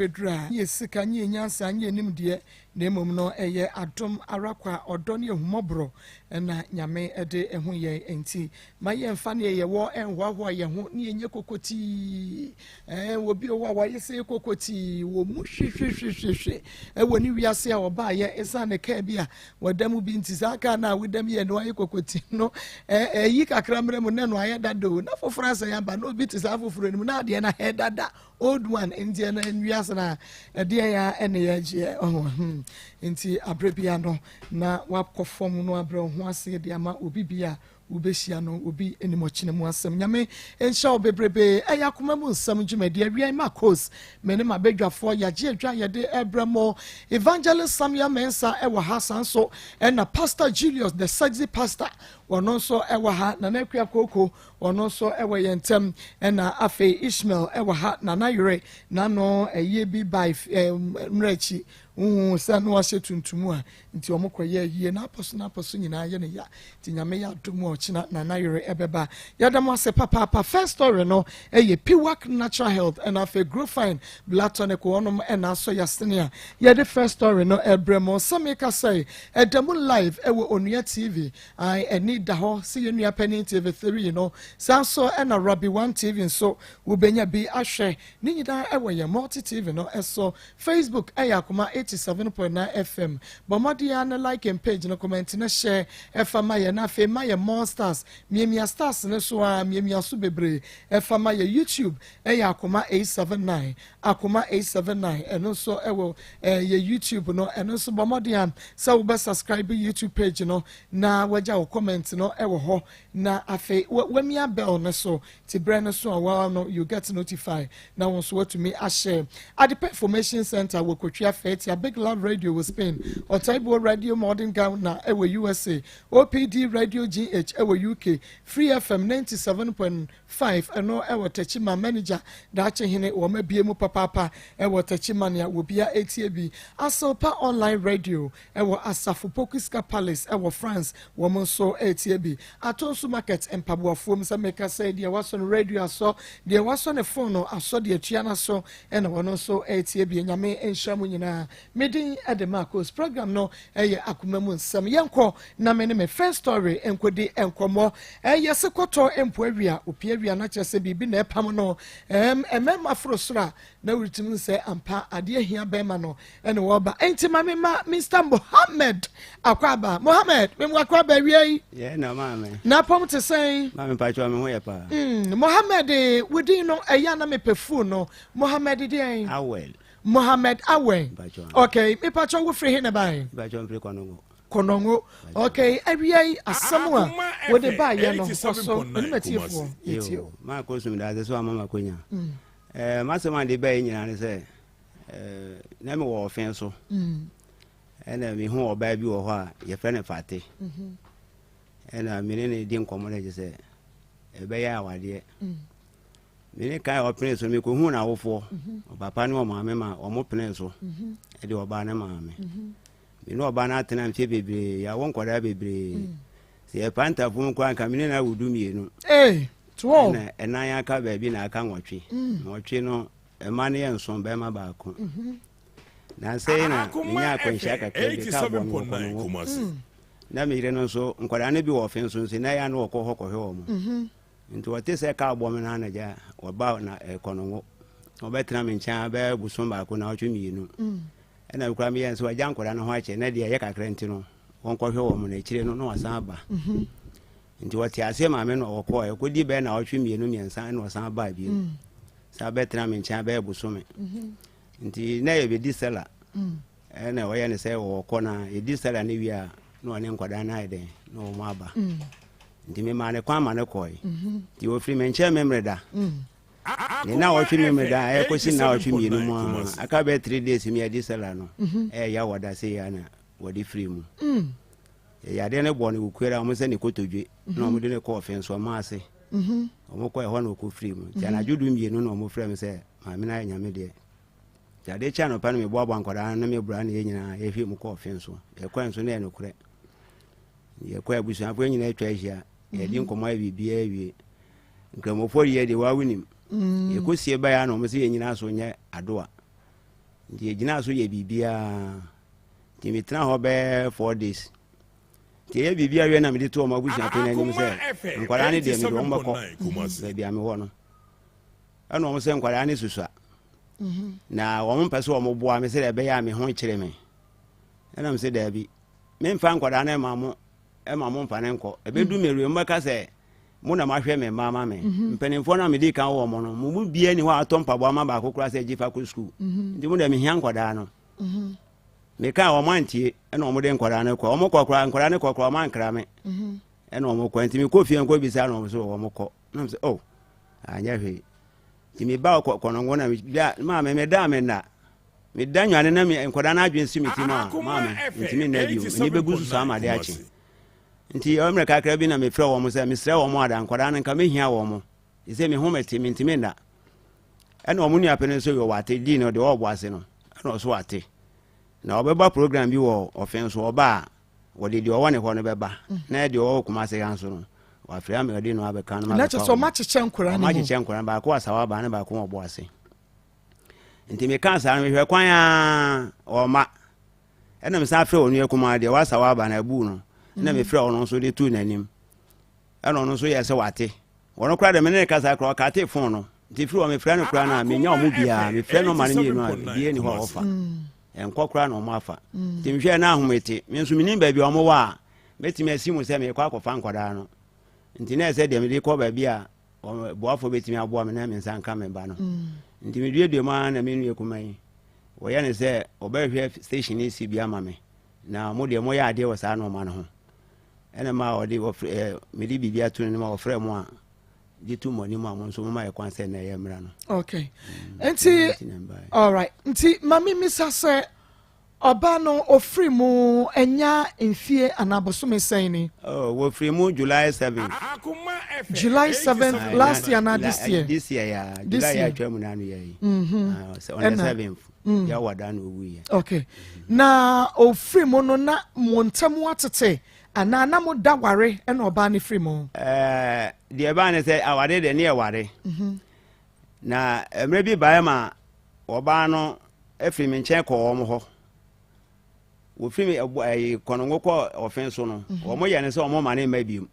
Bɛduru a, nyɛ sika, nyɛ nyansa, nyɛ nimdeɛ, na mmom no ɛyɛ adom ara kwa, ɔdɔ ne ahummɔborɔ na Nyame de hu yɛn. Enti ma yɛmfa neɛ yɛwɔ nhoahoa yɛn ho ne yɛnyɛ kokotii. Ɛɛ, obi wɔ hɔ a wayɛ sɛ kokotii, wɔ mu hwehwehwehwehwe ɛwɔ ne wiase a ɔbaayɛ ɛsiane ne kaa bi a wɔda mu bi nti, saa kaa no a woda mu yɛ no ayɛ kokotii no, ɛyi kakra mmerɛ mu na ɛno ayɛ dada o, na foforɔ asɛn aba na obi te saa foforɔ no mu na adeɛ no ahɛ dada. Old one nti ɛno wiase no a ɛdeɛ ya ɛne yɛgyeɛ ɔho nti aberɛ bia no na wakɔ fam no abrɛ wo ho ase de ama obi bi a wobɛhyia no obi anim ɔkyena mu asɛm. Nyame nhyɛ wo bebrebe. Ɛyɛ akoma mu nsɛm dwumadi awia ma kos me ne mabadwafoɔ yɛagye adwa yɛde ɛbrɛ mo. Evangelist Samuel Mensah ɛwɔ ha, saa nso ɛna Pastor Julius the sexy pastor wɔno nso ɛwɔ ha, Nana Akua Koko ɔno nso wɔ yɛn ntam, ɛna afei Ishmael wɔ ha, Nana yere n'ano ɛyie bi bae mmerɛ akyi, wohu sɛ na wahyɛ tuntum a nti wɔn kɔ yɛ ayie, n'apɔ so n'apɔ so nyinaa yɛ ne ya, nti Nyame yɛ adom a ɔkyena Nana yere ɛbɛba. Yɛda mo ase papaapa. First story no ɛyɛ Piwak Natural Health ɛna afei Growfine Blood Tonic, wɔnom ɛna asɔ yasene a yɛde first story no ɛbrɛ mo. Sɛ meka sɛ ɛda mu live ɛwɔ Onua TV. Ae, ani da hɔ sɛ yɛn nua panin TV3 no, saa nso na Rabbi One TV nso wobɛnya bi ahwɛ. Ne nyinaa ɛwɔ yɛn Multi TV no so. Facebook ɛyɛ Akoma 87.9 FM. Bɔ mmɔden ara na like yɛn page no, comment na share ɛfa ma yɛn, na afei ma yɛn more stars. Miamia stars no so ara, miamia so bebree ɛfa ma yɛn. YouTube ɛyɛ Akoma 879. Akoma 879 ɛno nso ɛwɔ ɛɛ yɛ YouTube no, ɛno nso bɔ mmɔden a sɛ wobɛ subscribe YouTube page no na wagya wo comment no ɛwɔ hɔ, na afei wamia bell no so ti berɛ no so a waa no you get notify na wɔn nso watumi ahyɛ. Adepa Information Center wɔ Kotwia Fɛtia, Big Love Radio wɔ Spain, Ɔtaibuo Radio Modern Ghana ɛwɔ USA, OPD Radio GH ɛwɔ UK, Free FM 97.5 ɛno ɛwɔ Techiman, manager Daakye Hene wɔn abie mu papaapa ɛwɔ Techiman a wɔbia etie bi. Aselpa Online Radio ɛwɔ Asafo Pokuska Palace ɛwɔ France, wɔn nso ɛretie bi. Atonso Market mpaboafoɔ mu sɛ meka sɛ deɛ wasɔ no radio asɔ, deɛ wasɔ ne phone no asɔ, deɛ atua no aso ɛna wɔn nso ɛretie bi. Nyame nhyira mu nyinaa. Me din ɛde Marcos. Program no ɛyɛ Akoma mu Nsɛm. Yɛnkɔ na me ne me first story nkɔdi nkɔmmɔ. Ɛyɛ se kɔtɔ mpo awia opie awia na kyerɛ sɛ biribi na ɛpam no. Mmarima foro soro a na woretumi sɛ ampa adeɛ hia bɛrima no ɛna wɔba. Enti ma me ma Mr. Mohammed Akwaba. Mohammed, me mu akwaba awia yi. Yɛ na maame. Na apɔm te sɛn? Maame mpakyɛ me ho yɛ paa. Mohammed, wodin no ɛyɛ na mepɛ full no. Mohammed deɛn? Awel. Mohammed Awel. Okay, mepakyɛ wo firi he na bae? Mepakyɛ mfiri Kɔnɔngo. Kɔnɔngo. Okay, awia yi asɛm a wode baayɛ no ɔso ɛne matiefoɔ yɛtie o. Maa kɔ sum daase so ama makonya. Masɛm a de bae nyinaa ne sɛ na mewɔ ɔfe so. Ɛna mehu ɔbaa bi wɔ hɔ a yɛfrɛ no Fate. Ɛna me ne no di nkɔmmɔ no kyerɛ sɛ ɛbɛyɛ awadeɛ. Me ne kan a ɔpene so mekɔhuu n'awofoɔ, ɔpapa ne ɔmaame ma ɔmo pene so ɛde ɔbaa no maa me. Me ne ɔbaa no atena mfeɛ bebree, yɛawo nkwadaa bebree. Sɛ yɛpa ntafo mu koraa nka me ne no awo 12. 12. Ɛna ɛnan aka baabi na aka 8. 8 no, ɛma no yɛ 7, bɛrima baako. Nansa yi na menya akwanhyia kakra bi ka bɔ me wɔ Kɔnɔngo. Na me yere no nso, nkwadaa no bi wɔ ɔfe nso nso na ɛyɛ a na wɔkɔ hɔ kɔhwɛ wɔn. Nti wɔte sɛ kaa bɔ me no anagya wɔba na Kɔnɔngo. Wɔbɛtena me nkyɛn bɛyɛ bosom baako na ɔtwe 2. Ɛna mekura meyɛ nso agya nkwadaa no ho akyɛ na deɛ ɛyɛ kakra nti no wɔnkɔhwɛ wɔn na akyire no na wɔsan aba. Nti wɔte aseɛ maame no wɔkɔɔ ɛkɔdi bɛyɛ na ɔtwe 2 3 ɛna wɔsan baa bio. Saa bɛtena me nkyɛn bɛyɛ bosome. Nti na yɛbɛdi sɛla. Ɛna ɔyɛ ne sɛ wɔkɔ na yɛdi sɛla no wie a na ɔne nkwadaa no ayɛ dɛn na wɔn aba. Nti memaa ne kwan ma no kɔe. Nti wɔfiri me nkyɛn memmerɛ da. Ne na ɔtwe memmerɛ da a ɛkɔsi na ɔtwe 2 mu a aka bɛyɛ 3 days mi yɛdi sɛla no. Ɛyɛ ya wɔda se ya na wɔde firi mu. Yadeɛ no bɔ no wɔkuara wɔn sɛ ne kotodwe na wɔn de ne kɔɔ ɔfe nso ɔmo ase. Wɔn kɔ ɛhɔ na wɔkɔ firi mu. Nti anadwo 12 na wɔn frɛ me sɛ maame no ayɛ Nyame deɛ. Nti adeɛ kye anɔpa no meboaboa nkwadaa no ne me bra ne yɛn nyinaa yɛhwɛ mu kɔɔ ɔfe nso. Yɛkɔɛ nso na ɛyɛ nokorɛ. Yɛkɔ abusuafoɔ nyinaa atwa ahyia. Yɛdi nkɔmmɔ ayɛ biribiara awie. Nkramofoɔ deɛ deɛ wɔawo nim. Yɛkɔsie baeɛ a na wɔn sɛ yɛn nyinaa so nyɛ adoa. Nti yɛgyinaa so yɛ biribiara. Nti metena hɔ bɛyɛ 4 days. Nti ɛyɛ biribi awie na mede to wɔn abusuapɛn anim sɛ nkwadaa no deɛ, mede wɔn bɛkɔ baabi a mewɔ no. Ɛna wɔn sɛ nkwadaa no susua na wɔn mpɛ sɛ wɔn boa me sɛ ɛbɛyɛ a me ho kyerɛ me. Ɛna me sɛ daabi, memfa nkwadaa no ɛma mo, ɛma mo mfa ne nkɔ. Ɛbɛdu mm. me wie, mobɛka sɛ mo na mahwɛ me mma ama me. Mpanimfoɔ no a mede kan wɔ mo no, mo mu biara ni hɔ a atɔ mpaboa ma baako koraa sɛ gye fa kɔ sukuu. Nti mo deɛ, mehia nkwadaa no. Meka a, wɔn antie. Ɛna wɔn de nkwadaa no kɔ. Wɔn kɔ koraa, nkwadaa no kɔ koraa, wɔn ankra me. Ɛna wɔn kɔ. Nti mekɔ fie nkɔ bisa na wɔn so wɔn kɔ. Na wɔn sɛ, oh, anyɛ hwee. Nti meba Kɔnɔngo na meda maame, meda me nna, meda nwane na me nkwadaa no adwene si me ti mu a, maame ntumi nna bio. M'ani bɛgu so saa ma ade akye. Nti mmerɛ kakra bi na mefrɛ wɔn sɛ mesrɛ wɔn ada nkwadaa no, nka mehia wɔn sɛ me ho mete, mentumi nna. Ɛna wɔn nua panin nso yɛ wate dii no deɛ ɔwɔ ase no, ɛna ɔso wate na ɔbɛba program bi wɔ ɔfɛn so. Ɔba a, wɔde deɛ ɔwɔ ne hɔ no bɛba na deɛ ɔwɔ Kumase ha nso no, wafrɛ ama ɔde no abɛka no. Na kyerɛ sɛ ɔma kyekyɛ nkwadaa no mu. Ɔma kyekyɛ nkwadaa no, baako asawa baa ne baako wɔ bɔ ase. Nti meka saa no, mehwɛ kwan a ɔma, ɛna mesan frɛ onua kumaa deɛ wasawa aba no abu no, ɛna mefrɛ ɔno nso de tuu n'anim, ɛna ɔno nso yɛ sɛ wate. Wɔn koraa deɛ, me ne ne kasa koraa, ɔkate phone no. Nti firi hɔ, mefrɛ no koraa no a, menya ɔmo biara. Mefrɛ no ma no mmienu a, bie ni hɔ a ɔfa ɛnkɔ koraa na ɔmo afa. Nti mehwɛ na ahomete me nso, menim baabi a ɔmo wɔ a mɛtumi asi mu sɛ mekɔ akɔfa nkwadaa no. Nti na ɛsɛ deɛ mede kɔ baabi a boafoɔ bɛtumi aboa me na me nsa nka me ba no. Nti meduadua mu ara na me nua kuma yi wɔyɛ ne sɛ ɔbɛhwɛ station no si bi ama me, na mo deɛ moyɛ adeɛ wɔ saa nɔɔma no ho. Ɛna ma ɔde wɔfrɛ mede biribi ato no ma wɔfrɛ mo a de to mo anim a, mo nso moma yɛ kwan sɛ na ɛyɛ mmara no. Okay, nti alright, nti maame misa sɛ ɔbaa no ofiri mu ɛnya mfie anaa bosome sɛn ni? Oh, wɔfiri mu July 7. July 7 last year na this year? This year ya, July yɛ atwa mu n'ano yɛ yi. On the 7th yɛ wada na owu yɛ. Okay, na ofiri mu no, na mo ntam atete anaa na mo da ware ɛna ɔbaa no firi mu? Deɛ ɛbaa ne sɛ aware deɛ, ne yɛ ware. Na mmerɛ bi baeɛ ma ɔbaa no afiri me nkyɛn kɔ wɔn hɔ. Wɔfiri me ɛyi Kɔnɔngo kɔ ɔfɛn so no, wɔn yɛ ne sɛ wɔn ma ne mma biom.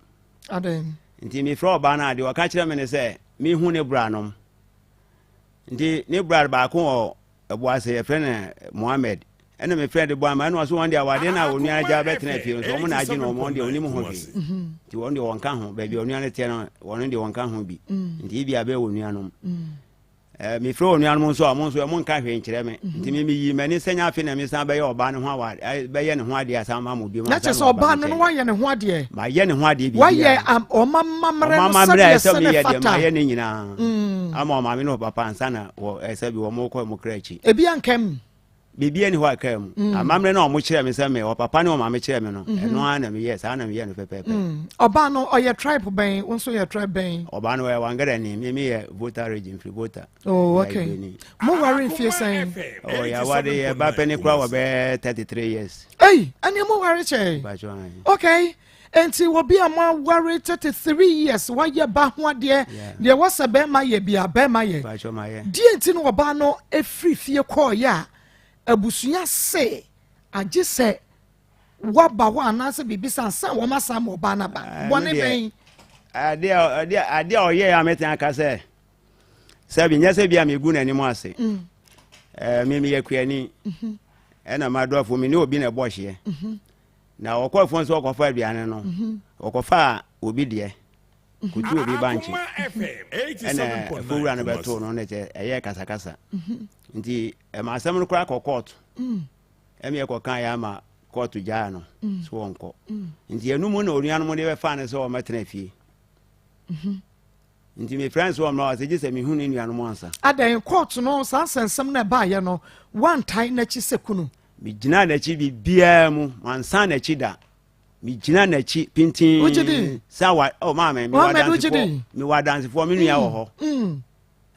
Nti mefrɛ ɔbaa no a, deɛ ɔka kyerɛ me ne sɛ mehu ne bra nom. Nti ne bra baako wɔ ɛbo ase, yɛfrɛ no Mohammed. Ɛna mefrɛ de bɔ ama, ɛna ɔso wɔn deɛ, awadeɛ no a onua agya bɛtena fie nso, wɔn na agye no. Wɔn deɛ, onim ho hwee. Nti wɔn deɛ, wɔn ka ho. Baabi a onua no teɛ no, wɔn deɛ, wɔn ka ho bi. Nti ebi abɛyɛ onuanom. Mefrɛ onuanom nso a, wɔn nso wɔn nka hwee nkyerɛ me. Nti mi yi m'ani sɛ nya afei na mi san bɛyɛ ɔbaa no ho awa bɛyɛ ne ho adeɛ asan ma mo bi mu. Na kyerɛ sɛ ɔbaa no no wayɛ ne ho adeɛ? Ma yɛ ne ho adeɛ bi. Wayɛ ɔma mammerɛ no sɛdeɛ sɛ ne fata. Ma yɛ ne nyinaa ama ɔmaame ne ɔpapa ansa na wɔ ɛsɛ bi wɔn kɔ wɔn kra akyi. Ebi ankam? Biribi ani hɔ a kaa mu. Amammerɛ no a ɔmo kyerɛ me sɛ me ɔpapa ne ɔmaame kyerɛ me no, ɛno ara na meyɛ. Saa na meyɛ no pɛpɛɛpɛ. Ɔbaa no ɔyɛ tribe bɛn? Wo nso yɛ tribe bɛn? Ɔbaa no ɔyɛ Wangara ni, me meyɛ Volta Region, firi Volta. Oh, okay. Mo ware mfie sɛn? Oh, yɛaware, yɛ ba pɛni koraa wɔ bɛyɛ 33 years. Ei, ɛneɛ mo ware kyɛe. Okay, nti obi a mo aware 33 years, wayɛ ba ho adeɛ deɛ wɔsɛ bɛrima yɛ bia bɛrima yɛ deɛ, nti no ɔbaa no efiri fie kɔɔyɛ a, abusua se agye sɛ waba hɔ anaasɛ biribi san san wɔn asan ma ɔbaa no aba. Bɔne bɛn? Adeɛ a ɔyɛ a mɛtena aka sɛ sɛbi nyɛ sɛ bi a megu n'anim ase. Me meyɛ kuani, ɛna madɔfo me ne obi na ɛbɔ hyeɛ. Na ɔkɔ afuo nso ɔkɔfa aduane no, ɔkɔfa obi deɛ kutu obi bankye, ɛna afuowura no bɛtoo no, ne kyɛ ɛyɛ kasakasa. Nti ɛma asɛm no koraa kɔ kɔɔto. Ɛmi ɛkɔka yɛ ama kɔɔto gyaa no so wɔnkɔ. Nti ɛnu mu na onuanom de bɛfa no sɛ wɔmɛtena fie. Nti mefrɛ nso ɔmmra, ɔsɛ gye sɛ mehu ne nuanom ansa. Adɛn, kɔɔto no saa nsɛnsɛm no ɛbaayɛ no, woantae n'akyi sɛ kunu? Megyina n'akyi biribiara mu, mansan n'akyi da. Megyina n'akyi pintin. Wogye di? Sɛ awa, oh maame, mewɔ adansefoɔ, mewɔ adansefoɔ, me nua wɔ hɔ.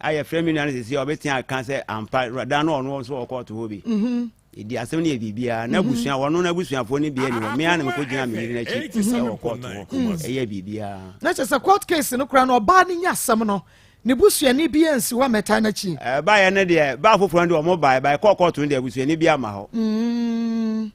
A yɛfrɛ me nua no sisi a, ɔbɛtumi aka sɛ ampa da no ɔno nso wɔ kɔɔto hɔ bi. Ɛdi asɛm no yɛ biribiara na abusua, wɔno no abusuafoɔ no bia ni hɔ. Mea na mekɔgyina me yere no akyi ɛwɔ kɔɔto hɔ, ɛyɛ biribiara. Na kyerɛ sɛ court case no koraa no, ɔbaa no nya asɛm no. Ne busuani bi ansi hɔ ammɛtaa n'akyi. Ɛbaeɛ no deɛ, baa foforɔ no deɛ wɔn baeɛ, baeɛ kɔɔ kɔɔto no deɛ abusuani bi amma hɔ.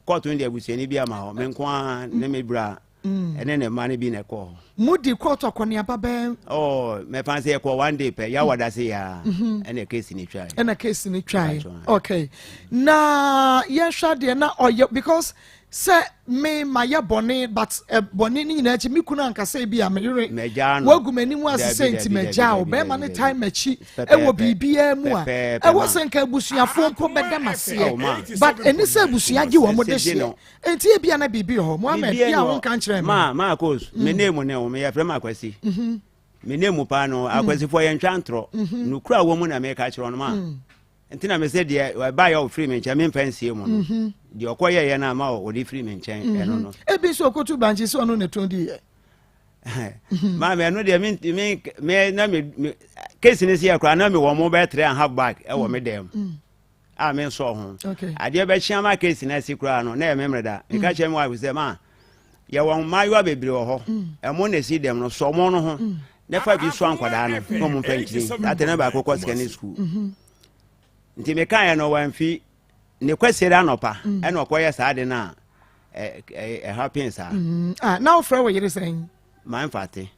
Kɔɔto no deɛ abusuani bi amma hɔ, me nko ara ne me bra ɛne ne mma no bi na ɛkɔɔ hɔ. Mo di kɔɔto akɔneaba bɛn? Oh, mɛfa sɛ yɛkɔɔ one day pɛ, Yawada se yaa, ɛna case no twae. Ɛna case no twae. Okay. Na yɛnhwɛ adeɛ na ɔyɛ because Sɛ me mayɛ bɔne but eh, bɔne no nyinaa akyi me kunu ankasa ebi a me yere wagu m'anim ase sɛ nti magyaa wo bɛrima no tae m'akyi ɛwɔ biribiara mu a ɛwɔ sɛ nka abusuafoɔ mpo bɛda m'aseɛ but ɛni sɛ abusua gye wɔn de hyeɛ nti ebi a na biribi wɔ hɔ Mohammed yɛ a wonka nkyerɛ me. Ma ma kos me ne mu ne wo meyɛ frɛ ma akwasi mhm. me ne mu paa no mhm. akwasifoɔ yɛntwa ntorɔ mhm. nokura wɔ mu na meka kyerɛ no ma Nti na mese deɛ ɛbaeɛ a ɔfiri me nkyɛn memfa nsie mu no, mhm. deɛ ɔkɔyɛeɛ no ama ɔde firi me nkyɛn mhm. ɛno no. Ebi nso ɔkɔtu bankye sɛ ɔno na ɛtɔn diiɛ. Mhm. Maame ɛno deɛ me me na me kesi ne seɛ koraa na mewɔ mo bɛyɛ 3½ bag ɛwɔ me dan mu a me nsɔ ho. Adeɛ bɛkye ama kesi no asi koraa no na ɛyɛ me mmerɛ da. Meka kyerɛ me wife sɛ ma yɛwɔ mmaayewa bebree wɔ hɔ ɛmo na esi dɛm no sɔ mo no ho na fa bi soa nkwadaa no na ɔmo mfa nkyiri ate na baako kɔ secondary school nti mekaeɛ no wamfi ne kwasiada anɔpa ɛna ɔkɔyɛ saa de no a ɛha pen saa. Ah, na wofrɛ wo yere sɛn? Mamfate.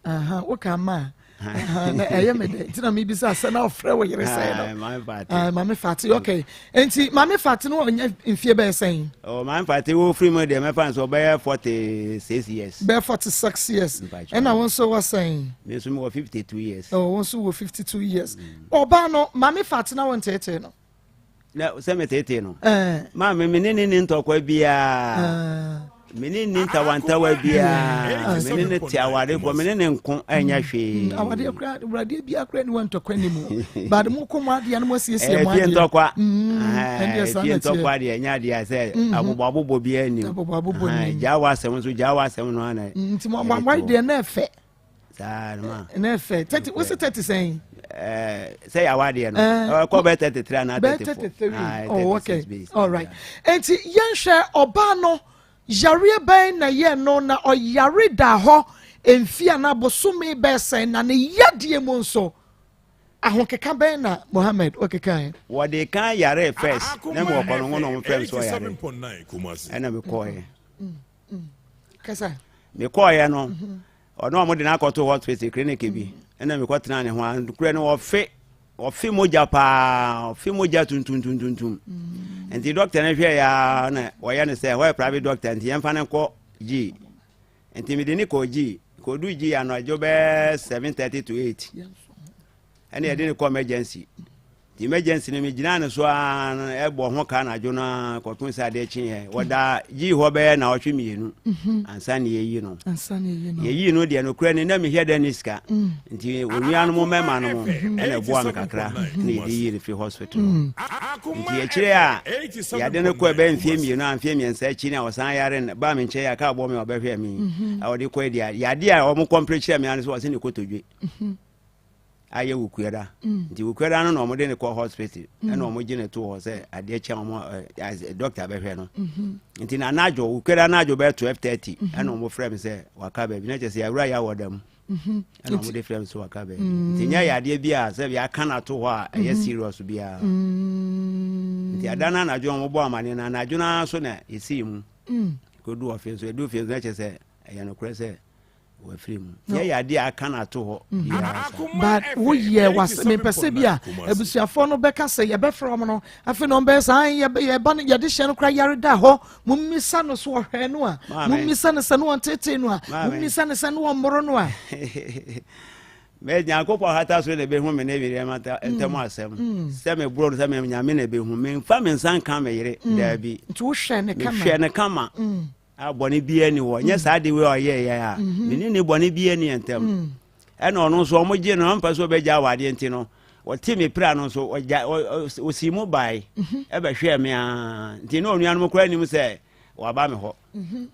Woka ma na ɛyɛ me dɛ nti na mebisa sɛ na ɔfrɛ wo yere sɛn no. Maame Fate, okay. Nti Maame Fate no ɔnya mfie bɛyɛ sɛn? Oh, Maame Fate wo firi mu deɛ mɛfa nso ɔbɛyɛ 46 years. Bɛyɛ 46 years. Ɛna wo nso wɔ sɛn? Me nso mewɔ 52 years. Oh, wo nso wɔ 52 years. Ɔbaa no, Maame Fate na wo nteetee no? Na sɛ meteetee no maame me ne ne ni ntɔkwa biara me ne ni ntawantawa biara me ne ne te awarefoɔ me ne ne nko ɛnyɛ hwee. Awadeɛ kura awuradeɛ biara kura ni wɔ ntɔkwa ni mu baade mo kɔ mo adeɛ no mo asiesie mo adeɛ. Efie ntɔkwa efie ntɔkwa deɛ ɛnyɛ adeɛ sɛ abobɔ abobɔ biara ni abobɔ abobɔ ni gyaa wɔ asɛm nso gyaa wɔ asɛm no ana. Nti mo awadeɛ na ɛfɛ. Saa no ma. Na ɛfɛ 30 wosi 30 sɛn. Ɛɛ sɛ yà wá deɛ no. Ɛkɔ bɛ 33 anaa 34. Bɛ 33 oh okay all right. Nti yɛn hwɛ ɔbaa no yareɛ bɛn na yɛ no na ɔyare da hɔ mfie anaa bosome bɛɛ sɛn na ne yadeɛ mu nso ahokeka bɛn na Mohammed ɔkekae. Wɔde kan yare first na mu ɔkɔ no ho na wɔn fɛm so ɔyare ɛna mi kɔɛ. Kasa. Mi kɔɛ no. Ɔno a wɔde no akɔto hospital clinic bi ɛna mekɔtena ne ho a nokorɛ no ɔfe ɔfe mogya paa ɔfe mogya tuntumtuntum mm. nti doctor no hwɛ ya na ɔyɛ no sɛ hɔ yɛ private doctor nti yɛmfa no nkɔ gyi nti mede ne kɔɔ gyi kɔdu gyi anadwo bɛɛ 7:30 to 8 ɛna yɛde no kɔ emergency Nti emergency no megyinaa no so ara no ɛbɔ ho ka anadwo no ara kɔpem sɛ adeɛ kyeeɛ. Wɔda gyii hɔ bɛyɛ naawɔtwe mmienu mhm. ansa na yɛyi no. Yɛyii no deɛ nokorɛ ni na mehia dɛ ne sika. Mm. Nti onuanom mmarima no mo ɛna ɛboa me kakra na yɛde yii no firi hospital hɔ. Mm. Nti akyire a yɛade no kɔ ɛbɛyɛ mfeɛ mmienu a mfeɛ mmiɛnsa akyi no a ɔsan yare no baa me nkyɛn yɛ aka abɔ me a ɔbɛhwɛ me mhm. a ɔde kɔ adi a yadeɛ a wɔn kɔmpere kyerɛ me ano sɛ ɔse ne kotodwe. Mhm. ayɛ wukuada mm. nti wukuada no na wɔde no kɔ hospital mm. ɛna wɔn gye no to hɔ sɛ adeɛ kyɛn wɔn ɛ doctor bɛhwɛ no mm-hmm. nti na anadwo wukuada anadwo bɛyɛ 12:30 mm-hmm. ɛna wɔn frɛ mi sɛ waka baabi na kyerɛ sɛ yawura yɛ awɔ dam mm-hmm. ɛna wɔn de frɛ mi sɛ waka baabi nti nyɛ yadeɛ bi a sɛ yɛaka no ato hɔ a ɛyɛ serious biara nti ada no anadwo wɔn bɔ amaneɛ na anadwo no ara so na yɛsii mu kodu ɔfe nso edu fie nso na kyerɛ sɛ ɛyɛ nokorɛ sɛ wafiri mu yɛ yɛ adeɛ a aka no ato hɔ mm. biara sa. But woyɛ was mepɛ sɛ bi a abusuafoɔ no bɛka sɛ yɛbɛfrɛ wɔn no afei na wɔn bɛyɛ saa yɛba no yɛde hyɛ no kora yare da hɔ mummisa no so ɔhwɛ no a mummisa no sɛ no wɔn tete no a mummisa no sɛ no wɔn mmoro no a. mɛ nyankopɔn hata so na ɛbɛhu me ne meyere ntam mm. asɛm mm. sɛ meboro no sɛ nyame na ɛbɛhu memfa me nsa nka me yere mm. daabi nti wohwɛ ne kama mehwɛ ne kama a bɔne biara ni hɔ nyɛ saa de wei a ɔyɛeɛ a mhm. me ne ne bɔne biara ni ntam mm. ɛna ɔno nso ɔmo gye no ɔmpɛ sɛ ɔbɛgya awadeɛ nti no ɔte me pira no nso ɔgya ɔsi mu bae mhm. ɛbɛhwɛɛ me aa nti ne onuanom koraa nim sɛ waba me hɔ mhm.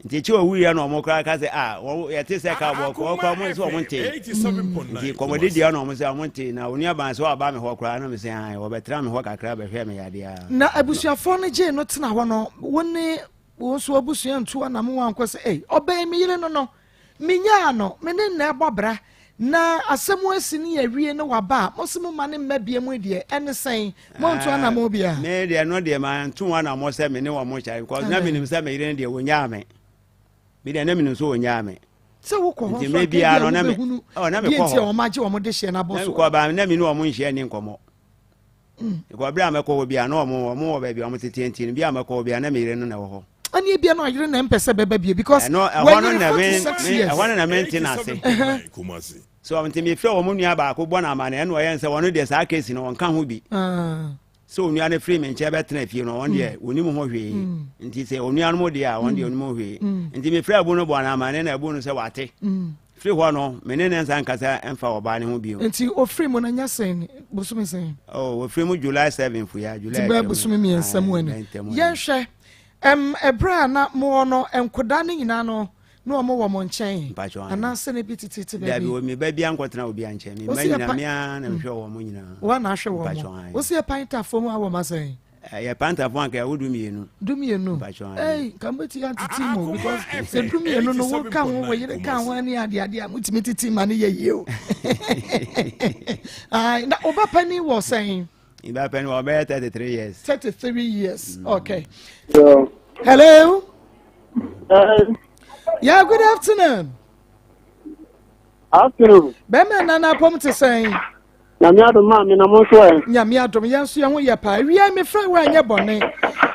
nti ekyi owuiɛ na ɔmo koraa ka sɛ a yɛte sɛ ka bɔ kɔ ɔkɔ ɔmo sɛ ɔmo nte nti nkɔmɔdi deɛ na ɔmo sɛ ɔmo nte na onua ban sɛ waba me hɔ koraa na me sɛ an wɔbɛtena me hɔ kakra bɛhwɛ me yadeɛ a. Na abusuafoɔ no gyee no tena hɔ no wo ne Wo nso w'abusua ntu anam wankɔ sɛ, Ei, ɔbɛn me yere no no, menyaa no, me ne no na ɛbɔ bra. Na asɛm asi ne yɛawie ne waba a, mo se mo ma ne mma bie mu deɛ, ɛne sɛn? Moantu anammɔn biara? Me deɛ no deɛ manto anammɔn sɛ me ne wɔn kyɛ because na menim sɛ me yere no deɛ wɔnyaa me. Me deɛ na menim sɛ wɔnyaa me. Sɛ wokɔ hɔ nso a kɛbi a wobɛhunu deɛ nti a wɔn agye wɔn de hyeɛ no abɔ so. Na mekɔ ba na me ne wɔn nhyia ni nkɔmmɔ. Because bere a mɛkɔ hɔ biara na wɔn wɔn wɔ baabi a wɔn tete nti no bi a mɛkɔ hɔ biara na me yere no na ɛwɔ hɔ. Ɛne ebia na ɔyere na ɛmpɛ sɛ bɛba bie because wɔnyere 46 years. Ɛhɔ no na mente n'ase. So nti mefrɛ wɔn nua baako bɔ no amane ɛna ɔyɛ sɛ wɔn deɛ saa case no wɔnka ho bi. Sɛ onua no firi me nkyɛn bɛtena fie no wɔn deɛ wɔnim ho hwee. Nti sɛ onua no mu deɛ a wɔn deɛ wɔnim ho hwee. Nti mefrɛ abu no bɔ no amane na abu no sɛ wate. Firi hɔ no, me ne ne nsa nkasa mfa ɔbaa no ho bio. Nti ofiri mu no nyɛ sɛn bosome sɛn? Oh, ofiri mu July 7 fo ya, July. Ti bɛyɛ bosome mmiɛnsa mu ani. Yɛnhwɛ, ɛm ɛberɛ a na mowɔ no nkodaa no nyinaa no na wɔn wɔ mo nkyɛn anaasɛ na ebi tete baabi? Dabi, me ba bi ankɔtena obi nkyɛn. Me mma nyinaa me ara na mehwɛ wɔn nyinaa. Wɔn na ahwɛ wɔn. Wosi yɛ pintafo mu awɔ ma sɛn? Yɛ pantafo anka ɛwo 12. 12. Ei, nka mobɛtumi atete mu because sɛ 12 no wo ka ho wo yere ka ho ne adeade a motumi tete ma no yɛ yie o. Na wo ba panin wɔ sɛn? Ba panin wɔ bɛyɛ 33 years. 33 years, okay. Yeah. Hello. Yeah, good afternoon. Afternoon. Bɛmɛ nana apɔm te sɛn? Nyame adom maa me na mo nso ɛ. Nyame adom yɛn nso yɛn ho yɛ paa. Wia me frɛ wo ɛnyɛ bɔne.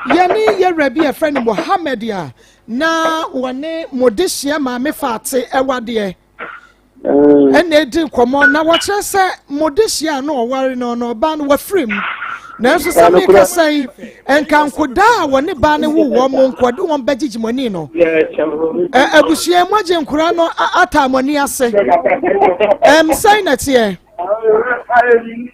Yɛne yɛwura bi yɛfrɛ no Mohammed a na wɔne mo de hyia maame Faate ɛwadeɛ. Ɛna edi nkɔmɔ na wɔkyerɛ sɛ mo de hyia a na ɔware no na ɔbaa no wafiri mu. Nanso sɛ meka sɛn nka nkodaa a wɔne baa no wo wɔn mo nkoa de wɔn bɛgyegye mo ani no. Abusua mu agye nkora no ataa mo ani ase. Ɛm sɛn na ɛteɛ?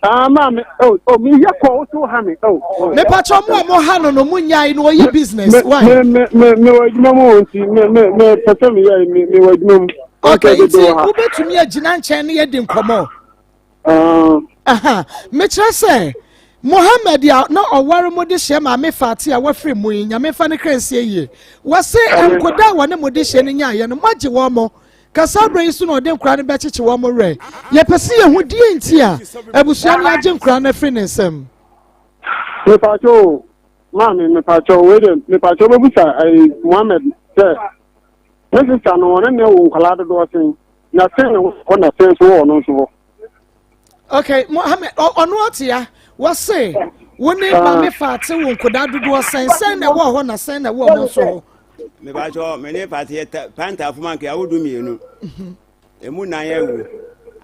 Ah, maame, oh, oh, me yɛ kɔ, o so ha me, oh. oh. Me patrɔ mo a mo ha no no mo nyae no oyi business, why? Me me me me wɔ adwuma mu nti me me me pɛsɛ me yɛ me me wɔ adwuma mu. Okay, nti wobɛtumi agyina nkyɛn ne yɛdi nkɔmmɔ. Ah. Aha, mekyerɛ sɛ Mohammed a na ɔware mo de hyɛ maame Fati a wafiri mu yi, nyame fa ne kra nsie yie. Wɔse nkoda a wɔne mo de hyɛ no nyaeɛ no, moagye wɔn mo. Ka saa berɛ yi so na ɔde nkwadaa no bɛkyekye wɔn werɛ. Yɛpɛ sɛ yɛhu deɛ nti a abusua no agye nkwadaa no afiri ne nsam. Mepatwo o, maame mepatwo wei de mepatwo bɛbusa ɛyi Mohammed sɛ ne sista no ɔne ne wo nkwadaa dodoɔ sen na sen ne hɔ na sen nso wɔ ɔno nso hɔ. Okay, Mohammed ɔno ɔte ya wɔse wo ne ah. maame faate wo nkwadaa dodoɔ sɛn sɛn na ɛwɔ hɔ na sɛn na ɛwɔ ɔmo nso hɔ. mebakyɛ me ne faate yɛ pantafo ma nka awo 12 emu nan awu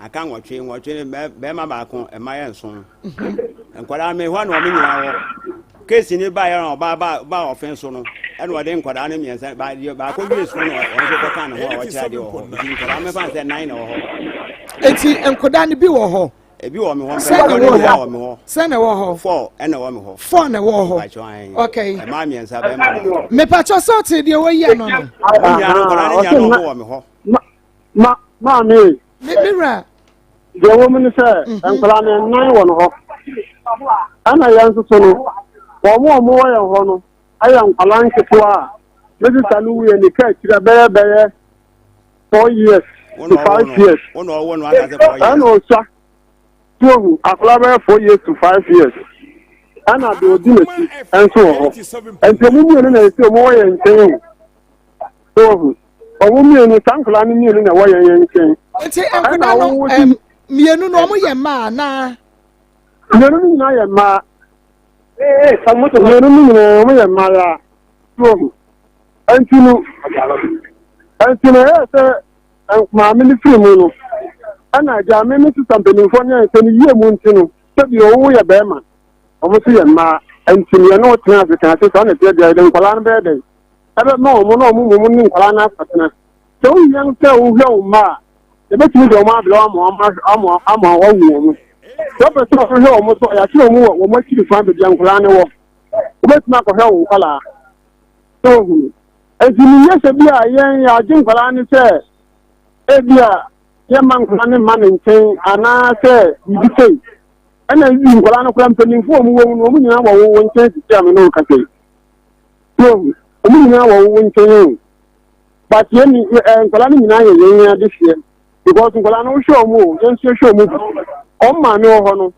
aka nwɔtwe nwɔtwe bɛrima baako ɛma yɛ nson nkwadaa me hɔ na wɔn nyinaa wɔ keesi ne ba yɛ na ɔba ba ba ɔfɛn so no ɛna ɔde nkwadaa no mmiɛnsa ba baako wie sukuu na wɔn nso kɔka ne ho a wɔkyerɛ adeɛ wɔ hɔ nti nkwadaa mɛfa sɛ nan na wɔ hɔ. Eti nkwadaa no bi wɔ hɔ. Ebi wɔ me hɔ mpanyinfoɔ no nyinaa wɔ me hɔ. Sɛ na ɛwɔ hɔ. Four ɛna ɛwɔ me hɔ. Four na ɛwɔ hɔ. Okay. Mmaa mmiɛnsa bɛrima baako. Mepatwa sɛ ɔte deɛ wɔyi ano no. Wɔn nyinaa no nkwadaa no nyinaa no wɔn wɔ me hɔ. Ma maame. Me me wura. Deɛ wɔ mu ne sɛ mhm. nkwadaa no nnan wɔ no hɔ. Ɛna yɛn nso so no wɔn a wɔwɔ yɛn hɔ no ɛyɛ nkwadaa nketewa a me sista no wuiɛ ne kaa akyire bɛyɛ bɛyɛ 4 years to 5 years ɛna ɔsua tí ohu akwadaa bɛyɛ 4 years to 5 years ɛna deɛ ɔdi n'akyi nso wɔ hɔ nti ɔmo mmienu na esi ɔmo wɔ yɛn nkyɛn o tí ohu ɔmo mmienu saa nkwadaa no mmienu na ɛwɔ yɛn yɛn nkyɛn. Nti nkwadaa no mmienu no ɔmo yɛ mmaa anaa. Mmienu no nyinaa yɛ mmaa. Mmienu no nyinaa ɔmo yɛ mmaa ya tí ohu. Nti no, nti no ɛyɛ sɛ maame no firi mu no, ɛna agya me me sista mpanimfoɔ ne sɛ no yie mu nti no, sɛbi ɔwo yɛ bɛrima, wɔn nso yɛ mmaa, nti no yɛne ɔtena ase kan sɛ saa na ɛteɛ deɛ yɛde nkwadaa no bɛyɛ dɛn ɛbɛma wɔn na wɔn mmom ne nkwadaa no asatena. Sɛ wohia sɛ wohwɛ wo mma a, yɛbɛtumi de wɔn abrɛ wɔn ama ama ama wɔawu wɔn. Sɛ wopɛ sɛ wɔhwɛ wɔn so a, yɛakyerɛ wɔn wɔ wɔn akyiri kwan baabi a nkwadaa no wɔ. Wobɛtumi akɔhwɛ wo nkwadaa. Sɛ wohunu. Enti menyɛ sɛ bi a yɛn yɛagye nkwadaa no sɛ ebi a yɛmma nkwadaa no mma ne nkyɛn anaasɛ biribi sei. Ɛna ebi nkwadaa no koraa mpanimfoɔ a wɔwɔ mu no wɔn nyinaa wɔ wo nkyɛn sisi a me ne wo kasa yi. So wohu? Wɔn nyinaa wɔ wo nkyɛn o. But yɛn ni nkwadaa no nyinaa yɛ yɛn adehyeɛ. Because nkwadaa no wohwɛ wɔn o, yɛn nso yɛhwɛ wɔn bi. Wɔn maame wɔ hɔ no,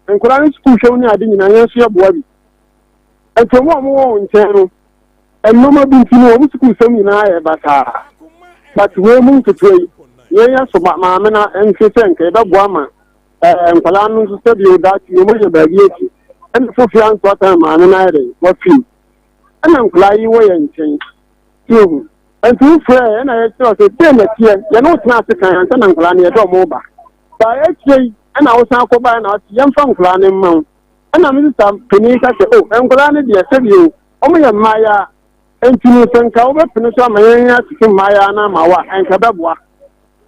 nkwadaa no sukuu hwɛ ne ade nyinaa yɛn nso yɛboa bi. Nti wɔn a wɔwɔ wɔn nkyɛn no, nneɛma bi nti no wɔn sukuu sɛm nyinaa yɛ basaa. But wei mu nketewa yi, yɛn yɛ so maame na nhwɛ sɛ nka yɛbɛboa ma ɛɛ nkwadaa no nso sɛbi o daakye wɔn anya baabi akyi. Ɛna fofi anso atan maame no ayɛ dɛ wafiri. Ɛna nkwadaa yi wɔ yɛn nkyɛn. So ohu. Nti wo frɛ ɛna yɛkyerɛ sɛ sei na ɛteɛ, yɛne wo tena ase kan ansa na nkwadaa no yɛde wɔn ba. Ba akyire yi ɛna wosan kɔ baeɛ na ɔse yɛmfa nkwadaa no mma wo. Ɛna me sista panin ka sɛ o oh, nkwadaa no deɛ sɛdeɛ o wɔn yɛ mmaayaa nti no sɛ nka wobɛpene so ama yɛn atete mmaayaa no ama wo a nka bɛboa.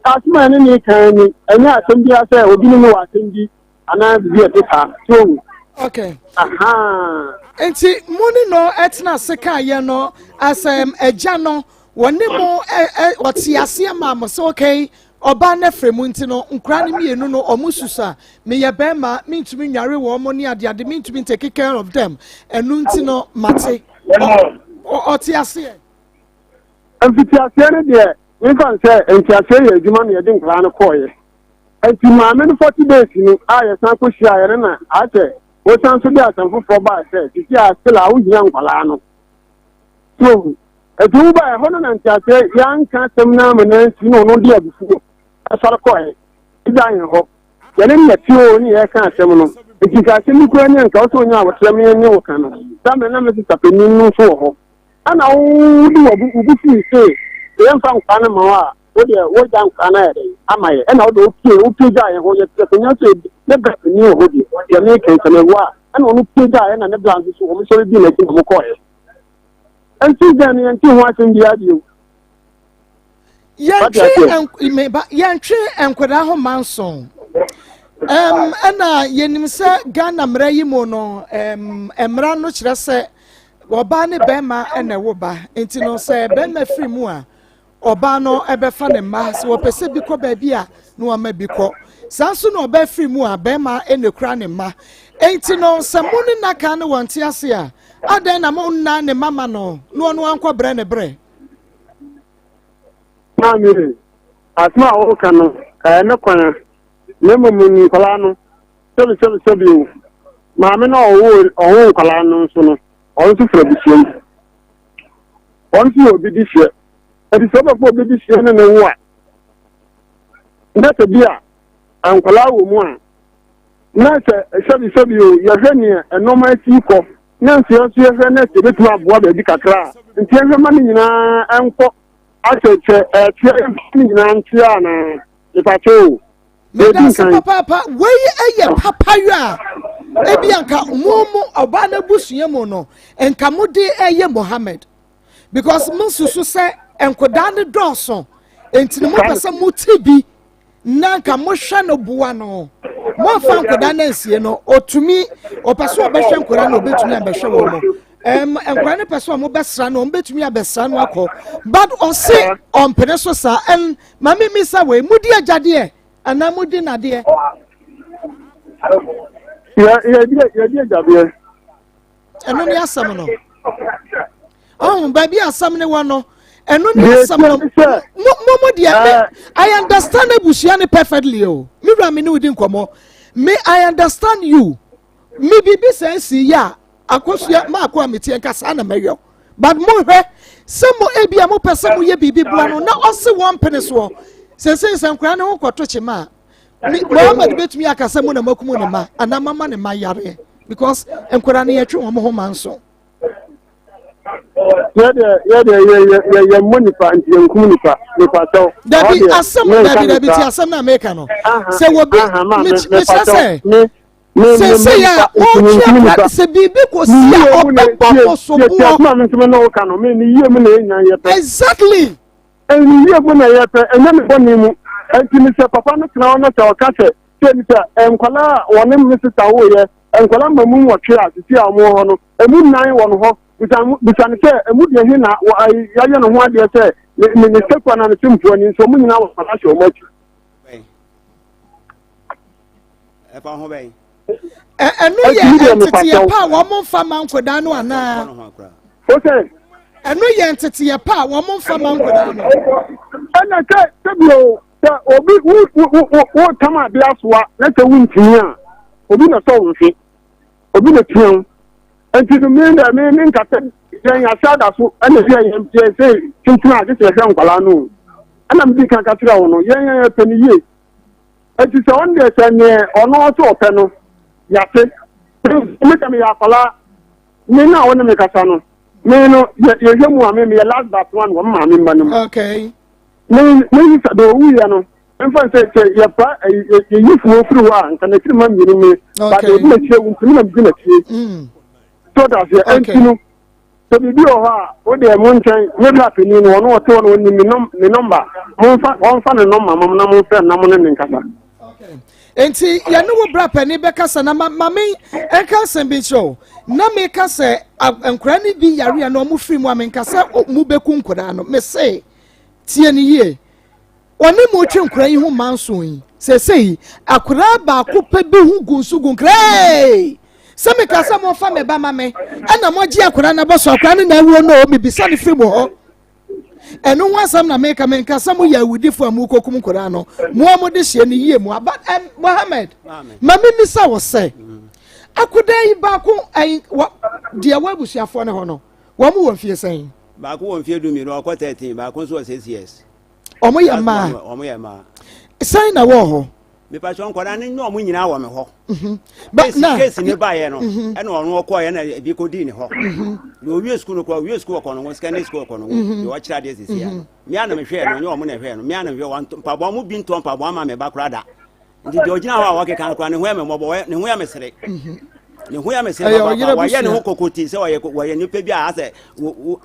Asɛm a ɛne ne kan ni ɛnyɛ asɛm biara sɛ obi ne ne wɔ asɛm bi anaa biribi a ɛte saa. So ohu. Okay. Aha. Nti mo ne no ɛtena ase kaa yɛ no asɛm agya no wɔne mo ɛ ɛ ɔte aseɛ maa mo sɛ okay ɔbaa no afiri mu nti no nkura no mmienu no ɔmo susu a meyɛ bɛrima mentumi nware wɔn mo ne adeade mentumi take care of them ɛno nti no mate ɔte aseɛ. Mfitiaseɛ no deɛ memfa n sɛ nteaseɛ yɛ adwuma na yɛde nkwadaa no kɔɔeɛ. Enti maame no 40 days no a yɛsan kɔhyiaeɛ no na ayɛ sɛ wosan nso de asɛm foforɔ baa sɛ sisi a still a wohia nkwadaa no. So ohu. Enti wo baa ɛhɔ no na nteaseɛ yɛanka asɛm no ama no ansi na ɔno de abufuo ɛsɔre kɔɛ gya yɛn hɔ. Yɛne no yɛte o ne yɛreka asɛm no. Enti nka asɛm bi koraa ni a nka wo sɛ onya aboterɛ me ne wo ka no. Saa mmerɛ na me sista panin no nso wɔ hɔ. Ɛna wode wo bo fii se sɛ yɛmfa nkwadaa no ma wo a wo deɛ wogya nkwadaa no ayɛ dɛn ama yɛ ɛna wode wopie wopie gyaa yɛn hɔ yɛte akonnwa so ne bra panin wɔ hɔ bi deɛ meka sɛ meboa a ɛna ɔno pie gyaa yɛn na ne bra nso so wɔn sɔre di n'akyi na wɔn kɔɔɛ ɛnti dɛn no yɛnte ho asɛm biara bio. Yɛntwe yɛntwe nkwadaa ho manson um, ɛna yɛnim sɛ Ghana mmara yi mu no um, mmara no kyerɛ sɛ ɔbaa ne bɛrima ɛna ɛwo ba nti no sɛ bɛrima firi mu a Ɔbaa no bɛfa ne mma, sɛ wɔpɛ sɛ bi kɔ baabi a, na wama bi kɔ. Saa nso na ɔbaa firi mu a, barima na ekura ne mma. Enti no, sɛ mo ne naka no wɔnte ase a, adɛn na mo nna ne mma ma no na ɔno ankɔ brɛ ne brɛ? Maame, asɛm a woka no, ɛyɛ ne kwan a, na mmom nkwadaa no, sɛbi sɛbi sɛbi o, maame no a ɔwoo ɔwoo nkwadaa no nso no, ɔno nso firi abusua mu. Ɔno nso yɛ obi de hyeɛ. Ɛti sɛ wobɛfa obi de hyeɛ ne ne wo a, na sɛ bi a nkwadaa wɔ mu a, na sɛ sɛbi sɛbi o, yɛhwɛ neɛ ɛnɔɔma asi kɔ, na nso yɛn nso yɛhwɛ na sɛ ebɛtumi aboa baabi kakra a, nti yɛhwɛ ma ne nyinaa nkɔ asɛ sɛ ɛteɛ yɛmfa ne nyinaa nteɛ anaa, mepakyɛ o. Meda ase papaapa. Wei yɛ papayɔ a ebi anka mo mo ɔbaa n'abusua mu no nka mo de ɛyɛ Mohammed because mo nsusu sɛ nkodaa no dɔɔso nti no mo pɛ sɛ mo ti bi na nka mo hwɛ no boa no mo nfa nkodaa no nsie no otumi ɔpɛ so ɔbɛhwɛ nkodaa no obetumi abɛhwɛ wɔn mo ɛm nkodaa no pɛ so ɔmo bɛsra no ɔmo betumi abɛsra no akɔ but ɔse ɔmpene so saa ɛn. Maame misa wei, mudi agyadeɛ anaa mudi nadeɛ? Yɛdi agyadeɛ. Ɛno ne asɛm no. Ɔho baabi asɛm ne wɔ no, ɛno ne asɛm no. Mo mo deɛ me, I understand abusua ne perfectly o. Me wura me ne wo di nkɔmɔ. Me I understand you. Me biribi sɛ nsi yɛ a akosua maako a metie nka saa na mɛyɔ but mohwɛ sɛ mo ebi a mopɛ sɛ moyɛ biribi boa no na ɔse wɔn mpene soɔ sɛsɛ sɛ nkwadaa ne ho kɔto kyema a Muhammad bɛtumi aka sɛ mo na moakum ne ma anaa mama ne ma yareɛ because nkwadaa no yɛtwe wɔn ho ma nso. Yɛdeɛ yɛdeɛ yɛ yɛ yɛ yɛ mmɔ nipa nti yɛn kum nipa nipa kyɛw. Dabi asɛm dabi dabi ti asɛm na meka no sɛ wɔbi mekyerɛ sɛ. Seesei a ɔretwe akra sɛ biribi kɔsi a ɔbɛbɔ mo soboɔ. Exactly. Ɛni yie mu na yɛ pɛ ɛnyɛ ne bɔne mu nti mi sɛ papa no tena hɔ na sɛ ɔka sɛ sɛ mi sɛ nkwadaa a wɔne me sista woyɛ nkwadaa mma mu nwɔtwe a sisi a wɔn wɔ hɔ no emu nnan wɔ no hɔ bisa bisa no sɛ emu deɛ he na yɛayɛ ne ho adeɛ sɛ ne ne ne sekua na ne sempoa ni nso wɔn nyinaa wɔ nkwadaa hyɛ wɔn akyi. Ɛfa ho bɛn? Ɛno yɛ nteteɛ pa a wɔn mfa ma nkwadaa no anaa? Ɛno yɛ nteteɛ pa a wɔn mfa ma nkwadaa no. Ɛna sɛ sɛbi o. Sɛ obi wo wo wo wotam ade asoa na sɛ wontumi a, obi na sɔ wo nhwe, obi na pia wo. Nti no me dɛ me me nkasa yɛn ase ada so ɛna bi a yɛn yɛn sɛ tuntun a gye sɛ yɛhwɛ nkwadaa no ɛna me di kan ka kyerɛ wo no yɛn yɛn yɛpɛ no yie. Nti sɛ ɔno deɛ sɛ neɛ ɔno ɔsɛ ɔpɛ no yɛate. Me sɛ meyɛ akwadaa me na ɔne me kasa no me no yɛhwɛ mu a me meyɛ last but one wɔ me maame mma no mu. Okay. Me me sisa deɛ ɔwuiɛ no mfa sɛ sɛ yɛpa yɛyi fuo firi hɔ a nka n'akyiri ma mmienu me ba deɛ ɔdi n'akyire wu nti me na medi n'akyire mm. so da aseɛ ɛnti no sɛ biribi wɔ hɔ a wo deɛ mo nkyɛn me bra panin no ɔno ɔte hɔ no ɔnim me nɔmba momfa ɔmfa ne nɔmba mam na momfrɛ na mo ne ne nkasa. Nti yɛne wo bra panin bɛkasa na ma ma me nka asɛm bi nkyerɛ wo na meka sɛ nkwadaa no bi yare a na wɔn firi mu a menka sɛ mo bɛku nkwadaa no mese Tie no yie. Ɔne mo retwe nkwadaa yi ho manso yi. Seesei, akwadaa baako pɛ bi ho gu nso gu nkraa. Sɛ meka sɛ momfa me ba ma me, ɛna moagye akwadaa no abɔ so, akwadaa no na awuo no o, mebisa no firi mo hɔ. Ɛno ho asɛm na meka, menka sɛ moyɛ awudifo a morekɔkum nkwadaa no. Mo a mode hyɛ no yie mo aba. Mohammed, ma memmisa wo sɛ, akwadaa yi baako, deɛ wɔ abusuafoɔ no hɔ no, Wɔn wɔ mfie sɛn? Baako wɔ mfie 12, ɔkɔ 13, baako nso wɔ 6 years. Wɔn yɛ mmaa. Wɔn yɛ mmaa. Sɛn na wɔ hɔ? Mipatwa nkwadaa no nyɛ wɔn nyinaa wɔ me hɔ. Mhm. Case ne baayɛ no, mhm. ɛna ɔno ɔkɔɔ yɛ na ebi kɔ dii ne hɔ. Mhm. Na owie sukuu no kɔ, owie sukuu ɔkɔ no ho, secondary school ɔkɔ no ho, deɛ ɔkyerɛ adeɛ sisi ya. Mmea na mehwɛɛ no, nyɛ wɔn na ɛhwɛɛ no, mmea na mehwɛ wɔn mpaboa mu bi ntɔ mpaboa ma me ba koraa da. Nti deɛ ɔgyina hɔ a ɔkeka no koraa ne ho yɛ me mmɔbɔ, ne ho yɛ me sere. Ne ho yɛ me sere papaapa. Wɔyɛ ne ho kɔkɔti sɛ ɔyɛ wɔyɛ nipa bi a asɛ wo wo.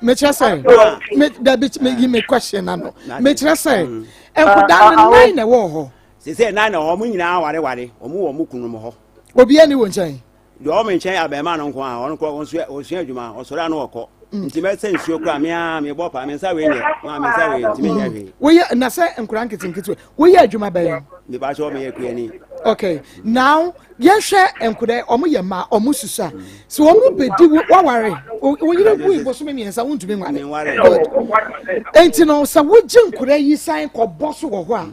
Mekyerɛ sɛ me dabi me yi me question na no. Mekyerɛ sɛ mm. nkɔdaa no nan na ɛwɔ hɔ. Sese nan na wɔn nyinaa wareware, wɔn wɔ wɔn kunu mu hɔ. Obiara ni wɔn nkyɛn. Deɛ ɔwɔ me nkyɛn yɛ abarimaa no nko a, ɔno kɔ ɔsua ɔsua adwuma, ɔsɔre ano ɔkɔ. Mm. Nti mɛsɛ nsuo koraa me ara mebɔ paa me nsa wei nyɛ maa me nsa wei ntumi nyɛ hwee. Woyɛ na sɛ nkora nketenkete woyɛ adwuma bɛn? Mepa kyɛw meyɛ kuani. Okay now yɛhwɛ nkora ɔmo yɛ mmaa ɔmo susu a sɛ ɔmo bɛdi waware wo yere wu bosome 3 wontumi nware. Good. Enti no sɛ wogye nkora yi san kɔbɔ so wɔ hɔ a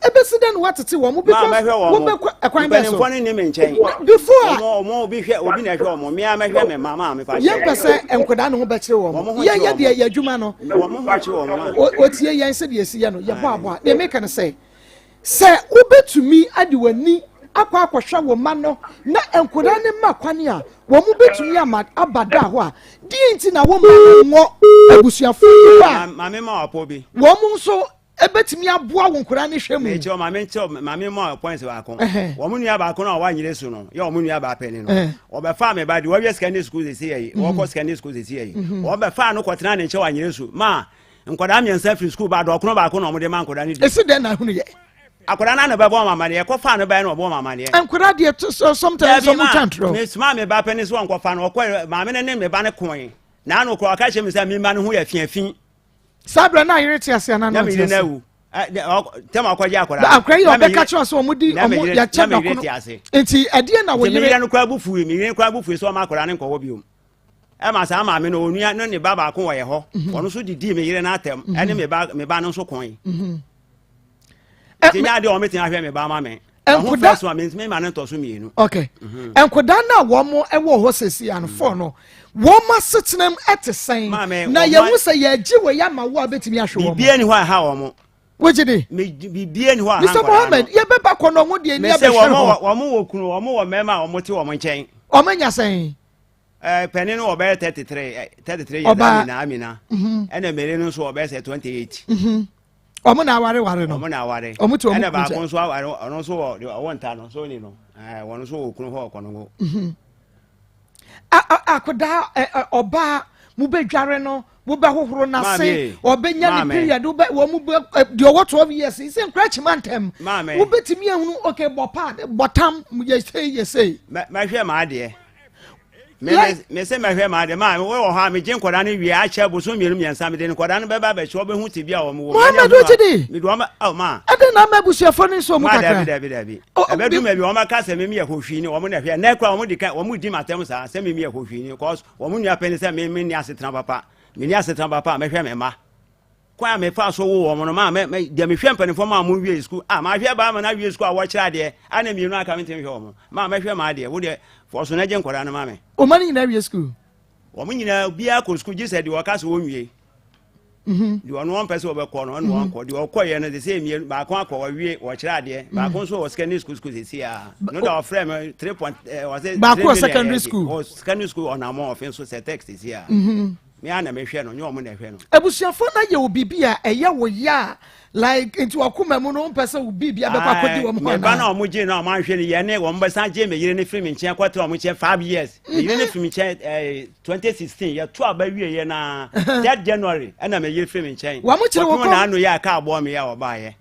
Ebesi dɛn na woatete wɔn? Because mɛhwɛ wɔn. Wobɛkɔ ɛkwan bɛn so? Mpanimfoɔ no nni me nkyɛn. Before a. Wɔn wɔn obi hwɛ obi na ɛhwɛ wɔn. Mmea mɛhwɛ me mma maa mefa kyerɛ. Yɛn pɛ sɛ nkwadaa ne ho bɛkyerɛ wɔn. Yɛn yɛ deɛ yɛ adwuma no. Wɔn ho kyerɛ wɔn ma. Otie yɛn sɛ deɛ esi yɛ no yɛ bɔ aboa. Deɛ meka no sɛ sɛ wobɛtumi ade w'ani akɔ akɔhwɛ wo mma no na nkwadaa ne mma kwan a wɔn bɛtumi ama aba da hɔ a deɛ nti na wo mma no nwɔ abusuafoɔ bi hɔ a maame ma wapɔ bi wɔn nso Ebetumi aboa wo nkwadaa no hwɛ mu. Mekyerɛ maame nkyerɛ maame ma points baako. Wɔn nua baako no a wanyere so no yɛ wɔn nua baa panyin no. Wɔbɛfaa me ba de wɔawie secondary school sisi yɛ yi. Wɔkɔ secondary school sisi yɛ yi. Wɔbɛfaa no kɔtena ne nkyɛn wanyere so ma nkwadaa 3 firi school ba dɔkono baako na wɔde ma nkwadaa no di. Esi dɛn na ahunu yɛ? Akwadaa no ano bɛbɔ wɔn amaneɛ kɔfaa no bae na ɔbɔ wɔn amaneɛ. Nkwadaa deɛ sometimes wɔn twa ntorɔ. Mesoma me ba panyin so wɔnkɔfa no ɔkɔ maame no ne me ba no koe. Na ano koraa ɔka kyerɛ me sɛ me mma no ho yɛ fiafi. Saa berɛ na ayere te ase anaa na ɔnte ase? Tɛm akɔgye akwadaa. Akwadaa yi ɔbɛka kyerɛ sɛ wɔn di wɔn yɛkyɛ dɔkono. Nti ɛdeɛ na wɔyere. Nti meyere no koraa bu fui meyere koraa bu fui sɛ ɔma akwadaa no nkɔwɔ biom. Ɛma saa maame no onua no ne ba baako wɔ yɛ hɔ. Mhm. Ɔno nso didi me yere no atɛm mhm. ɛne me ba no nso kɔn. Mhm. Nti nyɛ adeɛ a wɔbɛtumi ahwɛ me ba ama me. Nkoda so a mentumi ma no ntɔ so mmienu. Okay. Mhm. Nkoda no a wɔn wɔ hɔ sɛsi ano fɔ mm. no wɔn asetenam te sɛn na yɛn ho sɛ yɛgye wɔ yɛ ama wo a bɛtumi ahwɛ wɔn. Biribiara ni hɔ a ɛha wɔn. Wogye di? Biribiara ni hɔ a ɛha nkwadaa no. Mr. Mohammed yɛbɛba kɔ no wɔn deɛ ni abɛhwɛ hɔ. Wɔn wɔ kunu wɔn wɔ mmarima a wɔn te wɔn nkyɛn. Wɔn anya sɛn? Ɛɛ panin no ɔbɛyɛ 33 33 years Amina Amina mhm. ɛna mmeri no nso ɔbɛyɛ sɛ 28. Mhm. Wɔn na aware ware no. Wɔn na aware. Wɔn ti wɔn ɛna baako nso aware ɔno nso wɔ deɛ ɔwɔ nta no so ni no ɛɛ wɔn nso wɔ kunu hɔ ɔkɔ no ho. Mhm. Akodaa ɔbaa mo bɛ dware no mo bɛ hohoro n'ase ɔbɛ nya ne period wobɛ wɔn mo bɛ deɛ ɔwɔ 12 years sɛ nkura kyima ntɛm. Maame. Wobɛtumi ehunu okay bɔ pad bɔ tam yɛ sei yɛ sei. Mɛhwɛ maa deɛ. Mese mɛhwɛ maa deɛ maa wowɔ hɔ a megye nkɔda no wie akyɛ boso 2 3 mede nkɔda no bɛba abɛkyɛ wɔbɛhu te bi a wɔn wɔ. Mohammed wogye di? Mede wɔn oh, ma. Ɛde na ama abusuafoɔ no nso mu kakra. Dabi dabi dabi. Ɛbɛdu ma bi wɔn aka sɛ mimi yɛ hwehwii ni wɔn na hwɛ ɛnɛ kora wɔn di kan wɔn di m'atɛm saa sɛ mimi yɛ hwehwii ni cause wɔn nua pɛ ne sɛ mimi ni asetena papa mimi ni asetena papa a mɛhwɛ me mma. Kwan a mefaa so woo wɔn no, maa mɛ mɛ deɛ mehwɛ mpanimfoɔ maa wɔn wie sukuu. A mahwɛ baa ma no awie sukuu a wɔkyerɛ adeɛ a na mmienu aka mentumi nhwɛ wɔn. Maa mɛhwɛ maa deɛ wo deɛ fɔso na gye nkwadaa no ma me. Wɔn no nyinaa wie sukuu? Wɔn nyinaa obiara kɔ sukuu gye sɛ deɛ ɔka sɛ wɔnwie. Mhm. Deɛ ɔno ɔmpɛ sɛ ɔbɛkɔ no ɔno mhm. ɔnkɔ. Deɛ ɔkɔyɛ no sɛ mmienu baako akɔ wɔwie wɔkyerɛ adeɛ. Mhm. Baako nso wɔ secondary school school sisi a. No da ɔfrɛ me three point ɛɛ ɔsɛ. Baako wɔ secondary school. Wɔ secondary school ɔnamɔ ɔfe nso sɛ text sisi a. Me ara na mehwɛ no, nyɛ wɔn na ɛhwɛ no. Abusuafoɔ no ayɛ wo biribi a ɛyɛ wo ya a like nti wakoma mu no wompɛ sɛ wo biribi abɛkɔ akɔdi wɔn hɔ Me ba anaa? no a wɔn gyee no a wɔn anhwɛ no yɛ ne wɔn bɛsan gye me yere no firi me nkyɛn kɔtena wɔn nkyɛn 5 years. Me yere no firi me nkyɛn 2016 yɛto aba wie yɛ na 3rd January ɛna me yere firi me nkyɛn. Wɔn kyerɛ wo Kɔpem kɔm. na ano yɛ a kaa bɔɔ me yɛ a wɔbaayɛ.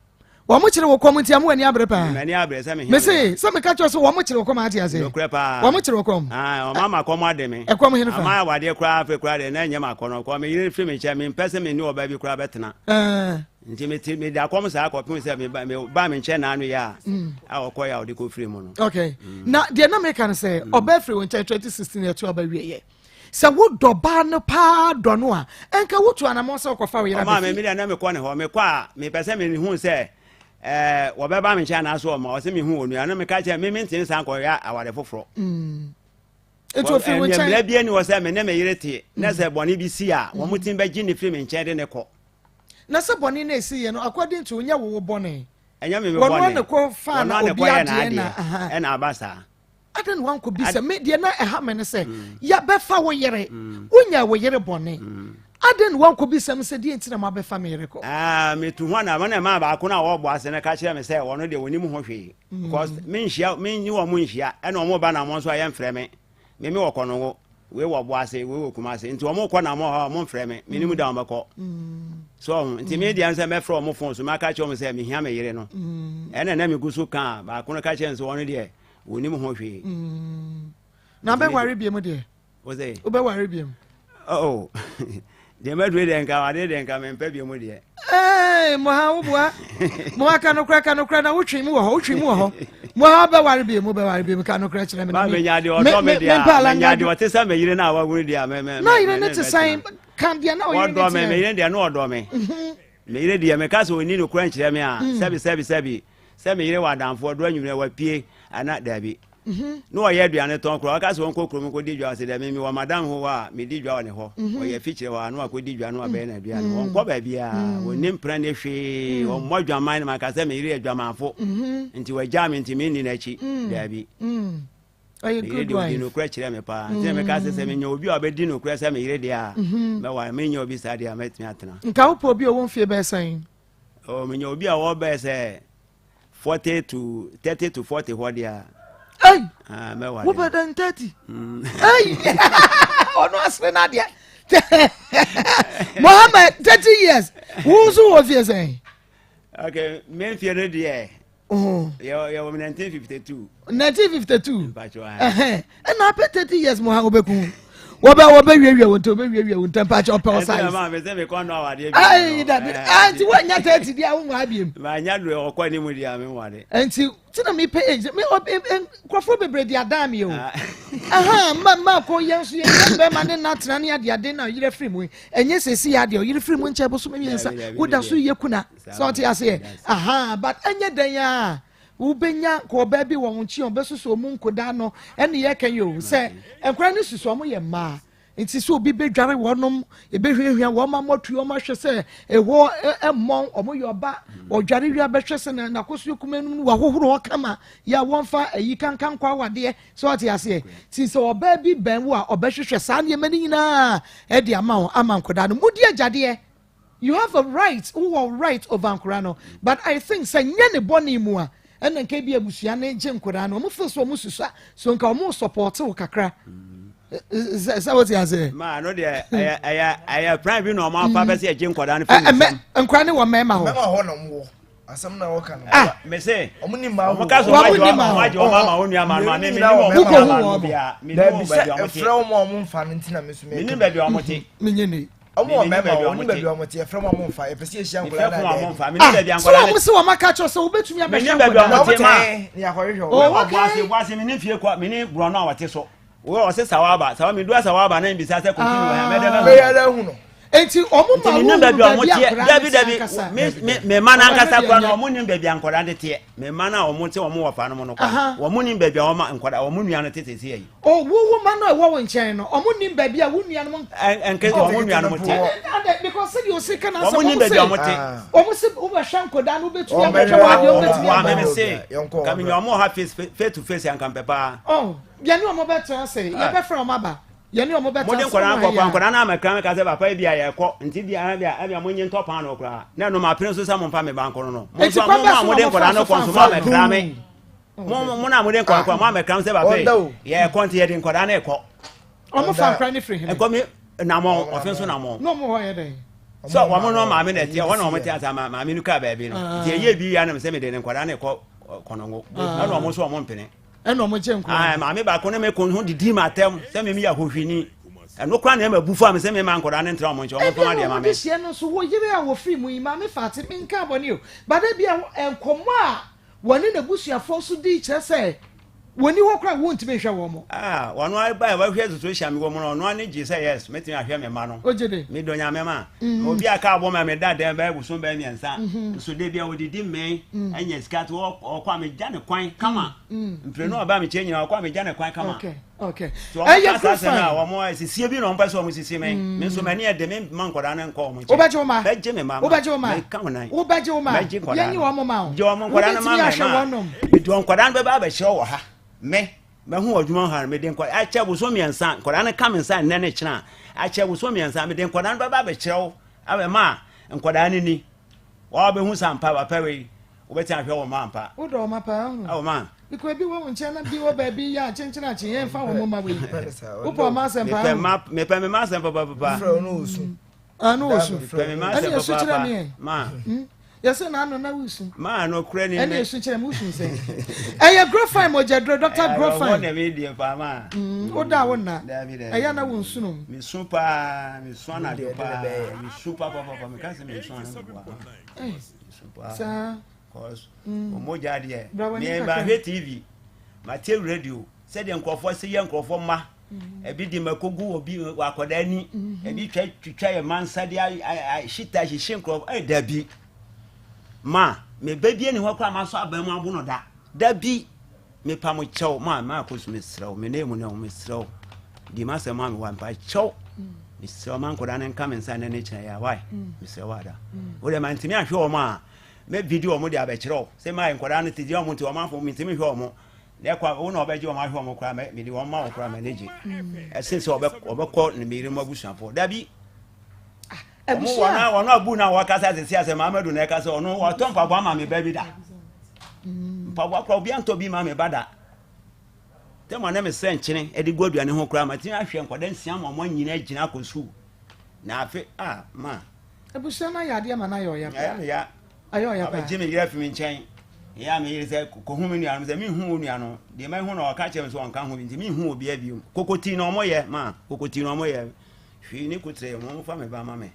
Wɔn kyerɛ wo kɔm nti ama w'ani abere paa. M'ani abere sɛ mehia Mese me ba. sɛ meka kyerɛ sɛ wɔn kyerɛ wo kɔm ate ase. Nokorɛ paa. Wɔn kyerɛ wo kɔm. Ah, wɔn ama kɔm ade me. Ɛkɔm hene fa. Ama awadeɛ koraa afei koraa deɛ na ɛnyɛ m'akɔnɔ. Kɔ me yere firi me nkyɛn mempɛ sɛ me ne ɔbaa bi koraa bɛtena. Ɛɛ. Nti mete meda kɔm saa kɔpem sɛ me ba me ba me nkyɛn na ano yɛ a a ɔkɔ yɛ a ɔde kɔ firi mu no. Okay. Na deɛ na meka no sɛ ɔbaa firi wo nkyɛn 2016 ɛto aba wieɛ. Sɛ wodɔ baa no paa dɔ no a, ɛnka wotu anamɔn sɛ wokɔfa wo yere Ɔmaa aba me fie. me deɛ na mekɔ ne hɔ mekɔ a mepɛ sɛ mehu sɛ ɛɛ wɔbɛba me nkyɛn anaasɛ ɔma ɔsɛ mehu onua no meka kyerɛ me mente nsan kɔyɛ aware foforɔ. Nti ofiri wo nkyɛn. Mmara bi ani wɔ sɛ me ne me yere te na sɛ bɔne bi si a wɔn ti bɛgye ne firi me nkyɛn de ne kɔ. Na sɛ bɔne no esi yɛ no according to nyɛ wo wo bɔne. Ɛnyɛ me me bɔne. Wɔn ne kɔ fa na obi adeɛ na ɛna aba saa. Adɛn na wankɔbisa me deɛ na ɛha me ne sɛ mm. yɛbɛfa wo yere mm. wonya wo yere bɔne mm. adɛn na wankɔbisa me sɛ deɛ nti na moabɛfa me yere kɔ ah, metu ho na mene ma baako no a wɔbɔ ase no ka kyerɛ me sɛ wɔno deɛ wɔnim ho hwee because menhyia menye wɔ mo nhyia ɛna ɔmo ba na mo nso a yɛmfrɛ me me me wɔ kɔnɔngo wei wɔ bo ase wei wɔ kuma ase nti wɔn kɔ na mo hɔ wɔn mfrɛ me me nim da wɔn bɛkɔ so ɔho nti me deɛ sɛ mɛfrɛ wɔn fon so maka kyerɛ wɔn sɛ mehia me yere no ɛna na megu so ka baako no ka kyerɛ no sɛ wɔn deɛ wɔnim ho hwee. Na bɛware biem deɛ wobɛware biem. Oh, deɛ madure deɛ nka awadeɛ deɛ nka mempɛ biem deɛ. Ee, mo ha woboa mo ha ka nokorɛ ka nokorɛ na wotwe mu wɔ hɔ wotwe mu wɔ hɔ mo ha bɛware biem wobɛware biem ka nokorɛ kyerɛ me na menya deɛ ɔdɔ me deɛ menya deɛ ɔte sɛ me yere no a wawuru deɛ me me na yere ne te sɛn ka deɛ na ɔyere ne teɛ ɔdɔ me me yere deɛ na ɔdɔ me mhm. me yere deɛ meka sɛ ɔni nokorɛ nkyerɛ me a mm. sɛbi sɛbi sɛbi sɛ me yere wɔ adamfoɔ do anwummerɛ wapue ana daabi Mhm. Na ɔyɛ aduane tɔn koraa ɔka sɛ ɔnkɔ kurom nkɔdi dwa ɔsɛ dɛ me wɔ madam hɔ a medi dwa wɔ ne hɔ mhm. ɔyɛ fikyerɛ hɔ a na wakɔdi dwa na wabɛyɛ no aduane mhm. ɔnkɔ baabiaa ɔnni mpena ne hwee ɔmmɔ adwaman no maka sɛ me yere yɛ adwamanfo nti wagyaa me nti menni n'akyi daabi ɔyɛ good wife. Ɔdi nokorɛ kyerɛ me paa nti na meka sɛ sɛ menya obi a ɔbɛdi nokorɛ sɛ me yere deɛ a mɛware menya obi saa deɛ a mɛtumi atena. Nka wopɛ obi a ɔwɔ mfie bɛyɛ sɛn? Menya obi a ɔwɔ bɛyɛ sɛ 40 to 30 to 40 hɔ deɛ a. Ei! Ah, mɛware. Wopɛ dɛn 30? Ei! Ɔno asere no adeɛ. Mohammed 30 years. Wo nso wɔ fie sɛn? Okay, me mfie no deɛ. Yɛ wɔ 1952. 1952. Ɛna apɛ 30 years mo ha wobɛku. Wɔbɛ wɔbɛwiawia wo ntɛm wɔbɛwiawia wo ntɛm paakyɛ ɔpɛ wo size. Ɛnti na sɛ mekɔ nnɔ awadeɛ bi. Ayi dabi nti woanya 30 deɛ a wonwaa biem. Manya do ɔkɔ anim deɛ a menware. Nti ti na mepɛ age me nkurɔfoɔ bebree de adan me o. Aha mma mma kɔ yɛn nso yɛn yɛn bɛrima ne nna tena ne ade ade na ɔyere firi mu ɛnyɛ sɛsi yɛ adeɛ ɔyere firi mu nkyɛn bosom mmiɛnsa woda so yɛ kuna sɛ ɔte aseɛ aha but ɛnyɛ dɛn a. Wobɛnya nka ɔbaa bi wɔ wo nkyɛn ɔbɛsusu ɔmu nkodaa no ɛne yɛka yi o sɛ nkwadaa no susu ɔmo yɛ mmaa nti sɛ obi bɛdware wɔnom ɛbɛhwiahwia wɔn amɔtue wɔn ahwɛ sɛ ɛhɔ ɛmmɔn ɔmo yɛ ɔba ɔdware wia bɛhwɛ sɛ n'akosuo kuma no mu wahohoro hɔ kama yɛ a wɔmfa ayi kankan kɔ awadeɛ sɛ ɔte aseɛ ti sɛ ɔbaa bi bɛn wo a ɔbɛhwehwɛ saa nneɛma no nyinaa ɛde ama wo ama nkwadaa no mudi agyadeɛ. You have a right, wowɔ right over nkwadaa no but I think sɛ nyɛ ne bɔne mu a ɛna nka ebi abusua no gye nkwadaa no wɔn feel sɛ wɔn susua so nka wɔn support wo kakra sɛ sɛ wote aseɛ. maa no deɛ ɛyɛ ɛyɛ ɛyɛ plan bi na wɔn afa bɛ sɛ ɛgye nkwadaa no firi nsam. Nkwadaa no wɔ mmarima hɔ. Mmarima hɔ na wɔn wɔ. Asɛm na wɔka no. Ah. Mese. Ɔmo ni mmaa hɔ. Ɔmo ka sɛ ɔmo agye ɔmo agye ɔmo ama wɔn nua maa no ma me me ni wɔn Wokɔ mma hu no wɔn. bia me ni Dabi wɔn sɛ baabi a ɔmo te. ɛfrɛ wɔn a ɔmo nfa no nti na me nso Me ni meka. baabi a ɔmo te. Menye ni. Ɔmo wɔ Me ni mmarima baabi hɔ, a ɔmo ɔmo ni te. baabi a ɔmo te, yɛfrɛ wɔn a ɔmo nfa, yɛpɛ sɛ yɛhyia Me nkwadaa fɛ no fún a ɔmo daabi. nfa me ni Ah, baabi a so nkwadaa wɔn no sɛ wɔn aka kyerɛ sɛ wobɛtumi Me abɛhwɛ ni baabi a nkwadaa ɔmo no. Na ɔmo te ma. tɛn ne yɛakɔhwehwɛ Oh, wɔn. Wɔ okay. Boase Boase me ni fie kɔ me ni borɔno a wɔte so. Wɔ ɔse sawa aba sawa me dua sawa aba na mbisa sɛ kofi wɔ ha mɛdɛ Bɛyɛ bɛ dɛ hu no. Enti wɔn ma Nti menim wohunu baabi a wɔn baabi teɛ. akwadaa Dabi no te dabi ankasa. me me me mma no Ɔba no ankasa deɛ koraa no nyɛ. wɔn nim baabi a nkwadaa no teɛ. Me mma no a wɔn te wɔn wɔfa no mu no koraa Aha. wɔn nim baabi a wɔn ma nkwadaa wɔn nua no te sese yi. O wo wo mma no a ɛwɔ wo nkyɛn no wɔn nim baabi a wo nuanom. Ɛ ɛnke Oh. wɔn nuanom te. Ɛne ɛne because sɛdeɛ osi ka n'asɛm Wɔn nim wɔn baabi se a wɔn te. Ah. wɔn se wobɛhwɛ nkwadaa no wobɛtumi Wɔn abɛhwɛ bɛhwɛ wɔn adeɛ wɔn. wobɛtumi Wɔn aba. ameme se Yɛnkɔ ka me nya wɔn ha face face to face anka mpɛ paa. Oh, yɛne wɔn bɛtena ase yɛbɛfrɛ wɔn aba yɛne wɔn bɛtena Mode ase nkwadaa wɔn no kɔ ha kɔ nkwadaa no amɛkra me ka sɛ papa ebi a yɛkɔ nti bi a ebi a ebi a monye ntɔ paano koraa na ɛno mapene so sɛ momfa me ba nkɔ no no mo Enti nso a kwan mo bɛn mo a so na mode wɔfa nkwadaa no so kɔ nso mo fa amɛkra me mo mo mo na mode nkwadaa kɔ mo amɛkra me sɛ papa Ɔnda o. yi yɛkɔ nti yɛde nkwadaa no rekɔ wɔn fa nkora ne firi hene ɛkɔ mi namɔ ɔfe nso namɔ na wɔn hɔ yɛ dɛn sɛ wɔn no maame na ɛteɛ hɔ na wɔn te asa ma maame no kaa baabi no nti ɛyɛ bi ya nam sɛ mede ne nkwadaa no rekɔ kɔnɔngo ɛna wɔn nso wɔn mpene ɛna wɔn gye nkora Ah, maame baako ne me ko ho didi ma atɛm sɛ me meyɛ ahohwini ɛno koraa na ɛma bu fa me sɛ mema nkwadaa no ntena ɔmo nkyɛn ɔmo ebi mfama a deɛ ma wɔn me de hyia no nso wɔ yere a wɔfiri mu yi maame faate menka abɔne o bada bi a nkɔmmɔ a wɔne n'abusuafoɔ nso di kyerɛ sɛ wɔni hɔ koraa wɔntumi nhwɛ wɔn mo Ah, ɔno aba a wahwɛ situation mi wɔ mu no ɔno ani gye sɛ yes mɛtumi ahwɛ me mma no ogye de medɔ nyame ma obi a kaa bɔ ma meda dɛn bɛyɛ bosom bɛyɛ mmiɛnsa nso de bia wɔdidi mmɛn anya sika to ɔkɔ a megya ne kwan kama mprenu a ɔba mekyɛ nyina ɔkɔ a megya ne kwan kama okay okay nti wɔn ɛyɛ ka saa good asɛm a fine wɔn sisie bi na wɔn pɛ sɛ wɔn sisi me me nso m'ani ɛde me ma nkwadaa no nkɔ wɔn nkyɛn wobɛgye wo ma bɛgye me ma wobɛgye wo ma meka wo nan wobɛgye wo ma mɛgye nkwadaa yɛnyi no. wɔn ma o gye wɔn nkwadaa no ma wobɛtumi me ahwɛ ma wɔnom mede wɔn nkwadaa no bɛba abɛhyɛ wɔ ha me mɛhu wɔ adwuma ha no mede nkwadaa akyɛ boso mmiɛnsa nkwadaa no ka me nsa nnɛ ne kyena akyɛ boso mmiɛnsa mede nkwadaa no bɛba abɛkyerɛ wo abɛma a nkwadaa no ni wɔn abɛhu sɛ ampa papa wei wobɛtumi ahwɛ wɔn ma ampa wodɔ wɔn paa ho awɔ ma bikɔ ebi wɔ wo nkyɛn na bi wɔ baabi yɛ akyenkyene akyen yɛn fa wɔn ma wei wopɛ wɔn asɛm paa mepɛ ho ma mepɛ me ma asɛm papapapa Frɛ no osu. ano wɔ su mepɛ me ma ɛne asɛm esu kyerɛ papapa me yɛn ma yɛsɛ n'ano na wusu ma no kura ni ɛne esu kyerɛ me wusu sɛ ɛyɛ grofine mogyaduro dr ɛwɔ grofine na mi deɛ paa ma woda a wo nna Dabi, dabi. ɛyɛ na wo nsu no mesu paa mesu anadwo Deɛ, deɛ paa bɛyɛ. mesu papapapa meka sɛ mesu anadwo paa mesu paa saa cause ɔmogya deɛ Bra w'ani me kakra. mahwɛ tv mate radio sɛdeɛ nkurɔfoɔ se yɛ nkurɔfoɔ mma ebi de mako gu obi wɔ akwadaa ani ebi twa twitwa yɛ mma nsa de hyita hyehye nkurɔfoɔ ɛyɛ dabi ma meba bie ne hɔ koraa ma so aban mu abo no da dabi mepa mo kyɛw ma ma akɔ so mesrɛ wo me ne mu ne wo mesrɛ wo di ma sɛ ma me wa mpa kyɛw mesrɛ wo ma nkwadaa no nka me nsa ne ne kyerɛ yɛ wae mesrɛ wo ada wo deɛ ma ntumi ahwɛ wɔn a mɛ video wɔn de abɛkyerɛ wo sɛ ma nkwadaa no te deɛ wɔn te wɔn afɔ mentumi hwɛ wɔn na ɛkɔ wo na ɔbɛgye wɔn ahwɛ wɔn koraa mɛ mede wɔn ma wɔn koraa mɛ ne gye ɛsen sɛ ɔbɛ ɔbɛkɔ ne meyere mu abusuafoɔ dabi wɔn wɔn a wɔn abu na wɔkasa sisi asɛ mahamadu na ɛkasa ɔno wɔtɔ mpaboa ma me ba bi da mpaboa koraa obi antɔ bi ma me ba da tɛm a na mesrɛ nkyene de gu aduane ho koraa matumi ahwɛ nkwadaa nsia ma wɔn nyinaa gyina akɔ sukuu na afe a ma abusua no ayɛ adeɛ ma no ayɛ ɔya ɛyɛ paa me ya ayɛ ɔya paa abɛgye me yerɛ fi me nkyɛn ɛyɛ a meyere sɛ kɔhu me nuanom sɛ menhu wo nua no deɛ mahu na ɔka kyerɛ me sɛ ɔnka ho bi nti menhu obiaa bio kokoti na ɔmɔyɛ ma kokoti na ɔmɔyɛ hwee ne kotrɛ mu ɔmfa me ba ma me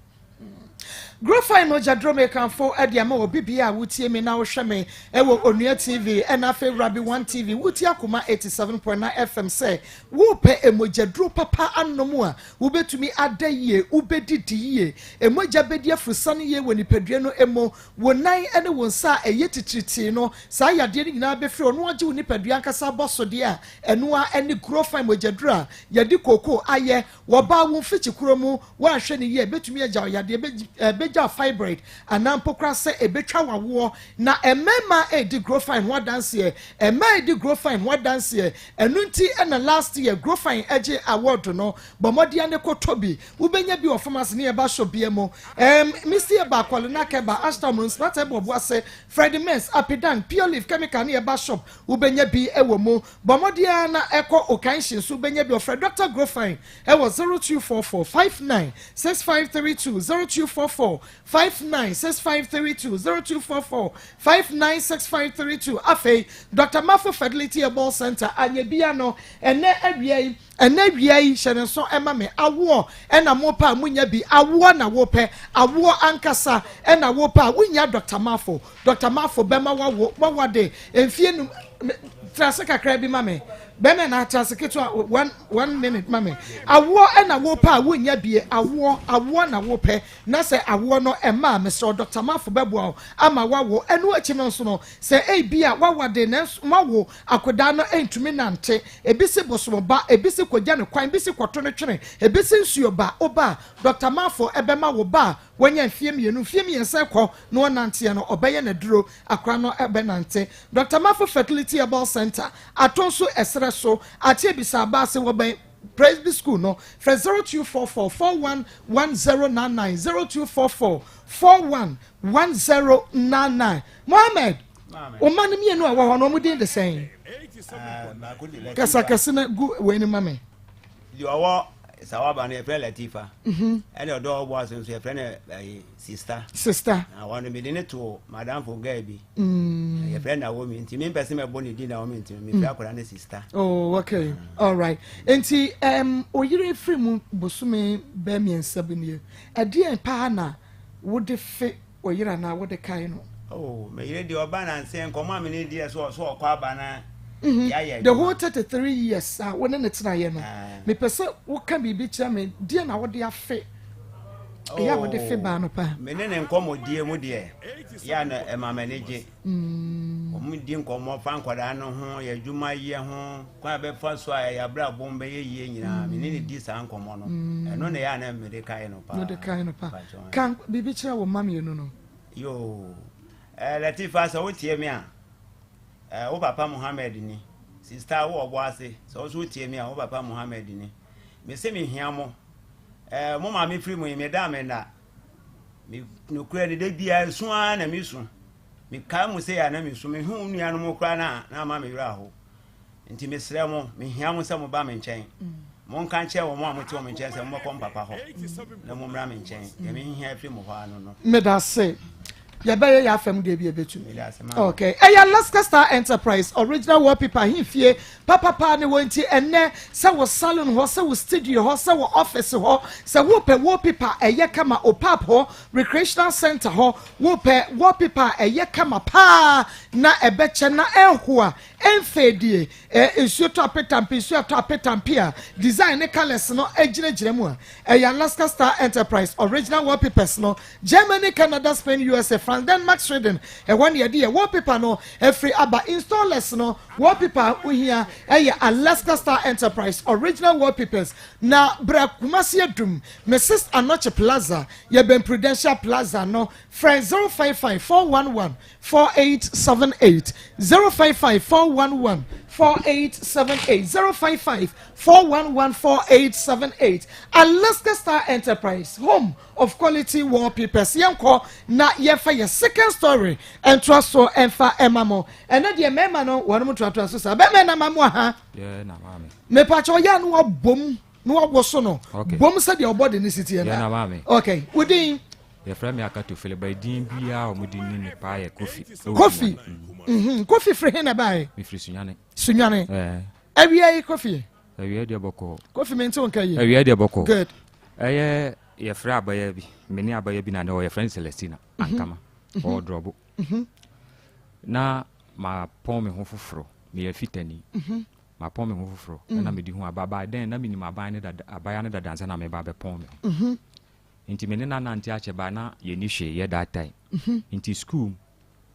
Grofine mogyaduro mekamfo de ama obi bia a wotie me na wohwɛ me ɛwɔ Onua TV ɛna afei Rabi One TV wotie Akoma 87.9 FM sɛ wopɛ emogyaduro papa anom a wobɛtumi ada yie wobɛdidi yie emogya bɛdi afurusane yie wɔ nipadua no emu wo nan ne wo nsa a ɛyɛ titiritii no saa yadeɛ no nyinaa bɛfiri ɔno agye wo nipadua ankasa abɔ so deɛ a ɛno a ɛne Grofine mogyaduro a yɛde kookoo ayɛ wɔbaa wo mfikyikuro mu woanhwɛ ne yie ɛbɛtumi agya wo yadeɛ ɛbɛgya fibroid anaa mpo koraa sɛ ɛbɛtwa wawoɔ na mmarima ɛredi grofine ho adanseɛ mmaa ɛredi grofine ho adanseɛ ɛno nti ɛna last year grofine ɛgye award no bɔ mmɔden ne kɔtɔ bi wobɛnya bi wɔ pharmacy ne yɛba shop bia mu ɛm misi ɛba akɔle kɛba ashtown mu nsprata ɛbɔ ɔbo ase freddy mens apidan pure leaf chemical ne yɛba shop wobɛnya bi ɛwɔ mu bɔ mmɔden na ɛkɔ okanhye nso wobɛnya bi ɔfrɛ dr grofine ɛwɔ 0244 59 6532 0244 59 6532 0244 59 6532 afei dr mafo fertility herbal center anya bia no ɛnɛ awia yi ɛnɛ awia yi hyɛ ne nso ɛma me awoɔ ɛna mopɛ a munya bi awoɔ na wopɛ awoɔ ankasa ɛna wopɛ a wonya dr mafo dr mafo bɛma wawo wawade mfie num trase kakra bi ma me Bɛmɛ na ate ase ketewa one minute ma me. Awoɔ ɛna wopɛ a wonnya bie awoɔ awoɔ na wopɛ na sɛ awoɔ no ɛma a mesrɛ wo Doctor Mafo bɛboa wo ama woawo ɛno akyi no nso no sɛ ebia woawade nanso moawo akodaa no ɛntumi nante ebi se bosom ba ebi se kɔgya no kwan ebi se kɔto no twene ebi se nsuo ba woba a Doctor Mafo ɛbɛma wo ba a wanya mfeɛ mmienu mfeɛ mmiɛnsa ɛkɔ na ɔnanteɛ no ɔbɛyɛ no aduro akora no ɛbɛnante Doctor Mafo Fertility Herbal Center ato nso ɛserɛ so ate abisa aba ase wɔ bɛn Presby School no frɛ 0244 41 1099 0244 41 1099 Mohammed wo mma no mmienu a ɛwɔ hɔ no wɔn din de sɛn? Kasa kɛse na gu wei no ma me. Deɛ ɔwɔ sawaba no yɛfrɛ Latifa mhm. ɛna ɔdɔ ɔbɔ ase nso yɛfrɛ no ɛyi sista. Sista. Na wɔn mede ne to madamfo guy bi. Mm. Yɛfrɛ Naomi nti mi mpɛ sɛ mɛbɔ ne din Naomi nti mi fira mm. akwadaa ne sista. Oh okay all right nti um, oyere firi mu bosome bɛɛ mmiɛnsa bi nie ɛdeɛn paa na wode fe oyere anaa wode kae no. Oh me yere deɛ ɔba nansa nkɔmɔ a me ne deɛ so ɔso ɔkɔ aba na mm-hmm. yɛayɛ the whole 33 years a wo ne ne tenaeɛ no ah. mepɛ sɛ woka biribi kyerɛ me deɛ na wode afe ɛyɛ a wode fe baa no paa. Me ne ne nkɔmmɔdie mu deɛ yɛ a na ɛma m'ani gye. Mm. Wɔn di nkɔmmɔ fa nkwadaa no ho, yɛ adwuma yɛ ho, kwan a bɛfa so a yɛ abrabɔ mu bɛyɛ yie nyinaa. Me ne ne di saa nkɔmmɔ no. Mm. Ɛno na ɛyɛ a na mede kae no paa. Mede kae no paa. Ka biribi kyerɛ wo mma mmienu no. Yoo. Eh, Latifa, sɛ wotie me a, eh, wo papa Muhammad ni. Sista, wo ɔbɔ ase, sɛ wo nso wotie me a, wo papa Muhammad ni. Mese mehia mo. Eh, mo maame firi mu yi, meda a menna. Me nokorɛ no, da biara esu ara na mesu. Mekae mo sei a na mesu. Mehu wo nuanom koraa no a, na ama me werɛ aho. Nti mesrɛ mo, mehia mo sɛ moba me nkyɛn. Monka nkyerɛ wɔn a mote wɔn nkyɛn sɛ mommɛkɔ me papa hɔ na mommra me nkyɛn. Deɛ mehia afiri mo hɔ ara no no. Meda ase. Yɛbɛyɛ yɛ afam deɛ bi yɛbɛtumi. Okay. Ɛyɛ Alaska Star Enterprise original wallpaper ahemfie papapa ne wɔ nti ɛnɛ sɛ wɔ salon hɔ sɛ wɔ studio hɔ sɛ wɔ office hɔ sɛ wopɛ wallpaper ɛyɛ kama opap hɔ recreational center hɔ wopɛ wallpaper ɛyɛ kama paa na ɛbɛkyɛ na ɛnhoa ɛmfɛdie nsuo tɔ apetampe nsuo atɔ apetampe a design ne colours no gyinagyina mu a ɛyɛ Alaska Star Enterprise original wallpapers no Germany, Canada, Spain, USA, France, Denmark, Sweden ɛhɔ ne yɛde yɛ wallpaper no afiri aba installers no wallpaper a wohia ɛyɛ Alaska Star Enterprise original wallpapers na bra Kumasi Adum Mrs Anokye Plaza yɛbɛn Prudential Plaza no frɛ 055 411 4878 055 411 4878 055 411 4878 Alaska Star Enterprise home of quality wallpapers yɛnkɔ na yɛmfa yɛ second story ntoa so ɛmfa ɛma mo ɛnɛ deɛ mmarima no wɔn toatoa so saa bɛrima na ma mo aha mepakyɛ ɔyɛ ano abom na wawoso no bom sɛdeɛ ɔbɔ de ne si teɛ na okay wodin Yɛfrɛ me Akato Philip, but din biara a wɔde nim me paa yɛ Kofi. Kofi. Mm. Kofi firi he na ɛbaeɛ? Mefiri Sunyane. Sunyane. Eh. Awia yi Kofi. Awia deɛ bɔkɔɔ. Kofi me nte wo nka yie. Awia deɛ bɔkɔɔ. Good. Ɛyɛ yɛfrɛ abaya bi, me ne abaya bi na ne wɔ yɛfrɛ no Celestina mhm. Ankama. Mhm. Ɔwɔ Drɔbo. Mhm. Na mapɔn me ho foforɔ, meyɛ fitani. Mapɔn me ho foforɔ, ɛna mede hu aba. By then na menim aban ne dada, abaya no dada ansa na meba abɛpɔn me ho. Nti me ne no anante akyɛ but na yɛnni hwee yɛ that time. Nti school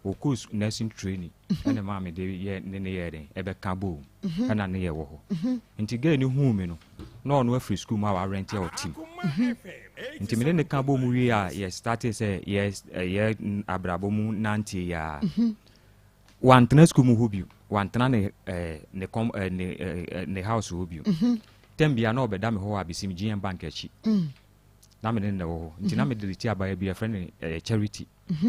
mu, ɔkɔɔ nursing training ɛna ɛmaa me de yɛ ne no yɛɛ dɛn ɛbɛka boom ɛna ne yɛ wɔ hɔ. Nti girl no huu me no, na ɔno afiri school mu a warɛnte a ɔte mu. Nti me ne no ka boom wie a yɛ startee sɛ yɛ yɛ abrabɔ mu nanteɛ yi ara. Wantena school mu hɔ bio, wantena ne ɛɛ ne kɔm ɛɛ ne ɛɛ ne house hɔ bio. Tɛm biara na ɔbɛda me hɔ wɔ Abesim GM Bank akyi. Na me ne no na ɛwɔ hɔ nti na mede ti abaayewa bi yɛfrɛ no ɛɛ Charity.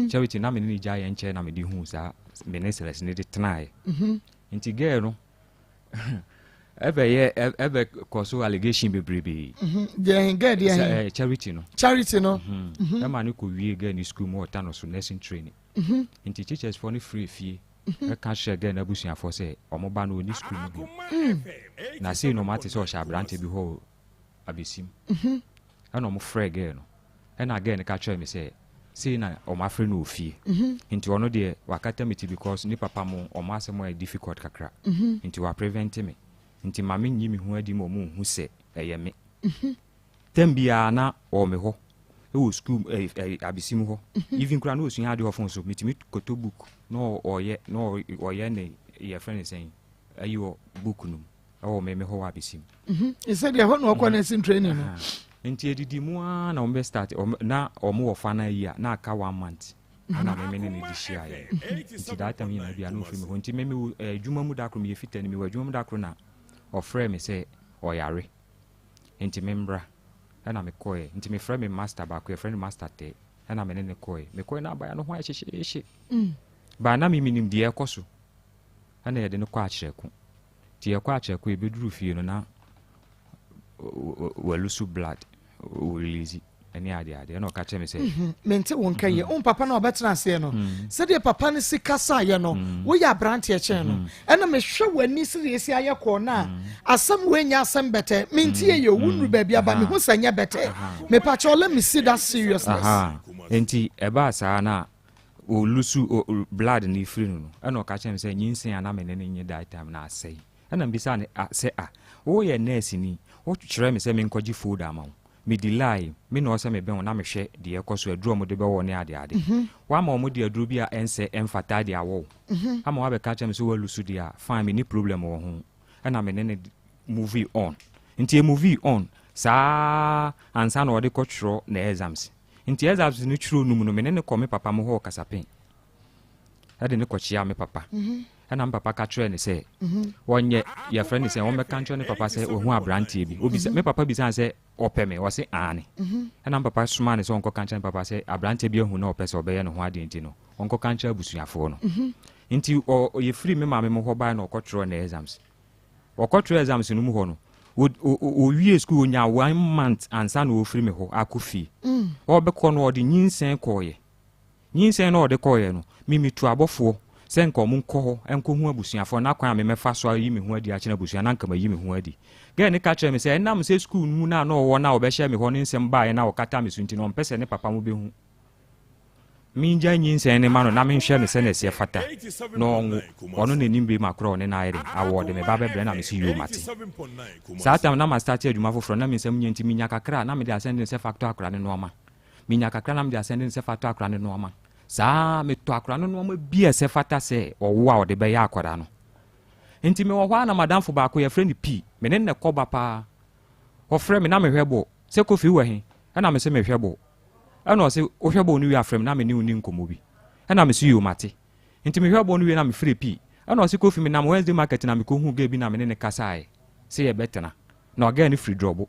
Charity na me ne no gyae yɛn nkyɛn na mede huu saa me ne Celeste ne de tenaeɛ. Nti girl no ɛbɛyɛ ɛbɛ kɔ so allegation bebrebe. Deɛ girl deɛ he? Charity no. Charity no. Ɛma no kɔ wie girl no school mu wɔ Tano so nursing training. Nti teachers foɔ no frɛɛ fie ɛka kyerɛɛ girl no abusuafoɔ sɛ wɔn ba no ɔnni school mu bio. Na sei na wɔn ate sɛ ɔhyɛ aberante bi hɔ wɔ abesim. Ɛna wɔn frɛɛ girl no. Ɛna girl no ka kyerɛɛ me sɛ sei na wɔn afrɛ no wɔ fie. Nti ɔno deɛ wakata me ti because ne papa mo wɔn asɛm ayɛ difficult kakra. Nti wa prevent me. Nti ma menyi me ho adi ma ɔmo nhu sɛ ɛyɛ me. Tam biara na ɔwɔ me hɔ wɔ sukuu ɛɛ ɛɛ abesim hɔ. Even koraa na ɔsua adeɛ wɔ phone so. Metumi kɔtɔ book na ɔyɛ na ɔyɛ ne yɛfrɛ no sɛn ayi wɔ book no mu ɛwɔ me me hɔ wɔ abesim. Sɛ deɛ ɛhɔ na ɔkɔ nursing training no. Nti edidi mu ara na wɔn bɛ start wɔn na wɔn wɔ fa na ayi a na aka one month ɛna me me ne ne de hyia yɛ. Nti that time nyinaa bi a na ofiri me hɔ. Nti me me wɔ adwuma mu da koro meyɛ fita ni me wɔ adwuma mu da koro na ɔfrɛ me sɛ ɔyare. Nti me mbra. Ɛna me kɔɛ. Nti me frɛ me master baako yɛfrɛ no master tɛ. Ɛna me ne no kɔɛ. Me kɔɛ na abaya no ho ayɛ hyehyeehye. But na me menim deɛ ɛkɔ so. Ɛna yɛde no kɔ akyerɛko. Nti yɛkɔ akyerɛko yɛbɛduru fie no na walusu blood, ɔrelease ɛne ade ade. Ɛna ɔka kyerɛ me sɛ. Mente wo nka yie. Wo papa no a ɔbɛtena aseɛ no, sɛdeɛ papa no si kasaeɛ no, woyɛ aberanteɛ kyɛn no. Ɛna mehwɛ w'ani sɛdeɛ ɛsi ayɛ kɔɔ no a, asɛm wei nyɛ asɛm bɛtɛ. Mente yie o, wonnuru baabi aba, mehu sɛ ɛnyɛ bɛtɛ. Mepakyɛw, let me see that seriousness. Nti ɛbaa saa na ɔlusu blood no firi no no, ɛna ɔka kyerɛ me sɛ nyinsɛn a na me ne no nye that time no asɛe. Ɛna mebisaa no sɛ ah, woyɛ nurse ni, wokyerɛ me sɛ menkɔgye folder ama wo. Me di lie, me na ɔsɛ mebɛn wo na mehwɛ deɛ ɛkɔ so, aduro a wɔde bɛwɔ wo ne ade ade. Woama wɔn de aduro bi a ɛnsɛ ɛmfata de awɔ wo. Ama woabɛka akyerɛ me sɛ woalusu deɛ a, fine, menni problem wɔ ho. Ɛna me ne no movie on. Nti yɛ on saa ansa na ɔde kɔtwerɛ ne exams. Nti exams no twerɛ no mu no, me ne no kɔ me papa mo hɔ wɔ Kasapin. Ɛde no kɔkyea me papa. Ɛna me papa ka kyerɛɛ no sɛ, wɔnyɛ, yɛfrɛ no sɛ, wɔmmɛka nkyerɛ ne papa sɛ wahu aberanteɛ bi. Obisa, me papa bisaa no sɛ, ɔpɛ me? Ɔse, aane. Ɛna me papa somaa no sɛ ɔnkɔka nkyerɛ ne papa sɛ aberanteɛ bi ahu na ɔpɛ sɛ ɔbɛyɛ ne ho adeɛ nti no, ɔnkɔka nkyerɛ abusuafoɔ no. Nti yɛfiri me maame mo hɔ baeɛ na ɔkɔtwerɛɛ ne exams. Ɔkɔtwerɛɛ exams no mu hɔ no, ɔwie sukuu, ɔnyaa one month ansa na ɔrefiri me hɔ akɔ fie. Ɔrebɛkɔ no, ɔde nyinsɛn kɔeɛ. Nyinsɛn no a ɔde kɔeɛ no, me metu abɔfoɔ sɛ nka wɔn nkɔ hɔ nkɔhu abusuafoɔ na kwan a memɛfa so ayi me ho adi akyerɛ abusua na nka mayi me ho adi. Girl no ka kyerɛɛ me sɛ ɛnam sɛ sukuu no mu no a na ɔwɔ no a ɔbɛhyɛɛ me hɔ no nsɛm baeɛ na ɔkata me so nti no ɔmpɛ sɛ ne papa mo bɛhu. Mengyae nyinsɛn no ma no na menhwɛ no sɛnea ɛseɛ fata na ɔnwo. Ɔno na ɛnim bere ma korɔ a ɔne no ayɛ den awo ɔde me ba bɛbrɛ na mese yoo mate. Saa tam na mastarte adwuma foforɔ na me nsam nyɛ nti menya kakra a na mede asɛnde no sɛ fa tɔ akora no nnoɔma. Menya kakra na mede asɛnde no sɛ fa tɔ akora no nnoɔma. Saa ara, metɔ akora no nnoɔma bi a ɛsɛ fata sɛ ɔwo a ɔde bɛyɛ akwadaa no. Nti mewɔ hɔ ara na m'adamfo baako, yɛfrɛ no P, me ne no na ɛkɔ ba paa. Ɔfrɛ me na mehwɛ bɔɔl. Sɛ Kofi wɔ he? Ɛna mese mehwɛ bɔɔl. Ɛna ɔse wohwɛ bɔɔl no wie a frɛ me na me ne wo nni nkɔmmɔ bi. Ɛna mese yoo mate. Nti mehwɛ bɔɔl no wie na mefrɛ P. Ɛna ɔse Kofi menam Wednesday market na mekɔhuu girl bi na me ne no kasaeɛ sɛ yɛbɛtena. Na girl no firi Drɔbo.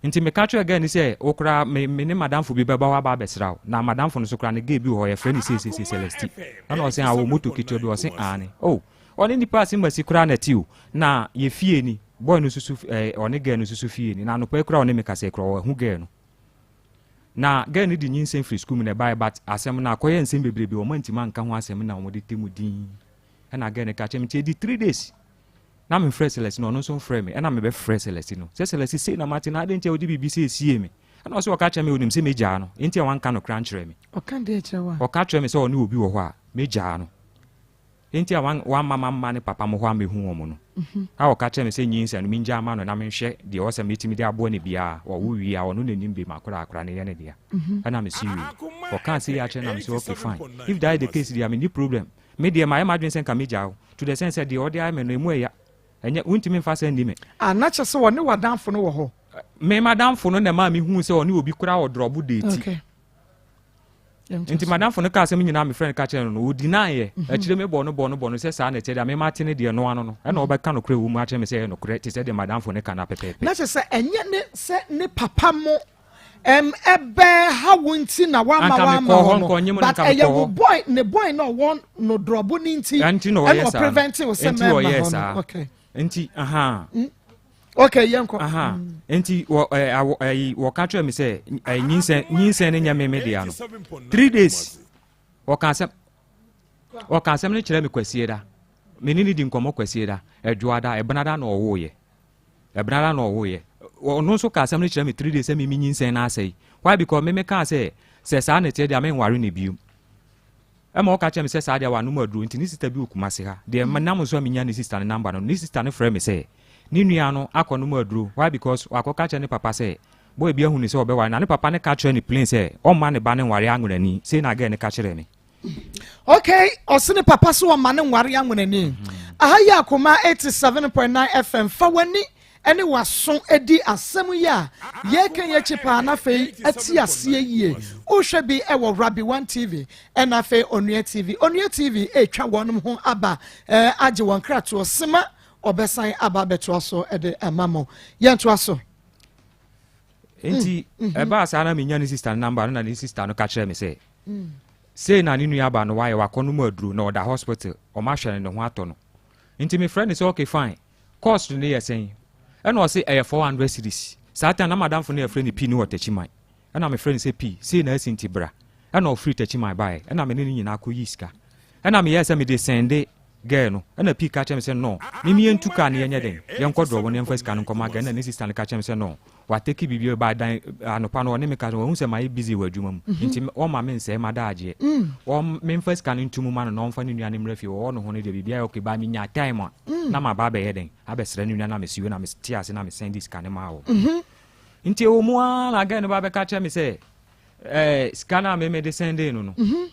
Nti meka kyerɛɛ girl no sɛ, wo koraa me me ne m'adamfo bi bɛba hɔ aba abɛsra wo. Na m'adamfo no nso koraa ne girl bi wɔ hɔ yɛfrɛ no seisei Celeste. Ɛna ɔse ah ɔwɔ moto ketewa bi ɔse aane. Oh ɔne nipa a Simasi koraa na ɛte o. Na yɛ fie ni, boy no nso so eh, ɔne girl no nso so fie ni. Na anɔpa yi koraa ɔne me kasa yi koraa ɔahu girl no. Na girl no de nyinsɛn firi sukuu mu na ɛbaeɛ but asɛm no akɔyɛ nsɛm bebrebe wɔn antumi anka ho asɛm na wɔde te mu dinn. Ɛna girl no ka kyerɛ me nti ɛdi 3 days na memfrɛ Celeste no, ɔno nso mfrɛ me. Ɛna mebɛfrɛ Celeste no sɛ Celeste sei na mate na adɛn nti a wode biribi sɛ esie me? Ɛna ɔsɛ ɔka kyerɛ me onim sɛ megyaa no nti a wanka nokorɛ ankyerɛ me. Ɔka deɛ kyerɛ wo a? Ɔka kyerɛ me sɛ ɔne obi wɔ hɔ a megyaa no nti a wamma mamma ne papa mo hɔ ammɛhu wɔn no. A ɔka kyerɛ me sɛ nyinsɛn no mengyaa ma no na menhwɛ deɛ ɔwɔ sɛ metumi de aboa no biara ɔwo wie a ɔno n'anim bem akora akora no yɛ ne dea. Ɛna mese wie. Ɔkaa sei akyerɛ na mese okay fine if that is the case deɛ a menni problem. Me deɛ mayɛ m'adwene sɛ nka mɛgyaa wo, to the sense sɛ deɛ ɔde ayɛ me no ɛmu ɛya, ɛnyɛ, wontumi mfa saa nni me. Ah, na kyerɛ sɛ ɔne w'adamfo no wɔ hɔ? Me m'adamfo no na ɛmaa mehuu sɛ ɔne obi koraa wɔ drɔbo deeti. Okay. Nti m'adamfo no kaa asɛm nyinaa mefrɛ no ka kyerɛ no no, ɔdinaeɛ. Akyire mebɔɔ no bɔɔ no bɔɔ no sɛ saa na ɛteɛ deɛ a me mate no deɛ ɛno ano no, ɛna ɔbɛka nokorɛ wɔ mu akyerɛ me sɛ ɛyɛ nokorɛ te sɛ deɛ m'adamfo no ka no ara pɛpɛɛpɛ. Na kyerɛ sɛ ɛnyɛ ne sɛ ne papa mo ɛm ɛbɛ ha wo nti na wama wama hɔ no, but ɛyɛ wo boy ne boy na ɔwɔ no drɔbo ne nti ɛna ɔprevent wo sɛ mɛma hɔ no. Okay. Nti aha. Okay, yɛn kɔ. Aha. Nti wɔ ɛ awɔ ɛyi wɔka kyerɛ mi sɛ ɛ nyinsɛn nyinsɛn ne nyɛ mi mi dea no. 3 days wɔka asɛm wɔka asɛm no kyerɛ mi Kwasieda. Me ne ne di nkɔmɔ Kwasieda, Ɛdwoada, Ɛbenada na ɔwɔ yɛ. Ɛbenada na ɔwoeɛ. Ɔno nso kaa asɛm no kyerɛ me 3 days sɛ me menyinsɛn no asɛe. Why? Because me mekaa sɛ sɛ saa na ɛteɛ deɛ a menware no bio. Ɛma ɔka kyerɛ me sɛ saa deɛ wanom aduro nti ne sister bi wɔ Kumasi ha. Deɛ nam nso a menya ne sister no number no, ne sister no frɛ me sɛ Ne nua no akɔnom aduro. Why? Because wakɔka akyerɛ ne papa sɛ boy bi ahu no sɛ ɔbɛware no na ne papa no ka kyerɛ no plain sɛ ɔmma ne ba no nware anwenani. Sei na girl no ka kyerɛɛ me. Okay, ɔse ne papa so ɔma no nware anwenani. Aha yi Akoma 87.9 FM, fa w'ani ne w'aso di asɛm yi a yɛreka yi akyi paa na afei ati aseɛ yie. Wohwɛ bi wɔ Rabbi One TV ɛna afei Onua TV. Onua TV ɛretwa wɔn ho aba eh, agye wɔn kratoɔ sema ɔbɛsan aba abɛtoa so de ama mo. Yɛntoa so. Nti mm, mhm. ɛbaa saa na menya ne sista no namba no na ne sista no ka kyerɛ me sɛ mm. sei na ne nua ba no wayɛ wakɔ no mu aduro na ɔda hospital ɔma hwɛ no ne ho atɔ no nti mefrɛ no sɛ okay fine cost no yɛ sɛn ɛna ɔse ɛyɛ 400 cedis saa time na madamfo no yɛfrɛ no pii ne wɔ takyiman ɛna mefrɛ no sɛ pii sei na asi nti bra ɛna ɔfiri takyiman baeɛ ɛna me ne no nyinaa kɔyi sika ɛna meyɛɛ sɛ mede sɛnde girl no ɛna pii ka kyerɛ me sɛ no me me yɛntu car no yɛnyɛ dɛn yɛnkɔ drɔbo no yɛmfa sika no nkɔma girl ɛna ne sister no ka kyerɛ me sɛ no watake biribi ba dan anɔpa no ɔne me ka sɛ wahu sɛ mayɛ busy wɔ adwuma mu mhm. nti ɔma me nsɛe m'adagyeɛ mm. ɔm memfa sika no ntu mu ma no na ɔmfa ne nua no mmra fie ɔwɔ no ho no deɛ biribi ayɛ okay ba menya time a mm. na maba abɛyɛ dɛn abɛsrɛ ne nua na mesiwe na mete ase na mesɛn de sika no maa wɔ mhm. nti ɛwɔ mu ara na girl no ba bɛka kyerɛ me sɛ eh, sika no a meme de sɛndee no no mhm.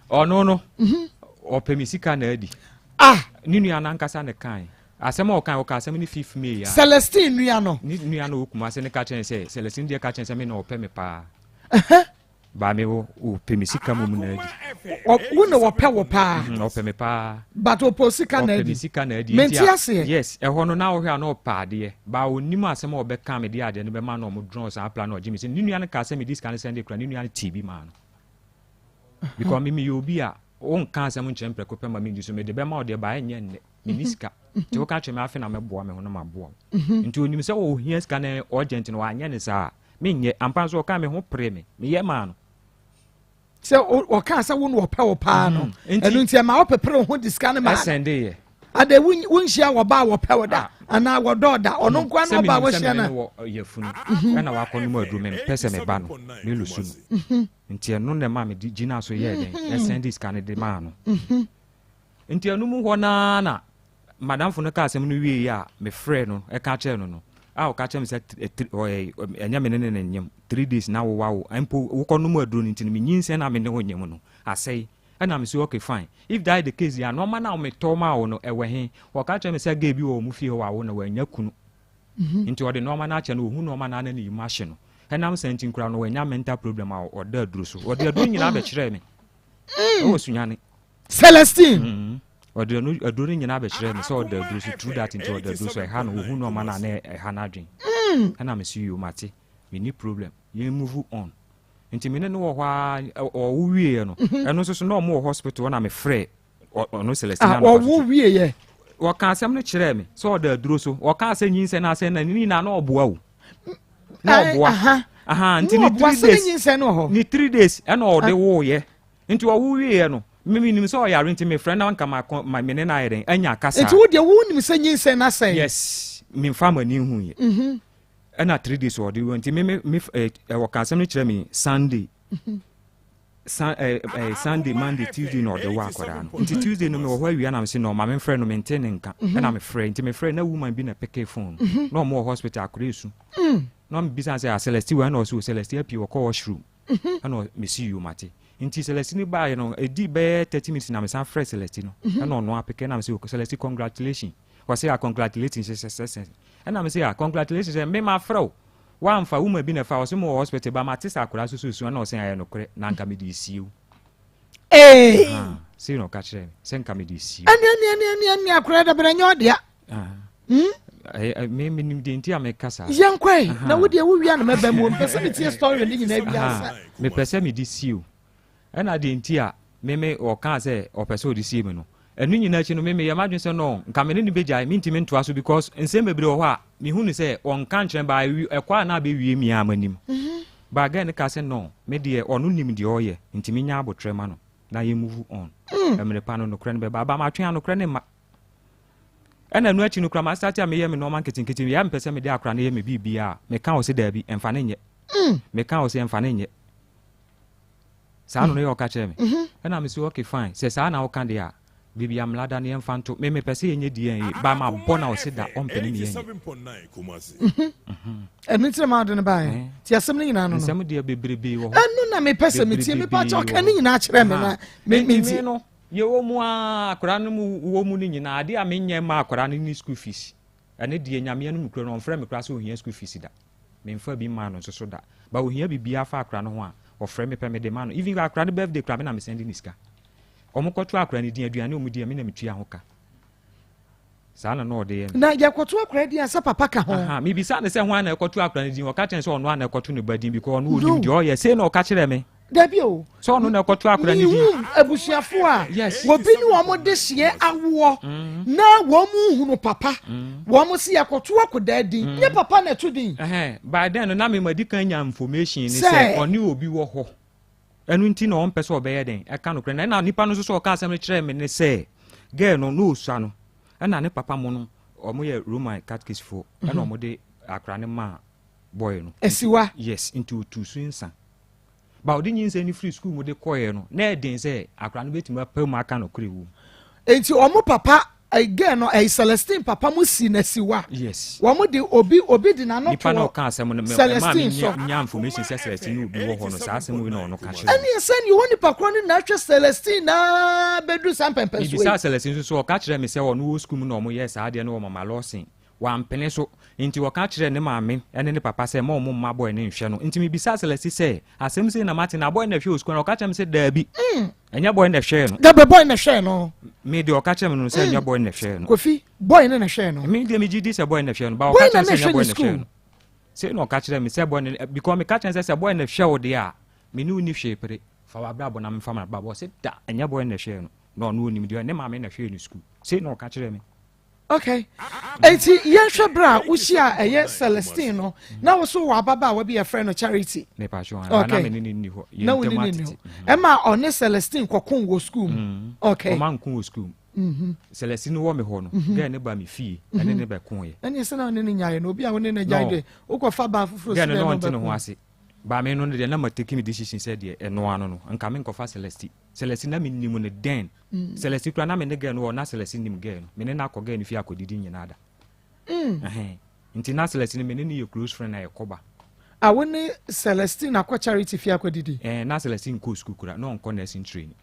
ɔno no mhm. ɔpɛ me sika na adi ah ne nua no ankasa ne kan asɛm a ɔkan ɔka asɛm no fifth may ya celestine nua no ne nua no ɔkuma ase ne ka kyerɛ sɛ celestine deɛ ka kyerɛ sɛ me na ɔpɛ me paa Ba me wo ɔpɛ me sika mmom na adi. Wo na wɔpɛ wo paa. Mhm, ɔpɛ me paa. But ɔpɛ sika na adi. Ɔpɛ me sika na adi. Mente aseɛ. Yes, ɛhɔ no na wohwɛ a na ɔpɛ adeɛ. Ba ɔnim asɛm a ɔbɛka me de adeɛ no bɛma no ɔmo drɔn saa plan na ɔgye me sɛ ne nua no kaa sɛ mede sika no sɛnde kura ne nua no tee bi maa no. Because me meyɛ obi a wonka asɛm nkyerɛ mprɛko pɛ ma mendi so mede bɛma wo deɛ ba ɛnyɛ nnɛ. Menni sika. Nti woka kyerɛ me afe na mɛboa me ho na maboa wo. Nti onim sɛ ɔhia sika no urgent no wanyɛ ne saa. Menyɛ. Ampa nso ɔkaa me ho peree me. Meyɛ maa no. Sɛ ɔkaa sɛ wo na ɔpɛ wo paa no, mhm. ɛno nti ɛma wopepere wo ho de sika no maa no. Ɛsɛnde yɛ. Ade wonhyia wɔ ba a wɔpɛ wo da ah. anaa wɔdɔ da ɔno mm. nkoa na ɔba a wɔhyia no. Sɛ wɔ yafunu mhm. ɛna wakɔ no mu aduro mempɛ sɛ meba no melusu no. Mhm. Nti ɛno na ɛma mede gyina so yɛɛ dɛn ɛsɛnde sika no de maa no. Nti ɛno mu hɔ no ara na madamfo no kaa asɛm no wieeɛ a mefrɛɛ no ɛka kyerɛɛ no no a ɔka kyerɛ me sɛ ɛnyɛ me ne ne ne nyem three days na wowa wo mpo wokɔ nom aduro no nti no menyinsɛn na me ne wo nyem no asɛe ɛna me so okay fine if that is the case deɛ nɔɔma no a metɔ maa wo no ɛwɔ he wɔka kyerɛ me sɛ gay bi wɔ wɔn fie hɔ wawo na wanya kunu mhm. nti ɔde nɔɔma no akyɛ no ɔhu nɔɔma no ana ne yi mu ahye no ɛnam sɛ nti nkura no wanya mental problem a ɔda aduro so ɔde aduro nyinaa bɛkyerɛɛ me mm. ɛwɔ sunyane Celestine. Mm-hmm. Ɔde ɛno aduro no nyinaa bɛkyerɛ me sɛ ɔda aduro so true that nti ɔda aduro so ɛha no ohu nneɛma no a na ɛha no adwen mm. ɛna me so yio mate menni problem yɛn move on nti me ne no wɔ hɔ a ɔwo wieɛ no mhm. ɛno nso so na ɔmo wɔ hospital na mefrɛ ɔno Celestine ah, ɔwo wieɛ wɔka asɛm no kyerɛɛ me sɛ ɔda aduro so wɔka sɛ nyinsɛn no asɛn na ne nyinaa na ɔboa o na ɔboa nti ne 3 days ne 3 days ɛna ɔde woyɛ Nti ɔwo wieɛ no, me menim sɛ ɔyare nti mefrɛ na nka makɔ ma me ne no ayɛ dɛn anya akasa. Nti wo deɛ wonim sɛ nyinsɛn no asɛe? Yes, memfa m'ani nhuiɛ. Mm-hmm. Ɛna 3 days ɔde wɔ nti me me me ɛ ɔka asɛm no kyerɛ me Sunday. Mm-hmm. San ɛ ɛ Sunday, Monday, Tuesday na ɔde wɔ akwadaa no. Nti Tuesday no mewɔ hɔ awia na mese no ma memfrɛ no mente ne nka. Mm-hmm. Ɛna mefrɛ nti mefrɛ na woman bi na peke phone no. Na ɔmo wɔ hospital akwadaa esu. Mm. Na mebisa sɛ ah Celeste wɔ ɛna ɔse o Celeste apue ɔkɔ washroom. Ɛna mesi yoo mate. Nti Celestine baeɛ no, ɛdi bɛyɛ 30 minutes na mesan frɛ Celestine no. Mhm. Ɛna ɔno apeke na mese Celestine congratulation. Ɔse ah congratulations sɛ sɛ sɛ. Ɛna mese ah congratulations sɛ me ma frɛ wo. Wamfa wo ma bi na ɛfa ɔse mo wɔ hospital ba mate sɛ akwadaa soso su ɛna ɔse ayɛ nokorɛ na nka mede sie wo. Ee. Sei na ɔka kyerɛ me sɛ nka mede sie. Ɛne ɛne ɛne ɛne ɛne akwadaa dabere nyɛ ɔdea. Hmm? Me menim deɛ nti a meka saa. Yɛnkɔe na wo deɛ wowia no mɛba mu mepɛ sɛ metie story no nyinaa bi ansa. Mepɛ sɛ mede sie o. Ɛna deɛ nti a me me ɔkaa sɛ ɔpɛ sɛ ɔde sie me no. Ɛno nyinaa akyi no me meyɛ m'adwene sɛ no nka me ne no bɛgyae mentumi ntoa so because nsɛm bebree wɔ hɔ a mehu no sɛ ɔnka nkyerɛ baa ɛkɔ a na abɛwie me a m'anim. Mhm. Baa gɛ no ka sɛ no me deɛ ɔno nim deɛ ɔyɛ nti menya abotrɛ ma no na yɛ move on. Mm. Mmerɛ pa no nokorɛ no bɛba aba matwe a nokorɛ ne mma. Ɛna ɛno akyi no koraa mastate a meyɛ me nnoɔma nketenkete meyɛ a mepɛ sɛ mede akora no yɛ me biribiara a meka wɔ se daabi ɛmfa no nyɛ mm. meka wɔ se ɛmfa no nyɛ saa no no yɛ ɔka kyerɛ me mm-hmm. ɛna mese okay fine sɛ saa na woka deɛ a Baabi a mmara da no yɛmfa nto. Me mepɛ sɛ yɛnyɛ DNA ba ma bɔ na ɔse da ɔmpɛ ne me yɛnyɛ. Ɛno nti na maa ɔde no baeɛ. Ti asɛm no nyinaa no no. Nsɛm deɛ bebrebe wɔ hɔ. Ɛno na mepɛ sɛ metie mepa kyɛ ɔka ne nyinaa kyerɛ me na me me nti. no yɛwɔ mu a akwadaa no mu wɔ mu no nyinaa adeɛ a menyɛ ma akwadaa no ne school fees. Ɛne deɛ Nyame anom nokorɛ no ɔmfrɛ me koraa sɛ ohia school fees da. Memfaa bi mmaa no nso so da. But ohia biribiara fa akwadaa no ho a ɔfrɛ me pɛ mede ma no. Even akwadaa no birthday koraa me na mesɛnde ne sika. Wɔkɔto akwadaa no din, aduane a wɔdi a, me na metua ho ka. Saa na na ɔde yɛ me. Na yɛkɔto akwadaa din a sɛ papa ka ho. Aha, mebisa no sɛ hwan na ɛkɔto akwadaa no din, ɔka kyerɛ me sɛ ɔno a na ɛkɔto ne ba din because ɔno ɔnim deɛ ɔyɛ. Sei na ɔka kyerɛ me. Dabi o. Sɛ ɔno na ɛkɔto akwadaa no din. Mehu abusuafo a yes. wɔbi ne wɔn de hyeɛ awoɔ mm. na wɔn mu nhunu papa. Mm. Wɔn si yɛkɔto akwadaa din. Mm. Nye papa na ɛto din. By then no na me ma di kan nya information ne sɛ ɔne obi wɔ hɔ. Ɛno nti na ɔmpɛ sɛ ɔbɛyɛ dɛn ɛka nokorɛ no. Ɛna nipa no nso sɛ ɔka asɛm no kyerɛɛ me ne sɛ girl no na ɔsua no ɛna ne papa mo no ɔmo yɛ Roman Catholic foɔ ɛna mhm. ɔmo de akora no maa boy no. Asiwa. Yes, nti ɔtu so nsa. Ba ɔde nyinsɛn no firi sukuu mu de kɔɛ no na ɛden sɛ akora no bɛtumi apɛ mu aka nokorɛ wɔ mu. Nti ɔmo papa girl no ɛyɛ Celestine papa mo si na siwa. Yes. Wɔn de obi obi de n'ano Nipa na ɔka asɛm no Celestine so. Ɛma mi nya information sɛ Celestine obi wɔ hɔ no saa asɛm wei na ɔno ka kyerɛ. Ɛni ɛsɛ ni wɔn nipa korɔ no na ahwɛ Celestine naa bɛdu saa mpɛmpɛ so yi. Mibisa Celestine nso so ɔka kyerɛ mi sɛ ɔno wɔ sukuu mu na wɔn yɛ saa adeɛ no wɔ Mama Lawson. Wampene so, enti ɔka kyerɛɛ ne maame ne ne papa sɛ mma wɔn mma boy no nhwɛ no. Enti mibisaa Celeste sɛ, Asɛm sei na mate, na boy no na ɛhwɛɛ wɔ sukuu anaa? Ɔka kyerɛɛ me sɛ, Daabi, ɛnyɛ boy no na ɛhwɛɛ no. Dabi, boy no na ɛhwɛɛ no. Me deɛ ɔka kyerɛɛ me no sɛ ɛnyɛ boy no na ɛhwɛɛ no. Kofi, boy no na ɛhwɛɛ no. Me deɛ megye di sɛ boy no na ɛhwɛɛ no, but ɔka kyerɛɛ me sɛ ɛnyɛ boy no na ɛhwɛɛ no. Sei na ɔka kyerɛɛ me sɛ boy no, because meka kyerɛɛ no sɛ sɛ boy no na ɛhwɛ wo deɛ a, me ne wo nni hwee pere, fa w'abrabɔ na memfa m'abrabɔ. Ɔse da, ɛnyɛ boy no na ɛhwɛɛ no, na ɔno ɔnim deɛ, ne maame na ɛhwɛɛ no sukuu. Sei na ɔka kyerɛɛ me. Okay. Enti yɛnhwɛ berɛ a wohyia a ɛyɛ Celestine no na wo so wɔ ababaawa bi yɛfrɛ no Charity. Okay. Na wo ne ne nni hɔ. Ɛma ɔne Celestine kɔko wɔ sukuu mu. Mm. Okay. Ɔma nko wɔ sukuu mu. Mm-hmm. Celestine wɔ me hɔ no, mm-hmm. gɛɛ ne ba me fie ɛne ne mm-hmm. bɛko yɛ. Ɛne sɛ na ɔne ne nyaeɛ no obi a wo ne ne gyae de wokɔfa baa foforɔ si dɛ no ɔnte ne ho ase. Ba me no deɛ na ma take me decision sɛ deɛ ɛno ano no nka me nkɔfa Celestine. Celestine na menim no dɛn Mm. Celeste kura na me ne girl no wɔ na Celeste nim girl no. Me ne no akɔ girl no fie akɔdidi nyinaa da. Mm. Nti na Celeste no me ne no yɛ close friend na yɛkɔba. A wo ne Celestine akɔ charity fie akɔdidi? Eh, na Celestine nkɔ sukuu kura na ɔnkɔ nursing training.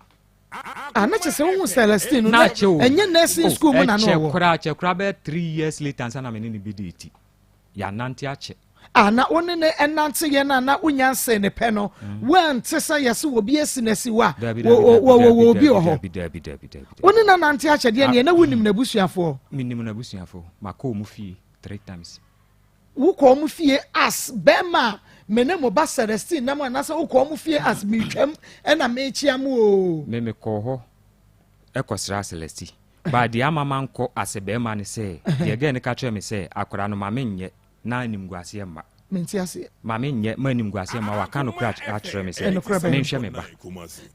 Ah, na kyerɛ sɛ wohu Celestine no na ɛnyɛ nursing oh, school mu na na ɔwɔ. Ɛkyɛ koraa, kyɛ koraa bɛyɛ 3 years later ansa na me ne no bɛdi ti. Yɛanante akyɛ. A na wo ne no nante yɛ no a na wonya nsee ne pɛ no, mm. woante sɛ yɛse obi asi no asi hɔ a wɔwɔ obi wɔ hɔ. Wo ne no nante akyɛdeɛ neɛ na wonim n'abusuafoɔ. Menim n'abusuafoɔ. Makɔ ɔmo fie three times. Wokɔ ɔmo fie as bɛrima a me ne mo ba Celestine nam anaasɛ wokɔ ɔmo fie as metwam ɛna mekyia mo o. Me mekɔɔ hɔ ɛkɔsra Celestine. But deɛ ama mankɔ as bɛrima ne sɛ deɛ gɛɛ no ka kyerɛ me sɛ akwadaa no ma menyɛ na animguaseɛ mma. Mente aseɛ. Ma menyɛ ma animguaseɛ mma waka nokorɛ akyerɛ me sɛ menhwɛ me ba.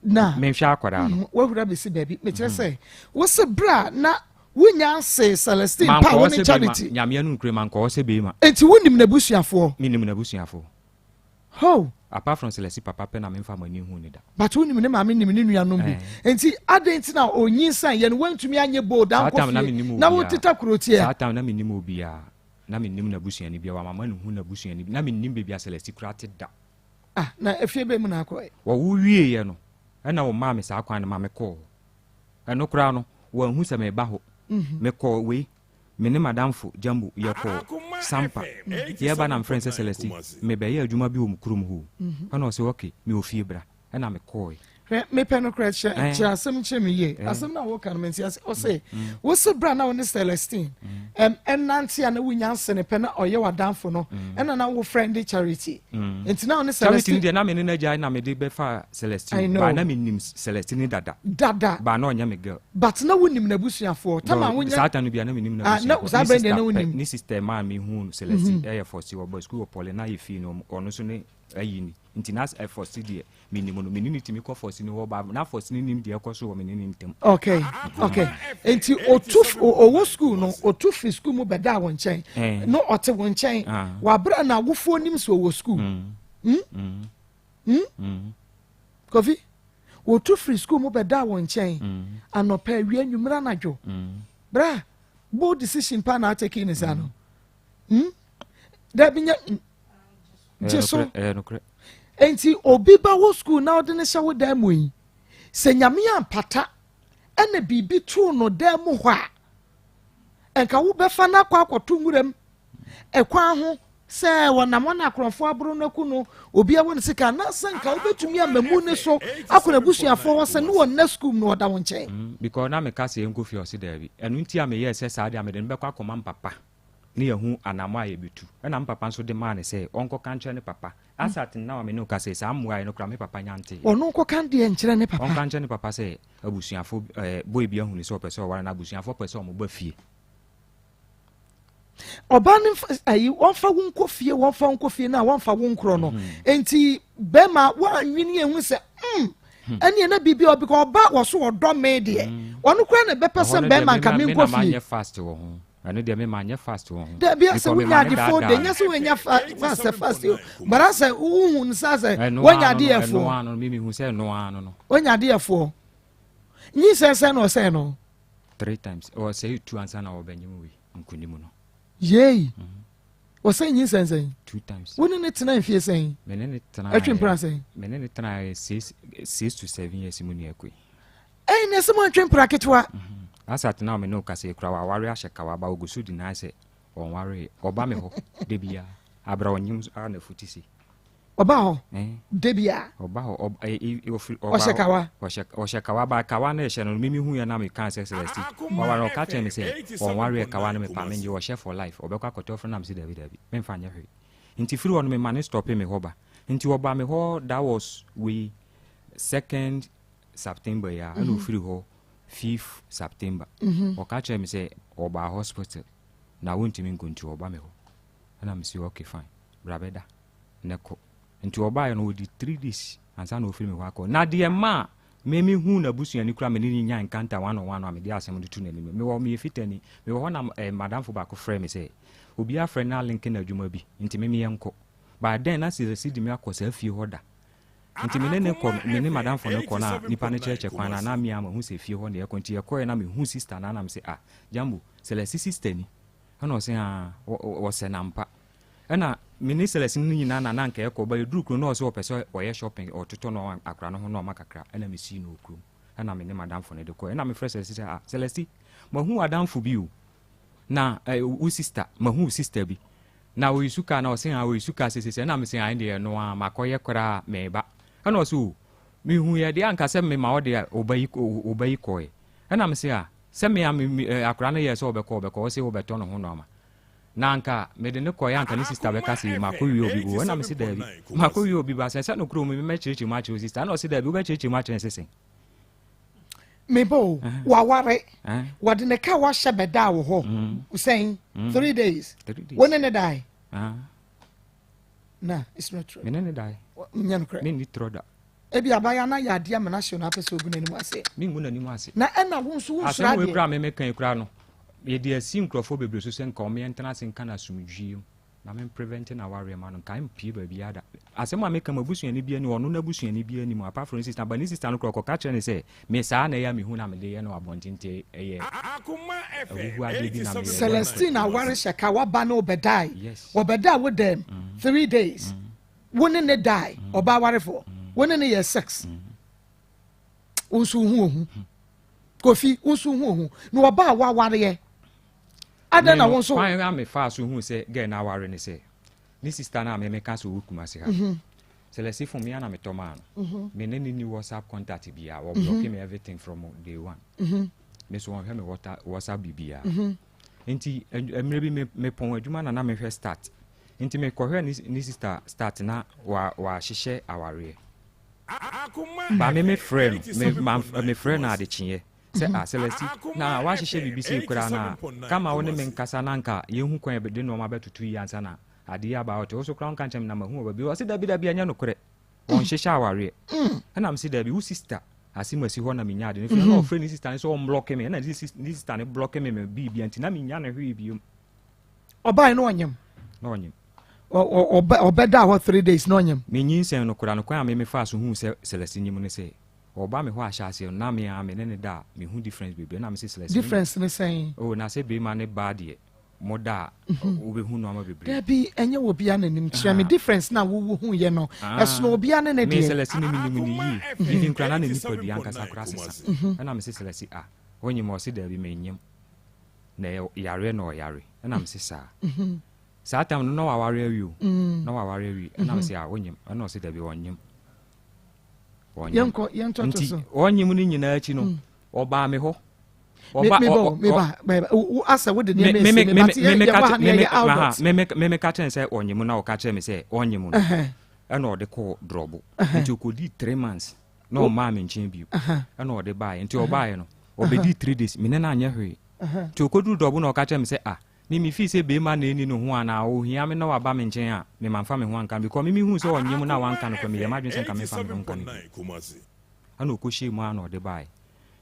Na menhwɛ akwadaa no. Wahura bɛsi baabi. Mekyerɛ sɛ wose berɛ a na wonya nsee Celestine pa wo ne Charity. Nyame anu nokorɛ mankɔ hɔ sɛ beema. Enti wonim n'abusuafoɔ? Menim n'abusuafoɔ. Ho! Apart from Celestine papa pɛ na memfa m'ani nhuu no da. But wonim ne maame nim ne nuanom bi. Enti adɛn nti na ɔnyinsɛn yɛ no woantumi anyɛ bold ankɔ fie na woteta kurotiɛ? Saa time na mennim obiara. Na mennim n'abusuani biara, wamma manhu n'abusuani bi. Na mennim baabi a Celeste koraa te da. Ah, na efie bɛn mu na akɔe? Wɔwo wieeɛ no, ɛna wɔmaa me saa kwan no ma mekɔɔ hɔ. Ɛno koraa no, wɔanhu sɛ mereba hɔ. Mekɔɔ wei, me ne m'adamfo Jambo yɛkɔɔ Sampa. Yɛreba na mefrɛ no sɛ Celeste, mebɛyɛ adwuma bi wɔ mo kurom hɔ o. Ɛna ɔse okay, mewɔ fie bra. Ɛna mekɔɔe. Hwɛ, mepɛ nokorɛ, kyerɛ, eh. kyerɛ asɛm kyerɛ me yie. Eh. Asɛm no a woka no mente ase. Ɔse, mm. wose berɛ a na wo ne Celestine mm. ɛnante a na wonya nsene pɛ na ɔyɛ w'adamfo no, mm. ɛna na wo friend Charity. Nti na wo ne Celestine. Charity deɛ na me ne no agyae na mede bɛfa Celestine. Ba na menim Celestine dada. Dada. Ba na ɔnyɛ me girl. But na wonim n'abusuafoɔ. Tama wonya. Saa ta no bia na menim ah, n'abusuafoɔ. Saa berɛ deɛ na wonim. Ne sister maa mehu Celestine mm-hmm. ɛyɛ fɔsi ɔbɔ sukuu wɔ Pɔle na yɛ fie no ɔno nso ne ayi ni. Nti na fɔsi deɛ menim no, me ne no tumi kɔ fɔsi no hɔ ba na fɔsi no nim deɛ ɛkɔ so wɔ me ne ne ntam. Okay, okay. Nti otu ɔwɔ school no, otu firi school mu bɛdaa wo nkyɛn. Eh. No ɔte wo nkyɛn. Ah. Wabere na awofoɔ nim sɛ ɔwɔ school. Mm. Mm? Mm? Mm. Kofi? Wɔtu firi sukuu mu bɛdaa wo nkyɛn anɔpa, awia, anwummerɛ, anadwo. Bra, bold decision paa na atake ne saa no. Dabi nyɛ gye so. Enti obi ba wo sukuu na ɔde ne hyɛ wo dan mu yi, sɛ Nyame ampata ɛna biribi too no dan mu hɔ a, nka wobɛfa no akɔ akɔto nwuram ɛkwan ho sɛ wɔnam wɔn akorɔmfoɔ aboro no aku no, obi awɔ no sika, anaasɛ nka wobɛtumi ama mu ne so akɔ n'abusuafoɔ hɔ sɛ ne wɔn nna sukuu mu na ɔda wo nkyɛn. Because na meka sɛ yɛnkɔ fie, ɔse daabi. Ɛno nti a meyɛɛ sɛ saa deɛ a mede no bɛkɔ akɔma mpapa ne yɛhu anammɔ a yɛbɛtu. Ɛna mpapa nso de maa no sɛ ɔnkɔka nkyerɛ ne papa. As at now a me ne wo kasa yi, saa mmuaeɛ no koraa me papa nya nteeɛ. Ɔno nkɔka deɛ nkyerɛ ne papa. Ɔnka nkyerɛ ne papa sɛ abusuafoɔ, boy bi ahu no sɛ ɔpɛ sɛ ɔware no, abusuafoɔ pɛ sɛ wɔba fie. Ɔbaa no nfa ayi wɔnfa wo nkɔ fie, wɔnfa wo nkɔ fie na wɔnfa wo nkorɔ no. Nti bɛrima wɔanwene ehu sɛ ɛne ɛna biribi a ɔbɛka ɔba wɔ so ɔdɔ me deɛ ɔno koraa na ɛbɛpɛ sɛ bɛrima nka me nkɔ fie. Fast wɔ ho, ɛno deɛ mema nyɛ fast wɔ ho. Dabi asɛ wonya adefoɔ de nyɛ sɛ wonya fast fast o, bara sɛ wohu no sa sɛ wonya adeɛfoɔ. Ɛno ano mimi hu sɛ ɛno ano no. Wonya adeɛfoɔ nyinsɛn sɛ na ɔsɛn no. Three times ɔsɛe tu ansa na ɔbɛnyem wei nkonim no. Yei ɔsɛe nyinsɛn sɛn? Two times. Wo ne ne tena mfie sɛn? Me ne ne tena. Ɛtwe mpena sɛn? Me ne ne tena 6 to 7 years mu nua koe. Ɛyi na ɛsɛ mo antwe mpena ketewa. Asa tena me ne o kasa ekura waware ahyɛ kawa ba ogu so di nan sɛ ɔnware, ɔba me hɔ de bia abra ɔnyem a na futi si. Ɔba hɔ de bia. Ɔba hɔ, ɔfiri ɔba. Ɔhyɛ kawa. Ɔhyɛ kawa ba kawa na ɛhyɛ no mimi hu yɛ na mi kan sɛ Celeste waware. Ɔka kyerɛ mi sɛ ɔnware kawa no mi pa mi ngye, ɔhyɛ for life, ɔbɛkɔ akɔtɔ firi nam si dabi dabi mi nfa nyɛ hwee. Nti firi hɔ no mi ma ne stop mi hɔ ba, nti ɔba mi hɔ, that was we 2nd September ya, ɛna ofiri hɔ 5th September. Ɔka kyerɛ mi sɛ ɔba hospital na wontumi nko nti ɔba mi hɔ, ɛna mi si okay, fine, bra bɛda ne kɔ. Nti ɔbaeɛ no ɔdi 3 days ansa na ɔfiri me hɔ akɔ. Na deɛ ma a meme hu n'abusuani kora me ne ne nya encounter one on one a mede asɛm no to n'anim, mewɔ meyɛ fitani, mewɔ hɔ na madamfo baako frɛ me sɛ obi afrɛ no alinke no adwuma bi, nti me meyɛ nkɔ. By then na sirasi de me akɔ saa fie hɔ da, nti me ne ne kɔ, me ne madamfo no kɔ na nipa no kyerɛkyerɛ kwan na na me ama hu sɛ fie hɔ na yɛkɔ. Nti yɛkɔɛ na mehu sister na anam sɛ, "Ah, Jambo, Sɛlɛsi sister ni?" Ɛna ɔsɛ, "Ah, wɔsɛ nampa." Ɛna me ne Celeste no nyinaa na nanka ɛkɔ ba yɛduru kuro na ɔsɛ ɔpɛ sɛ ɔyɛ shopping, ɔtotɔ no akora no ho nɔɔma kakra, ɛna mesii no wɔ kurom, ɛna me ne madamfo no de kɔ, ɛna mefrɛ Celeste sɛ, "Ah, Celeste, mahu adamfo bi o, na wo sister, mahu wo sister bi na oyi su kaa." Na ɔsɛ, "Ah, oyi su kaa sesese." Ɛna mesɛ, "Ah, ɛdeɛ ɛno a makɔyɛ koraa meba." Ɛna ɔsɛ, "O, mehu yɛ deɛ anka sɛ mema ɔde ɔba yi kɔɛ." Ɛna mesɛ, "Ah, sɛ me a me akora no yɛ sɛ ɔbɛkɔ ɔbɛkɔ, ɔsɛ ɔbɛtɔ ne ho nɔɔma na anka mede ne kɔɛ, anka ne sister bɛka sɛ makɔ wie obi bo." Ɛna mese, "Daabi, makɔ wie obi ba sɛ sɛ no kuro mu mɛkyerɛkyerɛ mu akyerɛ wo sister." Ɛna ɔse, "Daabi, wobɛkyerɛkyerɛ mu akyerɛ ne sesɛn?" Mebɔ o, waware, wɔde ne ka wahyɛ bɛda wɔ hɔ sɛn? 3 days. Wo ne ne dae na it's not true. Mene ne dae. Nyɛ nokorɛ. Menni torɔ da. Ebi abaya na yɛ adeɛ ama no ahyɛ no apɛ sɛ ogu n'anim ase. Mengu n'anim ase. Na ɛna wo nso wo nsoro asɛm wei kora memeka yi kora no, yɛde asi nkurɔfoɔ bebree so sɛ nka ɔmo yɛntena ase nka no asomdwie mu na me prevent na awareɛ ma no nka mpie baabi ada. Asɛm a meka ma abusuani bi anim, ɔno n'abusuani bi anim, apart from ne sister ba, ne sister no korɔ kɔka kyerɛ ne sɛ me saa na ɛyɛ a mehu na mede yɛ no abɔnten, nti ɛyɛ ahuhu adeɛ bi na meyɛ. Celestine aware hyɛ ka waba ne wobɛdae. Yes. Wɔbɛda wo dɛm 3 days, wo ne ne dae, ɔba awarefoɔ, wo ne ne yɛ sex. Wo nso wo ho ohu, Kofi, wo nso wo ho ohu na ɔba a wawareɛ adan na wo nso. Kwan a mefaa so hu sɛ girl no aware ne sɛ ne sister no a memeka sɛ ɔwɔ Kumase ha, Celeste phone me ana metɔ maa no. Me ne ne ni WhatsApp contact biaa, wɔ block me everything from day one. Me so wɔnhwɛ me WhatsApp biribiaa. Nti mmerɛ bi mepɔn adwuma na na mehwɛ start, nti mekɔhwɛ ne sister start na wahyehyɛ awareɛ ba. Me mefrɛ no, mefrɛ no adekyeeɛ sɛ, "Ah, Celeste, na wahyehyɛ biribi sei koraa na kama wo ne me nkasa na nka yɛhu kwan yɛde nneɔma bɛtoto yi ansa na adeɛ aba ɔte wo so koraa wonka nkyɛn me na mahu ɔba bi." Ɔse, "Dabi, dabi, ɛnyɛ nokorɛ, wɔnhyehyɛ awareɛ." Ɛna mese, "Dabi, wo sister ase masi hɔ na menya ade no firi." Ɛna ɔfrɛ ne sister no sɛ ɔmblock me, ɛna ne sister no block me me biribia, nti na menya ne hwee biom. Ɔbae na ɔnyam? Na ɔnyam. Ɔbɛda hɔ 3 days na ɔnyam? Menyinsɛn no koraa no, kwan a me mefaa so huu sɛ Celeste nyim no sɛ Ɔba me hɔ ahyɛ aseɛ no, na me ara me ne ne da a, mehu difference bebree. Na me se Celeste. Difference ne sɛn? Oh, na sɛ bɛrima ne baa deɛ, mo da a, wobɛhu nneɛma bebree. Dabi, ɛnyɛ wɔ obiara n'anim. Kyerɛ me difference na wowu hu yɛ no. Ɛsono obiara ne ne Me deɛ. Celeste ne menim ne yie. Even koraa na ne nipadua ankasa koraa sesa. Ɛna me se Celeste, ah, wonyim? Ɔse daabi, menyim. Na ɛyɛ yareɛ na ɔyare. Ɛna me se saa. Saa time no na waware awie o. Na waware awie. Ɛna me se ah, wonyim? Ɛna ɔse daabi, ɔnyim. Ɔnyim. Yɛnkɔ, yɛntɔ to Nti so. ɔnyim no nyinaa akyi no, ɔbaa me hɔ. Ɔba meba o, meba, meba. Asɛ wode nneɛma esi me ba te yɛ wɔ ha ne yɛyɛ adult. Me meka kyerɛ no sɛ ɔnyim na ɔka kyerɛ me sɛ ɔnyim no. Ɛna ɔde kɔɔ drɔbo. Nti ɔkɔdii 3 months na ɔmaa me nkyɛn bio. Ɛna ɔde baeɛ. Nti ɔbaeɛ no, ɔbɛdii 3 days. Me ne no anyɛ hwee. Nti ɔkɔduru drɔbo na ɔka kyerɛ me sɛ ah, me mefii sɛ bɛrima na ɛni ne ho anaa ɔhia me na waba me nkyɛn a, me mamfa me ho anka no because me mehuu sɛ ɔnyem na wanka no kora, meyɛ m'adwene sɛ nka memfa me ho nka no bio. Ɛna ɔkɔhyɛɛ mu a na ɔde baeɛ.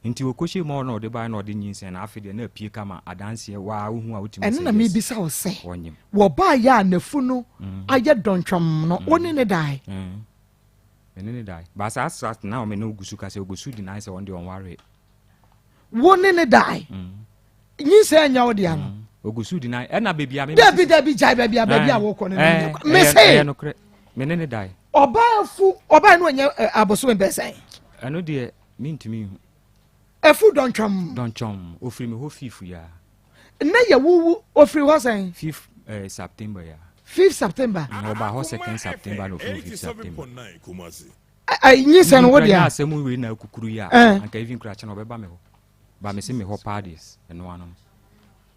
Nti ɔkɔhyɛɛ mu a na ɔde baeɛ na ɔde nyinsɛn na afei deɛ na apue kama adanseɛ waa wohu a wotumi Ɛno sɛ na yes, mebisa wo sɛ, ɔnyem. wɔbaayɛ a n'afu no ayɛ dɔntwɔm no, wo ne ne dae? Me ne ne dae. Ba saa saa na ɔme ne ogu so ka sɛ ogu so deny sɛ ɔno deɛ ɔnwaree. Wo ne ne dae? Nyinsɛn anya wo dea no? Ogu so deny. Ɛna baabi a me Dabi, dabi, gyae baabi a baabi a wokɔ no no nyɛ kwa. Me se ɛyɛ nokorɛ. Me ne ne dae. Ɔbaa afu, ɔbaa no ɔnyɛ abosome bɛsɛn. Ɛno deɛ mentumi nhu. Afu dɔntwɔm. Dɔntwɔm. Ofiri me hɔ fifth ya. Na yɛ wuwu ofiri hɔ sɛn? 5th September ya. 5th September. Ɔbaa hɔ 2nd September na ofiri 5th September. Nyinsɛn no wo Even dea? kura nyɛ asɛm wei na akukuru yi a, anka even kura kyɛn ɔbɛba me hɔ. Ba me se me hɔ paa deɛ, ɛno ano no.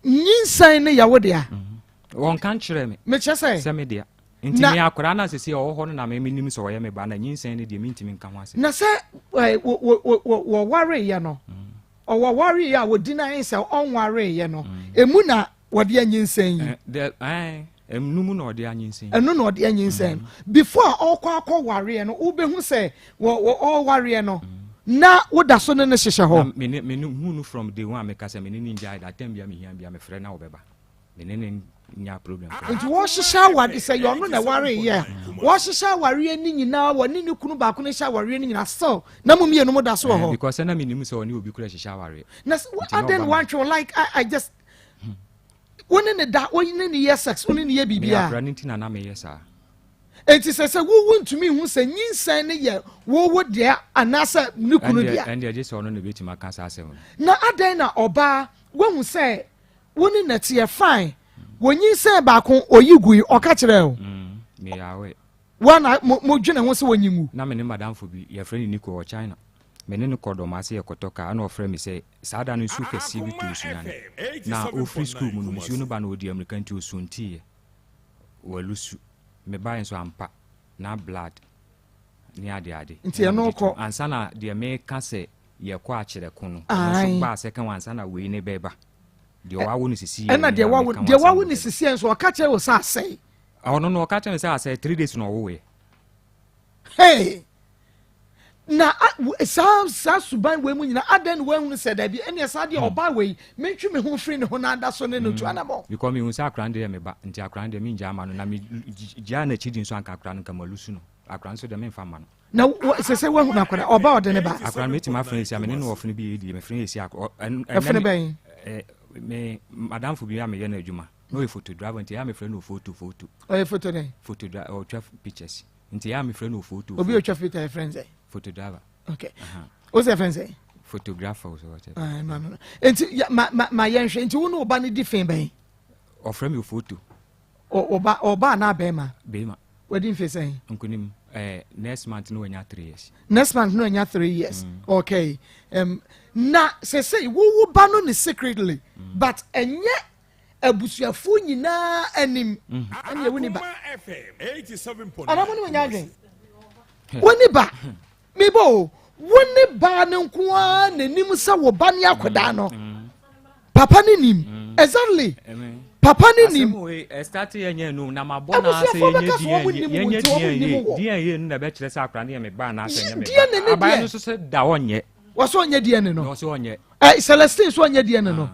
Nyinsɛn no yɛ wo dea? Wɔnka nkyerɛ me. Mekyerɛ sɛ. Sɛ me dea. Nti me akwadaa no asese ɔwɔ hɔ no na me menim sɛ ɔyɛ me ba na nyinsɛn no deɛ mentumi nka ho asɛm. Na sɛ wɔwareeɛ no, ɔwɔwareeɛ a wɔdi nan sɛ ɔnwareeɛ no, emu na wɔde anyinsɛn yi. Ɛnu mu na ɔde anyinsɛn. Ɛno na ɔde anyinsɛn no. Before a ɔkɔ akɔ wareɛ no, wobɛhu sɛ ɔwareɛ no, na woda so ne no hyehyɛ hɔ. Na me ne me hu no from day one, meka sɛ me ne ne ngyae da, time bia mehia bia mefrɛ na wɔbɛba. Me ne ne nya problem koraa. Nti wɔhyehyɛ aware sɛ yɛ ɔno na ɛwareeɛ a, wɔhyehyɛ awareɛ no nyinaa, wɔne ne kunu baako no hyɛ awareɛ no nyinaa, still na mo mmienu mo da so wɔ hɔ. Because sɛ na menim sɛ ɔne obi kora hyehyɛ awareɛ. Na adɛn na wantwe wo like I just wo ne ne da, wo ne ne yɛ sex, wo ne ne yɛ biribiara. Me akora no nti na na meyɛ saa. Enti sɛ wowu ntumi hu sɛ nyinsɛn no yɛ wowo dea anaasɛ ne kunu dea. Ɛndeɛ gye sɛ ɔno na ebetumi aka saa asɛm no. Na adɛn na ɔbaa wohu sɛ wo ne nɛteɛ fine, wɔnyinsɛn baako oyi gui, ɔka kyerɛ o. Meyɛ aware. Wa na mo dwene ho sɛ wɔnyi ngu. Na me ne madamfo bi yɛfrɛ no Nico wɔ China. Me ne no kɔ dɔm ase yɛkɔtɔ kaa ɛna ɔfrɛ me sɛ saa da no nsuo kɛseɛ bi tɔ Osunyane. Na ɔfiri sukuu mu no nsuo no ba na ɔdi ammirika nti ɔsuntiiɛ. Walusu. Mebaeɛ nso ampa na blood ne adeade. Nti ɛno kɔ. Ansa na deɛ meka sɛ yɛkɔ akyerɛko no, ɛno nso baa sɛ ka ansa na wei ne bɛba. Deɛ wawo no sisi yɛ. Ɛna deɛ wawo deɛ wawo no sisi yɛ nso ɔka kyerɛ wo sɛ asɛe. Ɔno no ɔka kyerɛ me sɛ asɛe 3 days na ɔwoeɛ. Hey! Na saa suban wei mu nyinaa adɛn na woahunu sɛ daabi ɛneɛ saa deɛ ɔbaa wei mentwe me ho mfiri ne ho na ada so ne no tu anamɔ. Because mehu sɛ akora no deɛ yɛ me ba nti akora no deɛ mengyaa ma no na megyaa n'akyi di nso anka akora no nka malusu no akora no nso deɛ memfa mma no. Na sɛ sɛ woahunu akora ɔba ɔde ne ba. Akora no mɛtumi afrɛ esi a me ne no ɔfene bi yɛ die mefrɛ esi akora. Ɛfene bɛn? Me madamfo bi a meyɛ no adwuma na ɔyɛ photo driver nti ɛyɛ a mefrɛ no photo photo. Ɔyɛ photo dɛn? Photo driver ɔtwa pictures. Nti ɛyɛ a mefrɛ no photo. Obi otwa photo yɛ friend sɛ? Photo driver. Okay. O sɛ friend sɛ? Photographer o sɛ wɔkyɛ. Ah, no no no. Nti ma ma ma yɛnhwɛ nti wo ne ɔba no di fen bɛn? Ɔfrɛ me photo. Ɔba ɔba anaa bɛrima? Bɛrima. Wadi mfe sɛn? Nkunim next month no wanya 3 years. Next month no wanya 3 years. Okay. Na sɛ sɛ wo wo ba no ne secretly but ɛnyɛ abusuafoɔ nyinaa anim ɛne ɛwo ni ba ana mo ne mo nya adwen wo ni ba mebɔ o wo ne ba no nko ara n'anim sɛ wo ba ne akwadaa no papa ne nim exactly papa ne nim. Ɛstart yɛ nyɛ num na ma bɔ na asɛ abusuafoɔ yɛ nyɛ bɛka so wɔn nim DNA wo yɛ nyɛ nti wɔn DNA nim wɔ DNA no na ɛbɛkyerɛ sɛ akora no yɛ me ba anaasɛ nyɛ me DNA ba ne aban deɛ. no nso sɛ da ɔnyɛ. Wɔsɛ ɔnyɛ DNA no. Wɔsɛ ɔnyɛ. Ɛ Celestine so ɔnyɛ DNA no.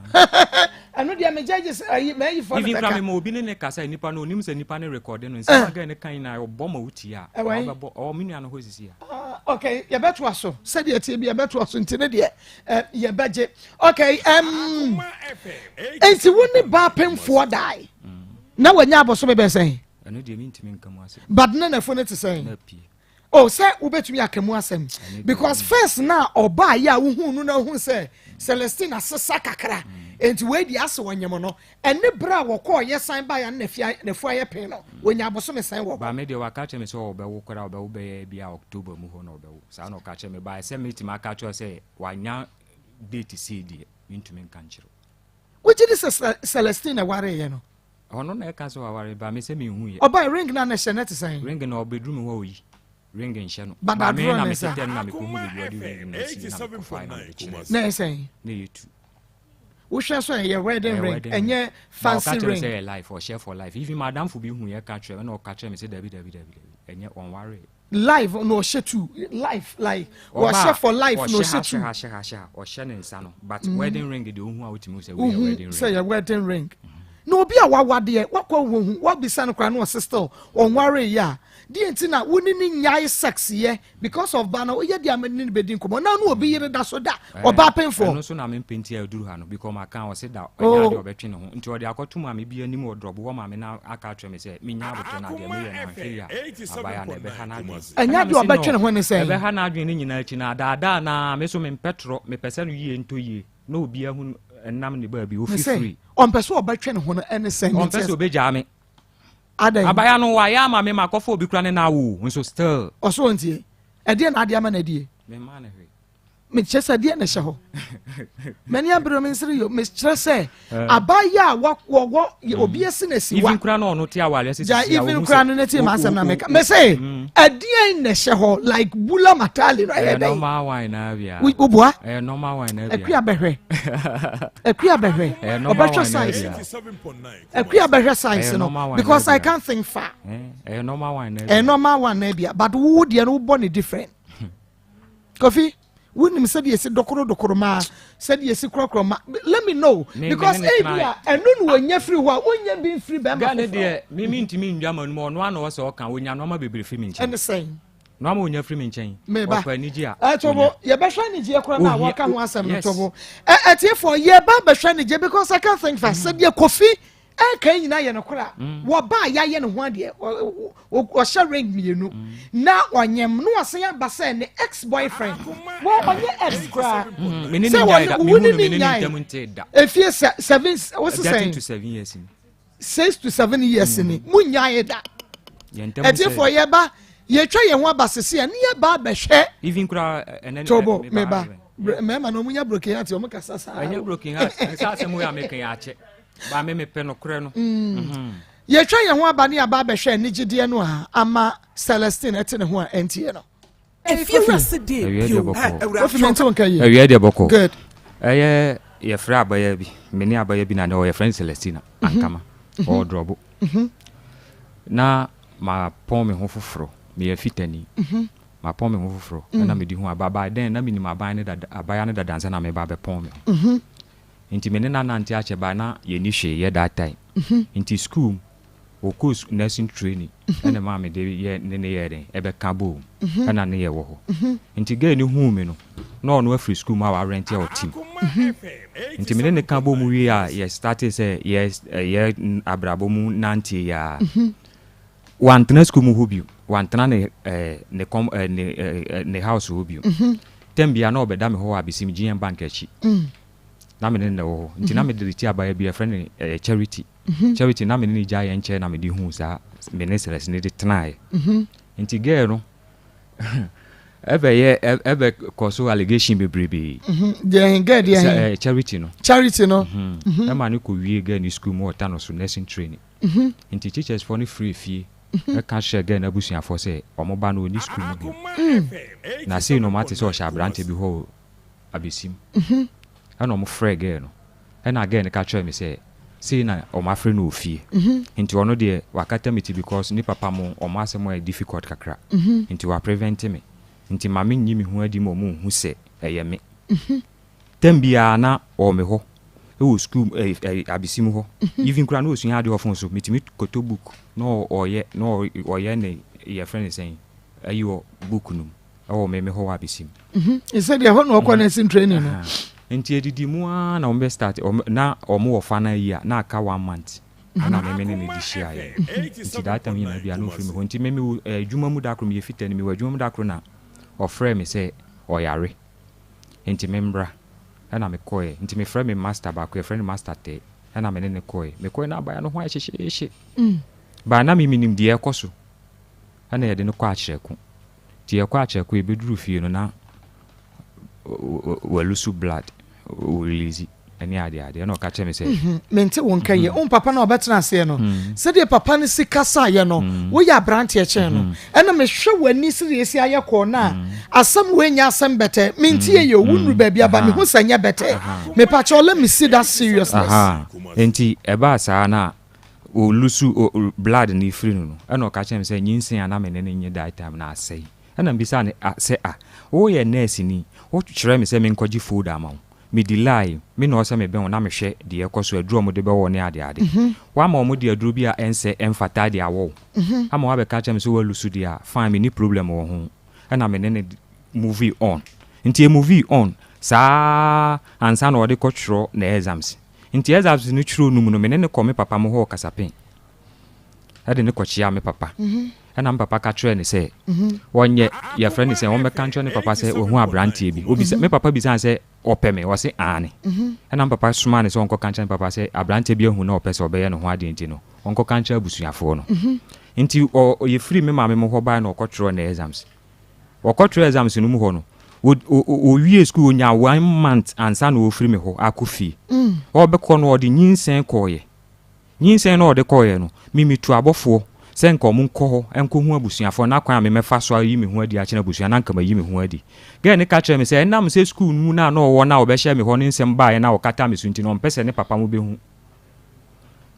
Ɛno deɛ me judges ayi mɛ ayi fɔ no bɛka. Even kura mi ma obi ne ne kasa nipa no onim sɛ nipa ne rekɔde no nsɛm aga ne kan na ɔbɔ ma wotie a Ɛwɔ ɔbɛbɔ ɔwɔ me nua no hɔ sisi a. Okay, yɛbɛtoa so sɛdeɛ ɛteɛ bi yɛbɛtoa so nti ne deɛ eh, yɛbɛgye. Okay, um, nti wo ne baa pemfoɔ dae na wanya abɔsome bɛɛ sɛn? Ɛno deɛ mentumi nka mu asɛm. But ne nafo no te sɛn? Oh, sɛ wobɛtumi aka mu asɛm because first na ɔbaa yi a wohu no na wohu sɛ Celestine asesa kakra nti wei deɛ asɛ ɔnyem no ɛne berɛ a wɔkɔɔ yɛ san baeɛ no nafu ayɛ pen no wɔnya abosome sɛn wɔ hɔ. Ba me deɛ waka kyerɛ me sɛ ɔbɛwo koraa ɔbɛwo bɛyɛ bi a October mu hɔ na ɔbɛwo saa na ɔka kyerɛ me ba sɛ metumi aka kyerɛ sɛ wanya date sei deɛ mentumi nka nkyerɛ wo. Wogye di sɛ Celestine na ɛwareeɛ no? Ɔno na ɛka sɛ waware ba me sɛ menhu yɛ. Ɔbae ring na na ɛhyɛ no te sɛn? Ring na ɔbɛduru me hɔ a ɔyi ring nhyɛ no. But Ba me adorɔ na ne nsa. metetɛ no na mekɔhu baabi ɔde ring no asi na mekɔfae na mede kyerɛɛ Na ɛyɛ sɛn? Na ɛyɛ tu. Wohwɛ so ɛyɛ wedding Ɛyɛ ring wedding ring. ɛnyɛ Ba ɔka fancy kyerɛ me ring. sɛ ɛyɛ life ɔhyɛ for life. Even m'adamfo bi hu yɛ ka kyerɛ me na ɔka kyerɛ me sɛ dabi dabi dabi dabi ɛnyɛ ɔnwaree. Life na ɔhyɛ tu life like Ɔba ɔhyɛ a for life na ɔhyɛ ha ɔhyɛ tu. hyɛ ha hyɛ ha hyɛ ha ɔhyɛ ne nsa no but wedding ring deɛ ohu a wotumi hu sɛ wei yɛ Wohu wedding sɛ ring. yɛ wedding ring. Na obi a wawadeɛ wakɔ wohu wabisa no koraa na ɔse still ɔnwaree yɛ a deɛ nti na wo ne ne nyae sex yɛ because of ba no woyɛ deɛ ama ne ne bɛdi nkɔmmɔ na ne obi yere da so da ɔbaa pemfoɔ. Ɛno nso na mempɛ nti a ɛduru ha no because maka ɔse da ɛnyɛ Oh. adeɛ ɔbɛtwe ne ho nti ɔde akɔto maame bi anim wɔ drɔbo hɔ maame no aka akyerɛ me sɛ menya abotɔ no adeɛ meyɛ no anhwɛ yi a abaya no ɛbɛha n'adwene. Ɛnyɛ Ɛna adeɛ mese ɔbɛtwe no ne ho ne sɛn? ɛbɛha n'adwene no nyinaa akyi no adaadaa no ara me so mempɛ torɔ mepɛ sɛ no yie ntɔ yie na obi ahu ɛnam ne baabi Me sɛ ofifiri. ɔmpɛ sɛ ɔbɛtwe ne ho no ɛne sɛn? Ɔmpɛ sɛ ɔbɛgyaa me. Adɛn? Abaya no wayɛ ama me makɔfa obi kora ne na awo nso still. Ɔso ɔntie. Ɛdeɛ na ade ama no adie? Memma no hwee. Mekyerɛ sɛ deɛ na ɛhyɛ hɔ. M'ani abere me nsere yo. Mekyerɛ sɛ abayɛ a wɔwɔ obi asi na si wa. Even kura na ɔno te awale ase Gya sisi a even ohun kura sɛ no ne tie m'asɛm na meka. o Me se ɛdeɛn na ɛhyɛ hɔ like bula matali no ɛyɛ ɛyɛ dɛn? normal wine na bia. Wobua? Ɛyɛ normal wine na bia. Akua bɛhwɛ. Akua bɛhwɛ. Ɛyɛ normal Ɔbɛhwɛ wine na size. bia. Akua bɛhwɛ size Ɛyɛ no normal wine because na I bia. can't think far. Ɛyɛ normal wine na bia. Ɛyɛ normal one na bia but wo deɛ no wobɔ ne different. Kofi, wonim sɛdeɛ ɛsi dokoro dokoro maa sɛdeɛ ɛsi korɔkorɔ ma let me know because ebi a ɛno na wɔnya firi hɔ a wonya bi mfiri bɛrima Ghana foforɔ. deɛ me mentumi ndwa ma no mu ɔno ana ɔsɛ ɔka ɔnya nnoɔma bebree firi me nkyɛn. Ɛne sɛn? Nnoɔma ɔnya firi me nkyɛn. Meba. Ɔpɛ anigye a. Ɛtobo yɛbɛhwɛ anigyeɛ koraa na Ohia wɔka ho asɛm no yes. tobo. Ɛtiefoɔ yɛba bɛhwɛ anigyeɛ because I can't think fast sɛdeɛ Kofi ɛka yi nyinaa yɛ nokorɛ a mm. wɔba a yɛayɛ ne ho adeɛ ɔhyɛ ring mmienu mm. na ɔnyɛm na ɔsan aba sɛ ne ex boyfriend wɔ ɔnyɛ ex koraa mm, sɛ wɔne wo ne ne nyae efie seven wosi sɛn 6 to 7 years ni mu nyae da ɛtiefoɔ yɛba yɛtwa yɛn ho aba sese a ne yɛba abɛhwɛ tobo meba mmarima na ɔmo nya broken heart ɔmo kasa saa ɛnyɛ broken heart ɛsɛ asɛm yɛ ameka yɛ akyɛ ba me mepɛ nokorɛ no. Mm. Yɛtwa yɛn ho aba ne aba abɛhwɛ anigyedeɛ no a ama Celestine ɛte ne ho a ɛnteɛ no. Awia deɛ bɔkɔɔ. Kofi mente wo nka yie. Awia deɛ bɔkɔɔ. Good. Ɛyɛ yɛfrɛ abaya bi me ne abaya bi na ne ɔyɛ friend Celestina mhm. Ankama mhm. ɔwɔ drɔbo mhm. na mapɔn me ho foforɔ meyɛ fitani mapɔn me ho foforɔ mm. ɛna medi ho aba by then na menim aban ne dada abaya ne dada nsa na meba abɛpɔn me ho Nti me ne no anante akyɛ but na yɛnni hwee yɛ that time. Nti school mu, ɔkɔɔ nursing training ɛna ɛmaa me de yɛ ne no yɛɛ dɛn ɛbɛka boom ɛna ne yɛ wɔ hɔ. Nti girl no huu me no na ɔno afiri school mu a warɛnte a ɔte mu. Nti me ne no ka boom wie a yɛ startee sɛ yɛ yɛ abrabɔ mu nanteɛ yi ara. Wantena school mu hɔ bio, wantena ne eh, ne kɔm eh, ne eh, ne house hɔ bio. Term biara na ɔbɛda me hɔ wɔ Abesim GM Bank akyi. Na me ne no na ɛwɔ hɔ nti na mede ti abaayewa bi yɛfrɛ no eh, Charity. Charity na me ne no gyae yɛn nkyɛn na mede huu saa me ne Celeste ne de tenaeɛ. Nti girl no ɛbɛyɛ ɛbɛ kɔ so allegation bebrebe. Deɛ girl deɛ Sɛ, eh, Charity no. Charity no. Ɛma no kɔ wie girl no school mu ɔta no so nursing training. Nti teachers foɔ no frɛ fie ɛka kyerɛ girl no abusuafoɔ sɛ ɔmo ba no ɔnni school mu bio. Na sei na ɔmo ate sɛ ɔhyɛ aberante bi hɔ wɔ abesim. Ɛna ɔmo frɛɛ girl no. Ɛna girl no ka kyerɛɛ me sɛ sei na ɔmo afrɛ no wɔ fie. Nti ɔno deɛ wakata me ti because ne papa mo ɔmo asɛm ayɛ difficult kakra. Nti wa prevent me. Nti ma me nyi me ho adi ma ɔmo nhu sɛ ɛyɛ me. Term biara na ɔwɔ me hɔ wɔ school ɛɛ abesim hɔ. Even koraa na ɔsua adeɛ wɔ phone so. Metumi kɔtɔ book na ɔyɛ na ɔyɛ ne yɛfrɛ no sɛn ayi wɔ book no mu. ɛwɔ me me hɔ wɔ Abesim. Sɛ deɛ ɛhɔ na ɔkɔ nursing training no. Nti edidi mu ara na wɔn bɛ start wɔn na wɔn wɔ final year na aka one month ɛna me me ne no de hyiaeɛ. Nti that time nyinaa bia na ɔfiri me hɔ nti me me wɔ adwuma mu da koro meyɛ fitani mewɔ adwuma mu da koro na ɔfrɛɛ me sɛ ɔyare nti me mmra ɛna me kɔɛ nti me frɛ me master baako yɛfrɛ no master tɛ ɛna me ne no kɔɛ me kɔɛ na abaya no ho ayɛ hyehyeehye baa na me menim deɛ ɛkɔ so ɛna yɛde no kɔ akyerɛko Nti yɛkɔ akyɛko yɛbɛduru fie no na walusu blood ɔrelease ɛne adeɛ adeɛ ɛna ɔka kyerɛ me sɛ. Mhm, mente wo nka yie. Wo papa no a ɔbɛtena aseɛ no, sɛdeɛ papa no si kasaeɛ no, woyɛ aberanteɛ kyɛn no. Ɛna mehwɛ w'ani sɛdeɛ ɛsi ayɛ kɔɔ no a, asɛm wei nyɛ asɛm bɛtɛ. Mente yie o, wonnuru baabi aba, mehu sɛ ɛnyɛ bɛtɛ. Mepakyɛw, let me see that seriousness. Aha, nti ɛbaa saa na ɔlusu blood no firi no no, ɛna ɔka kyerɛɛ me sɛ nyinsɛn a na me ne no nye that time no asɛe. Ɛna mebisaa no sɛ ah, woyɛ nurse ni, wokyerɛɛ me sɛ menkɔgye folder ma wo, me delay, me na ɔwɔ sɛ mebɛn wo na mehwɛ deɛ ɛkɔ so, aduro a wɔde bɛwɔ wo ne adeade. Woama wɔde aduro bi a ɛnsɛ ɛmfata de awɔ wo, ama woabɛka akyerɛ me sɛ woalusu deɛ a, fine, menni problem wɔ ho. Ɛna me ne no movie on. Nti yɛ on saa ansa na ɔde kɔtwerɛ ne exams. Nti exams no twerɛ no mu no, me ne no kɔ me papa mo hɔ wɔ Kasapen. Ɛde no kɔkyea me papa. Ɛna me papa ka kyerɛɛ no sɛ, wɔnyɛ, yɛfrɛ no sɛ, wɔmmɛka nkyerɛ ne papa sɛ wahu aberanteɛ bi. Obisa, me papa bisaa no sɛ, ɔpɛ me? Ɔse, aane. Ɛna me papa somaa no sɛ ɔnkɔka nkyerɛ ne papa sɛ aberanteɛ bi ahu na ɔpɛ sɛ ɔbɛyɛ ne ho adeɛ nti no, ɔnkɔka nkyerɛ abusuafoɔ no. Nti ɔ, yɛfiri me maame mo hɔ baeɛ na ɔkɔtwerɛɛ ne exams. Wɔkɔtwerɛɛ exams no mu hɔ no, ɔwiee sukuu, ɔnyaa one month ansa na ɔrefiri me hɔ akɔ fie. Ɔrebɛkɔ no, ɔde nyinsɛn kɔeɛ. Nyinsɛn no a ɔde kɔeɛ no, me metu abɔfoɔ sɛ nka wɔn nkɔ hɔ nkɔhu abusuafoɔ na kwan a memɛfa so ayi me ho adi akyerɛ abusua no anka mayi me ho adi. Girl no ka kyerɛɛ me sɛ ɛnam sɛ sukuu no mu no a na ɔwɔ no a ɔbɛhyɛɛ me hɔ no nsɛm baeɛ no a ɔkataa me so nti no ɔmpɛ sɛ ne papa mo bɛhu.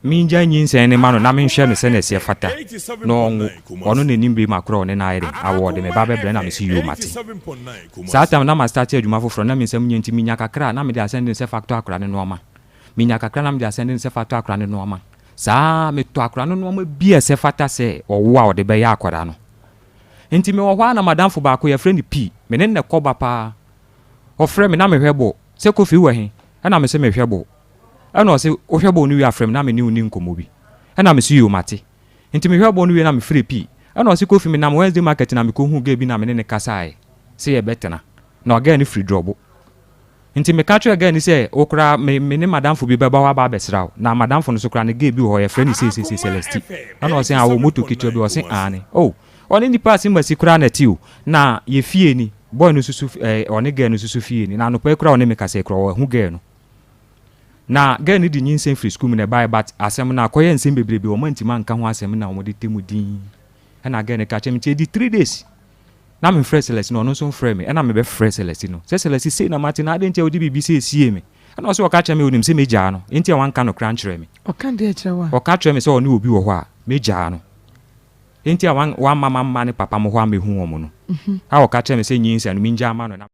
Mengyae nyinsɛn no mma no na menhwɛ no sɛnea ɛseɛ fata, na ɔnwo. Ɔno na ɛnim bere korɔ a ɔne no ayɛ dɛn awo, ɔde me ba bɛbrɛ na mese yoo mate. Saa tam no na mastarte adwuma foforɔ na me nsam nyɛ nti menya kakra a na mede asɛnde no sɛ fa tɔ akora no nnoɔma. Menya kakra na mede asɛnde no sɛ fa tɔ akora no nnoɔma. Saa ara metɔ akora no nnoɔma bi a ɛsɛ fata sɛ ɔwo a ɔde bɛyɛ akwadaa no. Nti mewɔ hɔ ara na madamfo baako yɛfrɛ no Pii, me ne no na ɛkɔ ba paa. Ɔfrɛ me na mehwɛ bɔɔl sɛ Kofi wɔ he? Ɛna mese mehwɛ bɔɔl. Ɛna ɔse, wohwɛ bɔɔl no wie a frɛ me na me ne wo nni nkɔmmɔ bi. Ɛna mese yoo mate. Nti mehwɛɛ bɔɔl no wie na me frɛɛ pii. Ɛna ɔse Kofi menam Wednesday market na mekɔhuu girl bi na me ne no kasaeɛ sɛ yɛbɛtena. Na girl no firi Drɔbo. Nti meka kyerɛɛ girl no sɛ wo koraa me me ne madamfo bi bɛba hɔ aba abɛsra wo. Na madamfo no nso koraa ne girl bi wɔ hɔ yɛfrɛ no seisei Celesti. Ɛna ɔse ah ɔwɔ motor ketewa bi ɔse aane. Oh ɔne nipa asemasi koraa na ɛte o. Na yɛ fie ni. Boy no nso so eh ɔne girl no nso so fie ni. Na anɔpa yi koraa ɔne me kasa yi koraa wahu girl no. Na girl no de nyinsɛn firi sukuu mu na ɛbaeɛ but asɛm no akɔyɛ nsɛm bebrebe wɔn antumi anka ho asɛm na wɔde te mu dinn ɛna girl no ka kyerɛ me nti ɛdi 3 days na memfrɛ Celeste no ɔno nso mfrɛ me ɛna mebɛfrɛ Celeste no sɛ Celeste sei na mate na adɛn nti a wode biribi sɛ esie me ɛna ɔsɛ ɔka kyerɛ me onim sɛ megyaa no nti a wanka nokorɛ ankyerɛ me. Ɔka deɛ kyerɛ wo a? Ɔka kyerɛ me sɛ ɔne obi wɔ hɔ a megyaa no nti a wamma mamma ne papa mo hɔ ammɛhu wɔn no a ɔka kyerɛ me sɛ nyinsɛn no mengyaa ma no na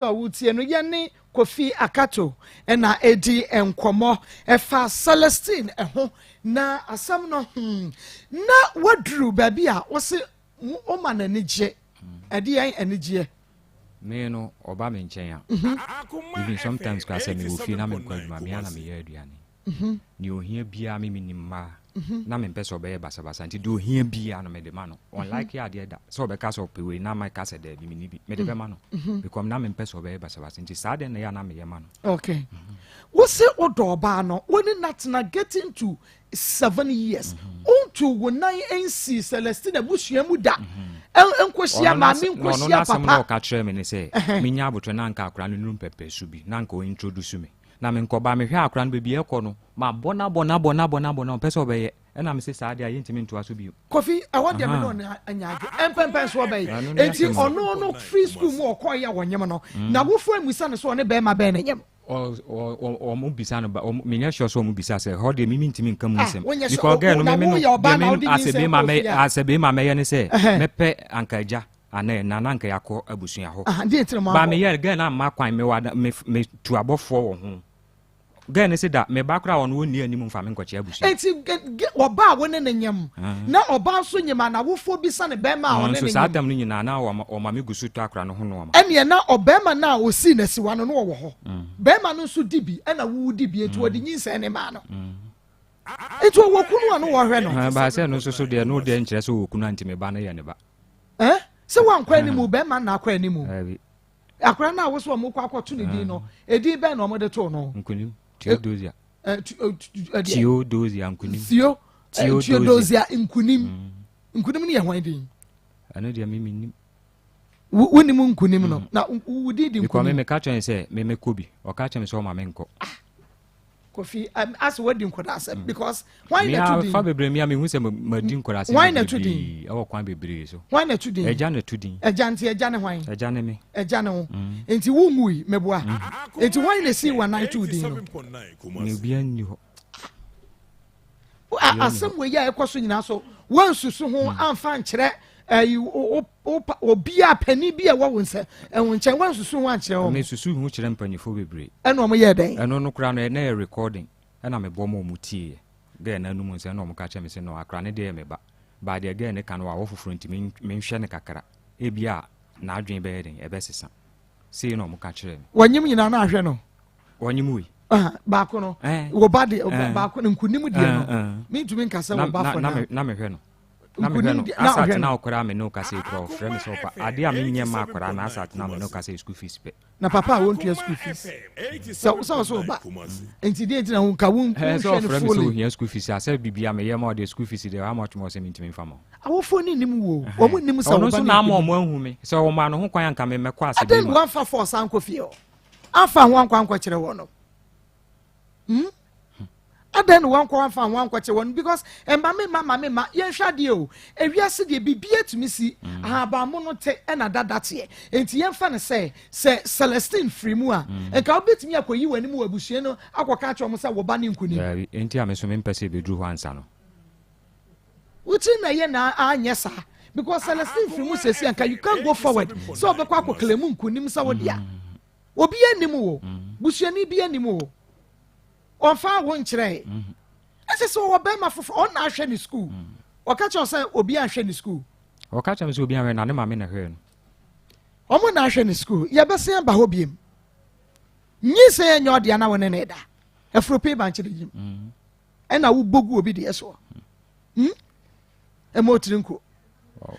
A wotie no, yɛne Kofi Akato na ɛredi nkɔmmɔ ɛfa Celestine ho. Na asɛm no, na waduru baabi a wose woma n'ani gye. Ɛde yɛn anigyeɛ. Me no, ɔba me nkyɛn a, even sometimes koraa sɛ mewɔ fie na menkɔ adwuma, me ara na meyɛ aduane. Nea ohia biara me menim mmaa na mempɛ sɛ ɔbɛyɛ basabasa nti deɛ ohia biara no mede ma no. Ɔnlike adeɛ da sɛ ɔbɛka sɛ ɔpɛ wei na maka sɛ daabi menni bi mede bɛma no because na mempɛ sɛ ɔbɛyɛ basabasa nti saa deɛ na ɛyɛ a na meyɛ ma no. Okay. Wo se wodɔ ɔbaa no, wo ne no atena getting to 7 years. Wontu wo nan nsi Celestina abusua mu da. Nkɔhyia maame nkɔhyia papa. Ɔno n'asɛm na ɔka kyerɛ me ne sɛ menya abotrɛ na anka akwadaa no nuru mpɛpɛso bi na anka ɔintroduce me. Na me nkɔ ba mehwɛ akora no baabi ɛkɔ no mabɔ no abɔ no abɔ no abɔ no abɔ no ɔmpɛ sɛ ɔbɛyɛ ɛna mese saa deɛ a yɛntumi ntoa so bio. Kofi ɛhɔ deɛ me ne ɔno anya adwe ɛmpɛmpɛn so ɔbɛyɛ enti ɔno no free school mu ɔkɔɔ yɛ wɔnyem no na wofoɔ amusa no so ɔne bɛrima bɛn na nyem. Ɔmo bisa no ba menyɛ sure sɛ ɔmo bisa sɛ ɛhɔ deɛ mimi ntumi nka mu nsɛm because girl no mimi no deɛ me asɛ bɛrima mɛ asɛ bɛrima mɛyɛ ne sɛ mɛpɛ anka agya ana ɛna na anka yɛakɔ abusua hɔ ba meyɛ girl no amma kwan mewɔ me tu abɔfoɔ wɔ ho. Girl no se da, me ba koraa ɔno ɔnni anim mfa me nkɔkyea abusua. Enti ɔbaa a wo ne no nyem, na ɔbaa nso nyem a n'awofoɔ bisa no bɛrima a ɔne no nyem. Nso saa tam no nyinaa na ɔma me gu so tɔ akora no ho nnoɔma. Ɛnneɛ na ɔbarima no a ɔsii no asiwa no, na ɔwɔ hɔ. Barima no nso di bi, ɛna wo di bi, enti wɔde nyinsɛn no maa no. Enti ɔwɔ kunu a na wɔhwɛ no. Baa sɛ ɛno nso so deɛ, no deɛ nkyerɛ sɛ ɔwɔ kunu a nti me ba no yɛ ne ba. Sɛ wankɔ anim, barima no na akɔ anim. Akora no a wosɛ wɔn kɔ akɔto ne din no, edin bɛn na wɔde too no? Nkunim. Theodosia. Theodosia Nkunim. Theo Theodosia Nkunim. Mm. Nkunim no yɛ hwan din? Ɛno deɛ me menim. Wonim nkunim no mm. na wo din di nkunim. Because me meka kyerɛ sɛ me mekɔ bi. Ɔka kyerɛ me sɛ ɔma menkɔ. Ah. Kofi as wadi nkɔda asɛm mm. because why na to din fa bebree mi a mehu sɛ madi nkɔda asɛm why na to din ɛwɔ kwan bebree so why na to din ɛgya na to din ɛgya nti ɛgya ne hwan ɛgya ne me ɛgya ne ho mm. nti wo nwui meboa mm. nti why na si wanan to din no na obiara nni hɔ asɛm wɔ yi a ɛkɔ so nyinaa so wɔnsusu ho hmm. amfa nkyerɛ ɛyi obiara panin bi a ɛwɔ wo nsɛ ɛwɔ nkyɛn wɔnsusu ho ankyerɛ wɔn. mesusu ho kyerɛ mpanyinfoɔ bebree. Ɛna wɔn yɛɛ dɛn. Ɛno no koraa no ɛna yɛ recording ɛna mebɔ ma wɔn tie yɛ girl no anum nsɛm ɛna wɔn ka kyerɛ me sɛ no akora no deɛ yɛ me ba but deɛ girl no ka no wawɔ foforɔ nti menhwɛ no kakra ebia n'adwene bɛyɛ den ɛbɛsesa sei na wɔn ka kyerɛ me. Wɔnyim nyinaa na ahwɛ no. Wɔnyim wei. Baako no wɔ ba deɛ baako no nkunim deɛ no mintumi nka sɛ wɔ ba fɔ na. Na mehwɛ no. Na mehwɛ no asat na ɔkora me ne ɔkasa yi kora ɔfrɛ me sɛ ɔpa adeɛ a menyɛ ma akora na asat na me ne ɔkasa yi school fees pɛ. Na papa a wɔntua school fees sɛ sɛ ɔsɛ ɔba nti deɛ nti na wo nka wo nhwɛ no fully. Sɛ ɔfrɛ me sɛ ohia school fees a sɛ biribi a meyɛ ma ɔdeɛ school fees deɛ how much more sɛ mentumi mfa ma. Awofoɔ no nnim wo o wɔn nnim sɛ ɔno ɔba nso ne na ama nkunim. ɔmo ahu me sɛ ɔmaa no ho kwan anka me mɛkɔ ase Adɛn bi na ma. wamfa force ankɔ fie hɔ amfa ho ankɔ ankɔkyerɛ wɔn no hmm? Adɛn na wankɔ amfa ho ankɔkyerɛ wɔn because ɛma me ma ma me ma yɛnhwɛ adeɛ o ewiase deɛ biribi atumi si mm. ahabanmono te ɛna dada teɛ nti yɛmfa no sɛ sɛ Celestine firi mu a mm. nka wobɛtumi akɔyi w'anim wɔ abusua no akɔka akyerɛ wɔn sɛ wɔba ne nkunim. Daabi nti a me nso mempɛ sɛ ɛbɛduru hɔ ansa no. Wo tiri na ɛyɛ na anyɛ saa because Celestine firi mu sɛsi anka you can't go forward sɛ ɔbɛkɔ akɔ claim nkunim sɛ wo dea. Mm. Obi anim wo, busuani bi anim wo. Ɔmfa wo nkyerɛe. Ɛsɛ sɛ ɔwɔ bɛrima foforɔ ɔna ahwɛ ne school. Ɔka kyerɛ sɛ obi anhwɛ ne school. Ɔka kyerɛ me sɛ obi anhwɛ na ne maame na hwɛɛ no. Ɔmo na ahwɛ ne school. Yɛbɛsen aba hɔ biem. Nyinsɛn ɛnyɛ ɔdea na wo ne ne da. Afuro pee bankyere yim. Ɛna wobɔ gu obi deɛ soɔ. Hmm? Ɛma otiri nko.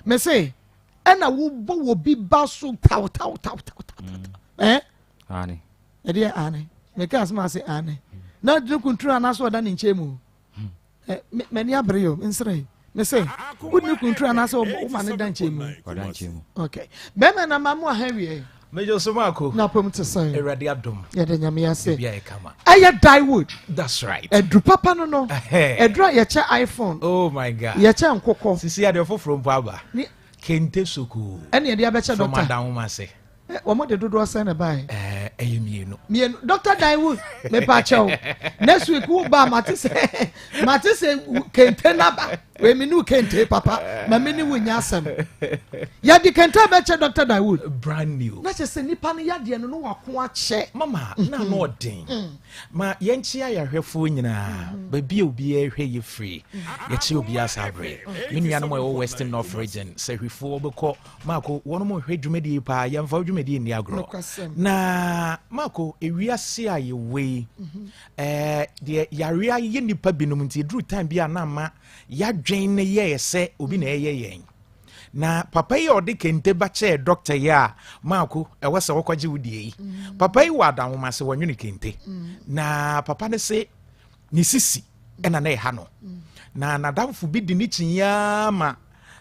Me se ɛna wobɔ wɔ bi ba so taw taw taw taw taw. Eh? Ane. Ɛdeɛ ane. Meka asɛm ase ane. Na dwene kunturu anaasɛ ɔda ne nkyɛn mu. Eh, m'ani abere yo, nsere. Me se, wodi ne kunturu anaasɛ woma ne da nkyɛn mu. Ɔda nkyɛn mu. Okay. Bɛrima na ma mo aha wie. Major Somako. Na pom te sɛn. Awurade adom. Yɛda Nyame ase. Biribi ayɛ kama. Ɛyɛ Diewood. That's right. Aduru papa no no. Aduru a yɛkyɛ iPhone. Oh my God. Yɛkyɛ nkokɔ. Sisi adeɛ foforɔ mpo aba. Kente sokoo. Ɛne yɛde abɛkyɛ dɔkta. From Adanwoma ase. Wɔn de dodoɔ sɛn na ɛbaeɛ? Ɛyɛ mmienu. Mmienu. Dr. Diewood, mepa kyɛw. Next week wo ba mate sɛ mate sɛ kente naba. Wei me ne wo kente papa. Ma me ne wo nya asɛm. Yɛde kente abɛkyɛ Dr. Diewood. Brand new. Na kyerɛ sɛ nipa no yadeɛ no no wako akyɛ. Mama, na ano ɔden. Mm. Ma yɛnkyea yɛahwɛfoɔ nyinaa. Mm. Baabi a obiara hwɛ yɛ firi. Yɛkyea obiara saa bere. Me nuanom a ɛwɔ Western North Region, sɛ hwifoɔ bɛkɔ Marco, wɔn mo hwɛ dwumadie yi paa, yɛmfa wo dwumadie nni agorɔ. Na Marco, ewiase a yɛwɔ yi, mhm. eh, deɛ yareɛ ayɛ nipa binom nti, ɛduru time bi a na ama yɛadwen ne yɛɛ sɛ obi na ɛyɛ yɛn. Na papa yi a ɔde kente ba kyɛɛ dɔkta yi a Marco, ɛwɔ sɛ wɔkɔgye wo deɛ yi. Mm. Papa yi wɔ adanwoma sɛ wɔnwene kente. Mm. Na papa no se ne sisi ɛna na ɛha no. Mm. Na n'adamfo bi di ne kyi ara ma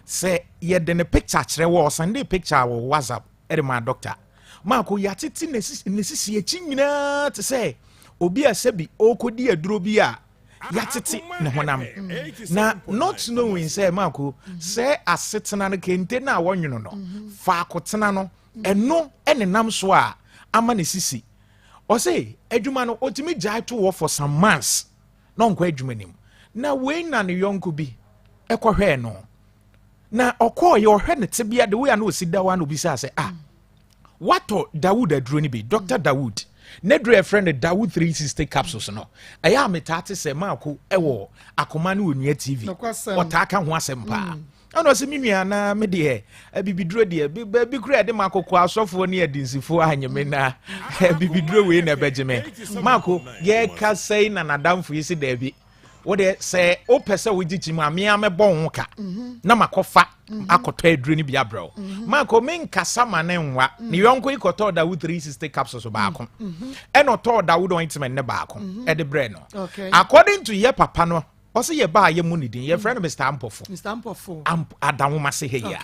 Sɛ yɛde ne picture kyerɛ wɔ ɔsɛnde picture wɔ WhatsApp de maa doctor. Maako yɛatete ne sisi akyi nyinaa te sɛ obi a sɛbi ɔrekɔdi aduro bi a yɛatete ne honam. Na not knowing sɛ maako sɛ asetena no kente no a wɔnwono no faako tena no ɛno nenam so a ama ne sisi. Ɔse adwuma no ɔtumi gyae to hɔ for some months na ɔnkɔ adwuma no mu. Na wei na ne yɔnko bi kɔhwɛɛ no. Na ɔkɔɔyɛ ɔhwɛ ne tebea de wei a na ɔsi da hɔ a na obisaa sɛ ah watɔ Dawood aduro no bi Dr. Dawood. Ne duro yɛfrɛ no Dawu 360 capsules no, ɛyɛ a metaa te sɛ Maako ɛwɔ Akoma ne Onua TV. Ɔtaa ka ho asɛm paa. Ɛna ɔsɛ me nua na me deɛ abibiduro deɛ baabi kura yɛde ma akoko asɔfoɔ ne adinsifoɔ anyɛ me na abibiduro wei na ɛbɛgye me. Maako yɛka sɛi na nadamfo yi si daabi, wo deɛ sɛ wopɛ sɛ wogye kyim a, mea mɛbɔ wo ho ka na makɔfa akɔtɔ aduro no bi abrɛ wo. Maako menkasa ma ne nwa ne yɔnko yi kɔtɔɔ Dawo 360 capsules baako, ɛna ɔtɔɔ Dawo ointment ne baako ɛde brɛ no. According to yɛ papa no, ɔsɛ yɛ baa yɛ mu ne din yɛfrɛ no Mr Ampɔfo. Mr Ampɔfo. Adanwoma se ha yi a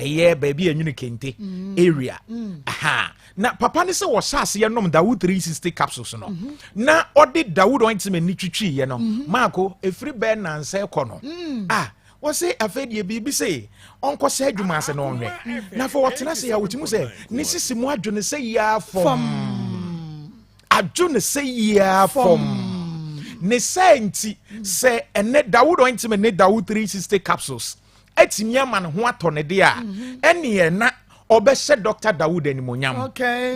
ɛyɛ baabi a ɛnwene kente area. Aha. Na papa ne sɛ wɔhyɛ aseɛ nom Dawo 360 capsules no na ɔde Dawood ointment ne twitwiiɛ no, Maako ɛfiri bɛɛ nansɛ kɔ no ah, wɔse afei deɛ biribi sɛ ɔnkɔsɛ adwuma ase na ɔnhwɛ, na afei ɔtena se a wɔtumi sɛ ne sisi mu adwo ne sɛ yiaa fam, adwo ne sɛ yiaa fam. Ne sɛ nti sɛ ɛnɛ Dawood ointment ne Dawood 360 capsules atumi ama ne ho atɔ ne deɛ a, ɛneɛ na ɔbɛhyɛ Dr Dawood animonyam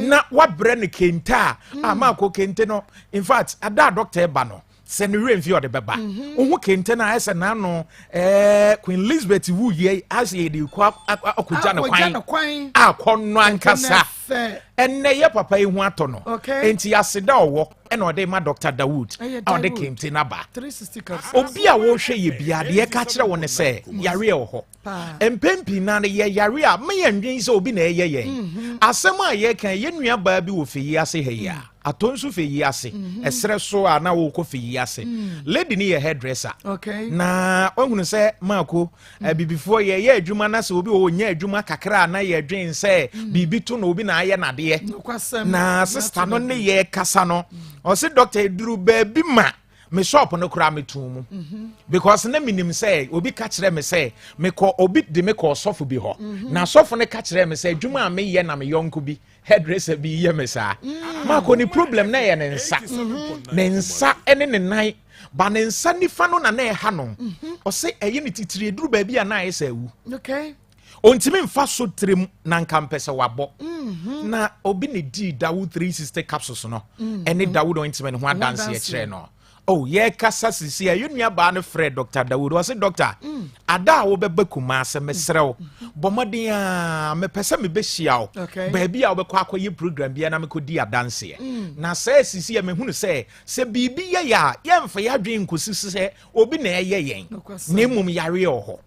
na wabrɛ no kente a ama akɔ kente no. In fact, ada a doctor ɛba no sɛ ne werɛ mfi ɔde bɛba wohu kente no ayɛ sɛ n'ano Queen Elizabeth wu yie asɛ yɛde kɔ akɔgya no Akɔgya kwan no kwan. Akɔ no ankasa. Fɛ. Ɛnɛ yɛ papa yi ho atɔ no. Enti aseda ɔwɔ ɛna ɔde ma Dr Dawood Ɛyɛ a ɔde Dawood. kente no aba. 360 capsules. Obi a wɔrehwɛ yɛ bia deɛ ɛka kyerɛ wo ne sɛ yareɛ wɔ hɔ. Mpɛn pii naa no yɛ yare a meyɛ ndwen sɛ obi na ɛyɛ yɛn asɛm a yɛka. Yɛn nua baa bi wɔ fɛyi ase ha yi a atɔ nso fɛyi ase ɛsrɛ so a na wɔrekɔ fɛyi ase. Lady ni yɛ hairdresser. Na wahunu sɛ Maako abibifoɔ yɛyɛ adwuma na sɛ obi wɔ nyɛ adwuma kakra a na yɛdwen sɛ biribi to na obi na ayɛ n'adeɛ. Na sister no ne yɛ kasa no, ɔse doctor eduru baabi ma me shop no koraa metun mu because na menim sɛ obi ka kyerɛ me sɛ mekɔ, obi de me kɔ ɔsɔfo bi hɔ na sɔfo no ka kyerɛ me sɛ adwuma a meyɛ na me yɔnko bi hairdresser bi yɛ me saa. Maako ne problem na ɛyɛ ne nsa, ne nsa ne ne nan ba, ne nsa nifa no na na ɛha no. Ɔsɛ ɛyɛ ne titiri eduru baabi a na ayɛ sɛ awu. Ontumi nfa so tirim na nka mpɛ sɛ wabɔ na obi ne dii Dawo 360 capsules no ɛne Dawood ointment ho adanseɛ kyerɛ no. Oh, yɛkasa sisi a yɛn nua baa no frɛ Dr Dawood, ɔsɛ doctor, ada a wobɛba Kumase, mesrɛ wo bɔ mmɔden a mepɛ sɛ mebɛhyia wo baabi a wobɛkɔ akɔyɛ program bia na mekɔdi adanseɛ. Na sɛ sisi a mehunu sɛ sɛ biribi yɛ yɛ a yɛmfa yɛadwene nkɔsi sɛ obi na ɛyɛ yɛn na mmom yareɛ wɔ hɔ.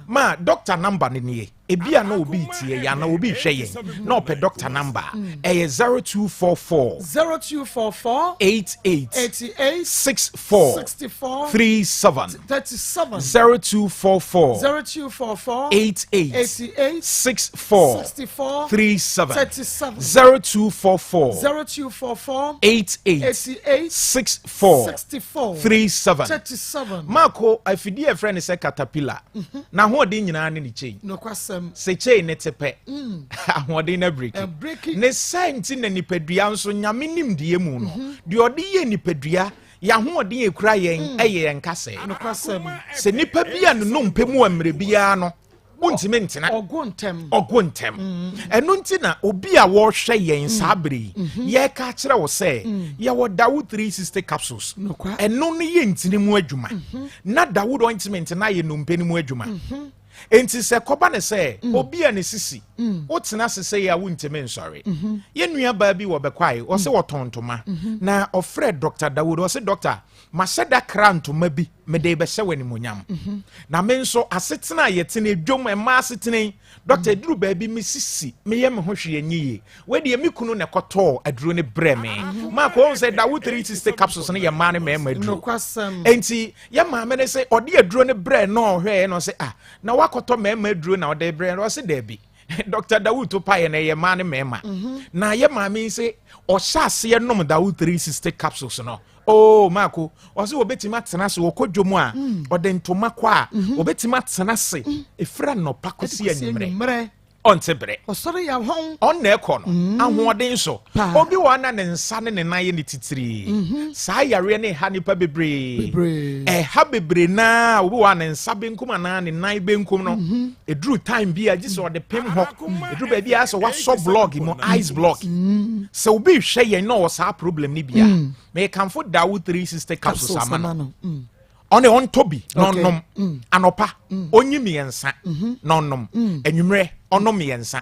Ma doctor number no nie. Ebi a na obi tie yɛn ana obi hwɛ yɛn na ɔpɛ doctor number a, ɛyɛ 0244 0244 88 88 64 64 37. 37. 0244 0244 88 88 64 64 37. 37. 0244 0244 88 88 64 64 37. 37. Maako afidie a ɛfrɛ no sɛ caterpillar na ahoɔden nyinaa ne ne kyɛn. Nokwasɛm. Sɛ kyɛn ne te pɛ, ahoɔden no abiriki. Ɛbreki. Ne sɛ nti na nipadua nso Nyame nimdeɛ mu no deɛ ɔde yɛ nipadua yɛahoɔden ekura yɛn ɛyɛ yɛn kasɛɛ. Nokwasɛm. Sɛ nipa bi a ne nnompe mu mmerɛ biara no wontumi ntena. Ɔgo ntɛm. Ɔgo ntɛm. Ɛno nti na obi a wɔrehwɛ yɛn saa bere yi yɛreka kyerɛ wo sɛ yɛwɔ Dawo 360 capsules. Ɛno no yɛ ntini mu adwuma na Dawood ointment na yɛ nnompe no mu adwuma. Enti sɛ kɔba ne sɛ obi a ne sisi wotena ase sɛ yɛ a wontumi nsɔre. Yɛn nua baa bi wɔ bɛkwae, ɔsɛ wɔtɔn ntoma na ɔfrɛ Dr Dawood, ɔsɛ doctor, mahyɛ da kra ntoma bi mede bɛhyɛ wɔ animonyam na me nso asetena a yɛtena edwom mmaa asetena yi, doctor, eduru baabi me sisi meyɛ me ho hwee nye yie. Wedeɛ me kunu na ɛkɔtɔɔ aduro ne brɛ me. Maako wɔn sɛ Dawo 360 capsules no yɛ mmaa ne mmarima aduro. Enti yɛ maame ne sɛ ɔde aduro ne brɛ no, ɔhwɛɛ no sɛ ah, na wakɔtɔ mmarima aduro na ɔde brɛ no. Ɔsɛ daabi, Dr Dawood to paeɛ no ɛyɛ mmaa ne mmarima. Na yɛ maame yi sɛ ɔhyɛ aseɛ nom Dawo 360 capsules no, oh maako, ɔsɛ wɔbɛtumi atena ase wɔkɔ dwom a ɔde ntoma kɔ a wɔbɛtumi atena ase ɛfiri anɔpa kɔsi anwummerɛ. Ɔnte brɛ. Ɔsɔre yɛ ahɔn. Ɔnna ɛkɔ no mm. ahoɔden so. Obi wɔ na ne nsa ne ne nan yɛ ne titiri. Mhm. Saa yareɛ ne ɛha nipa bebree. Ɛha bebree naa obi wɔ ne nsa benkum anaa ne nan benkum no. Mhm. Eduru time bi a gye sɛ ɔde pem hɔ. Eduru baabi a sɛ wasɔ blog mu ice block. Mm. Sɛ obi hwɛ yɛn na ɔwɔ saa problem ni bi a. Mm. Mɛkanfo Dawu 360 capsules ama no. Ɔne ɔntɔ bi na ɔnom mm. anɔpa mm. ɔnyi mmiɛnsa mm-hmm. na ɔnom mm. anwummerɛ ɔnom mmiɛnsa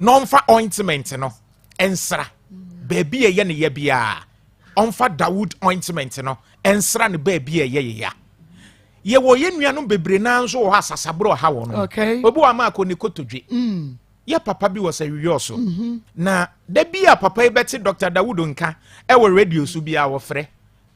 na ɔmfa ointment no nsra baabi a ɛyɛ ne yɛ biara ɔmfa Dawood ointment no nsra ne baabi a ɛyɛ yɛ ya yɛwɔ yɛn nuanom bebree naa nso wɔ hɔ asasaborɔ ɔha wɔn no obi wɔ ama akɔ ne kotodwe yɛ papa bi wɔ sɛ yɔ so mm-hmm. na da bi a papa yi bɛte Dr. Dawood nka ɛwɔ radio so bi a wɔfrɛ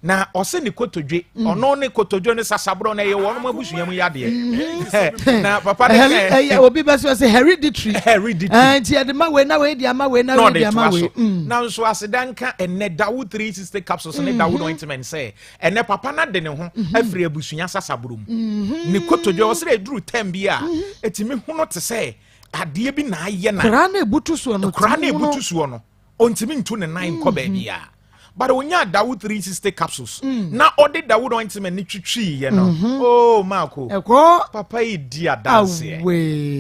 Na ɔse ne kotodwe mm. ɔno ne kotodwe ne sasaborɔ na ɛyɛ wɔn abusua mu yadeɛ mm-hmm. na papa ne kɛ ɛyɛ obi bɛ sɛ ɔsɛ hereditary hereditary ɛɛ nti ɛde ma wei na wei de ama wei na wei de ama wei mm. na nso aseda nka ɛnɛ dawo 360 capsules ne dawo mm-hmm. ointment sɛ ɛnɛ papa na de ne ho mm-hmm. afiri abusua sasaborɔ mu ne kotodwe ɔsɛ eduru tɛm bi a etimi hono te sɛ adeɛ bi na ayɛ na koraa na ebutu soɔ no koraa na ebutu soɔ no. ɔntumi ntu ne nan nkɔ baabiara but onyaa Dawood 360 capsules mm. na ɔde Dawood ointment ne twitwiiɛ no mm-hmm. oh Marco ɛkɔ papa yi di adanseɛ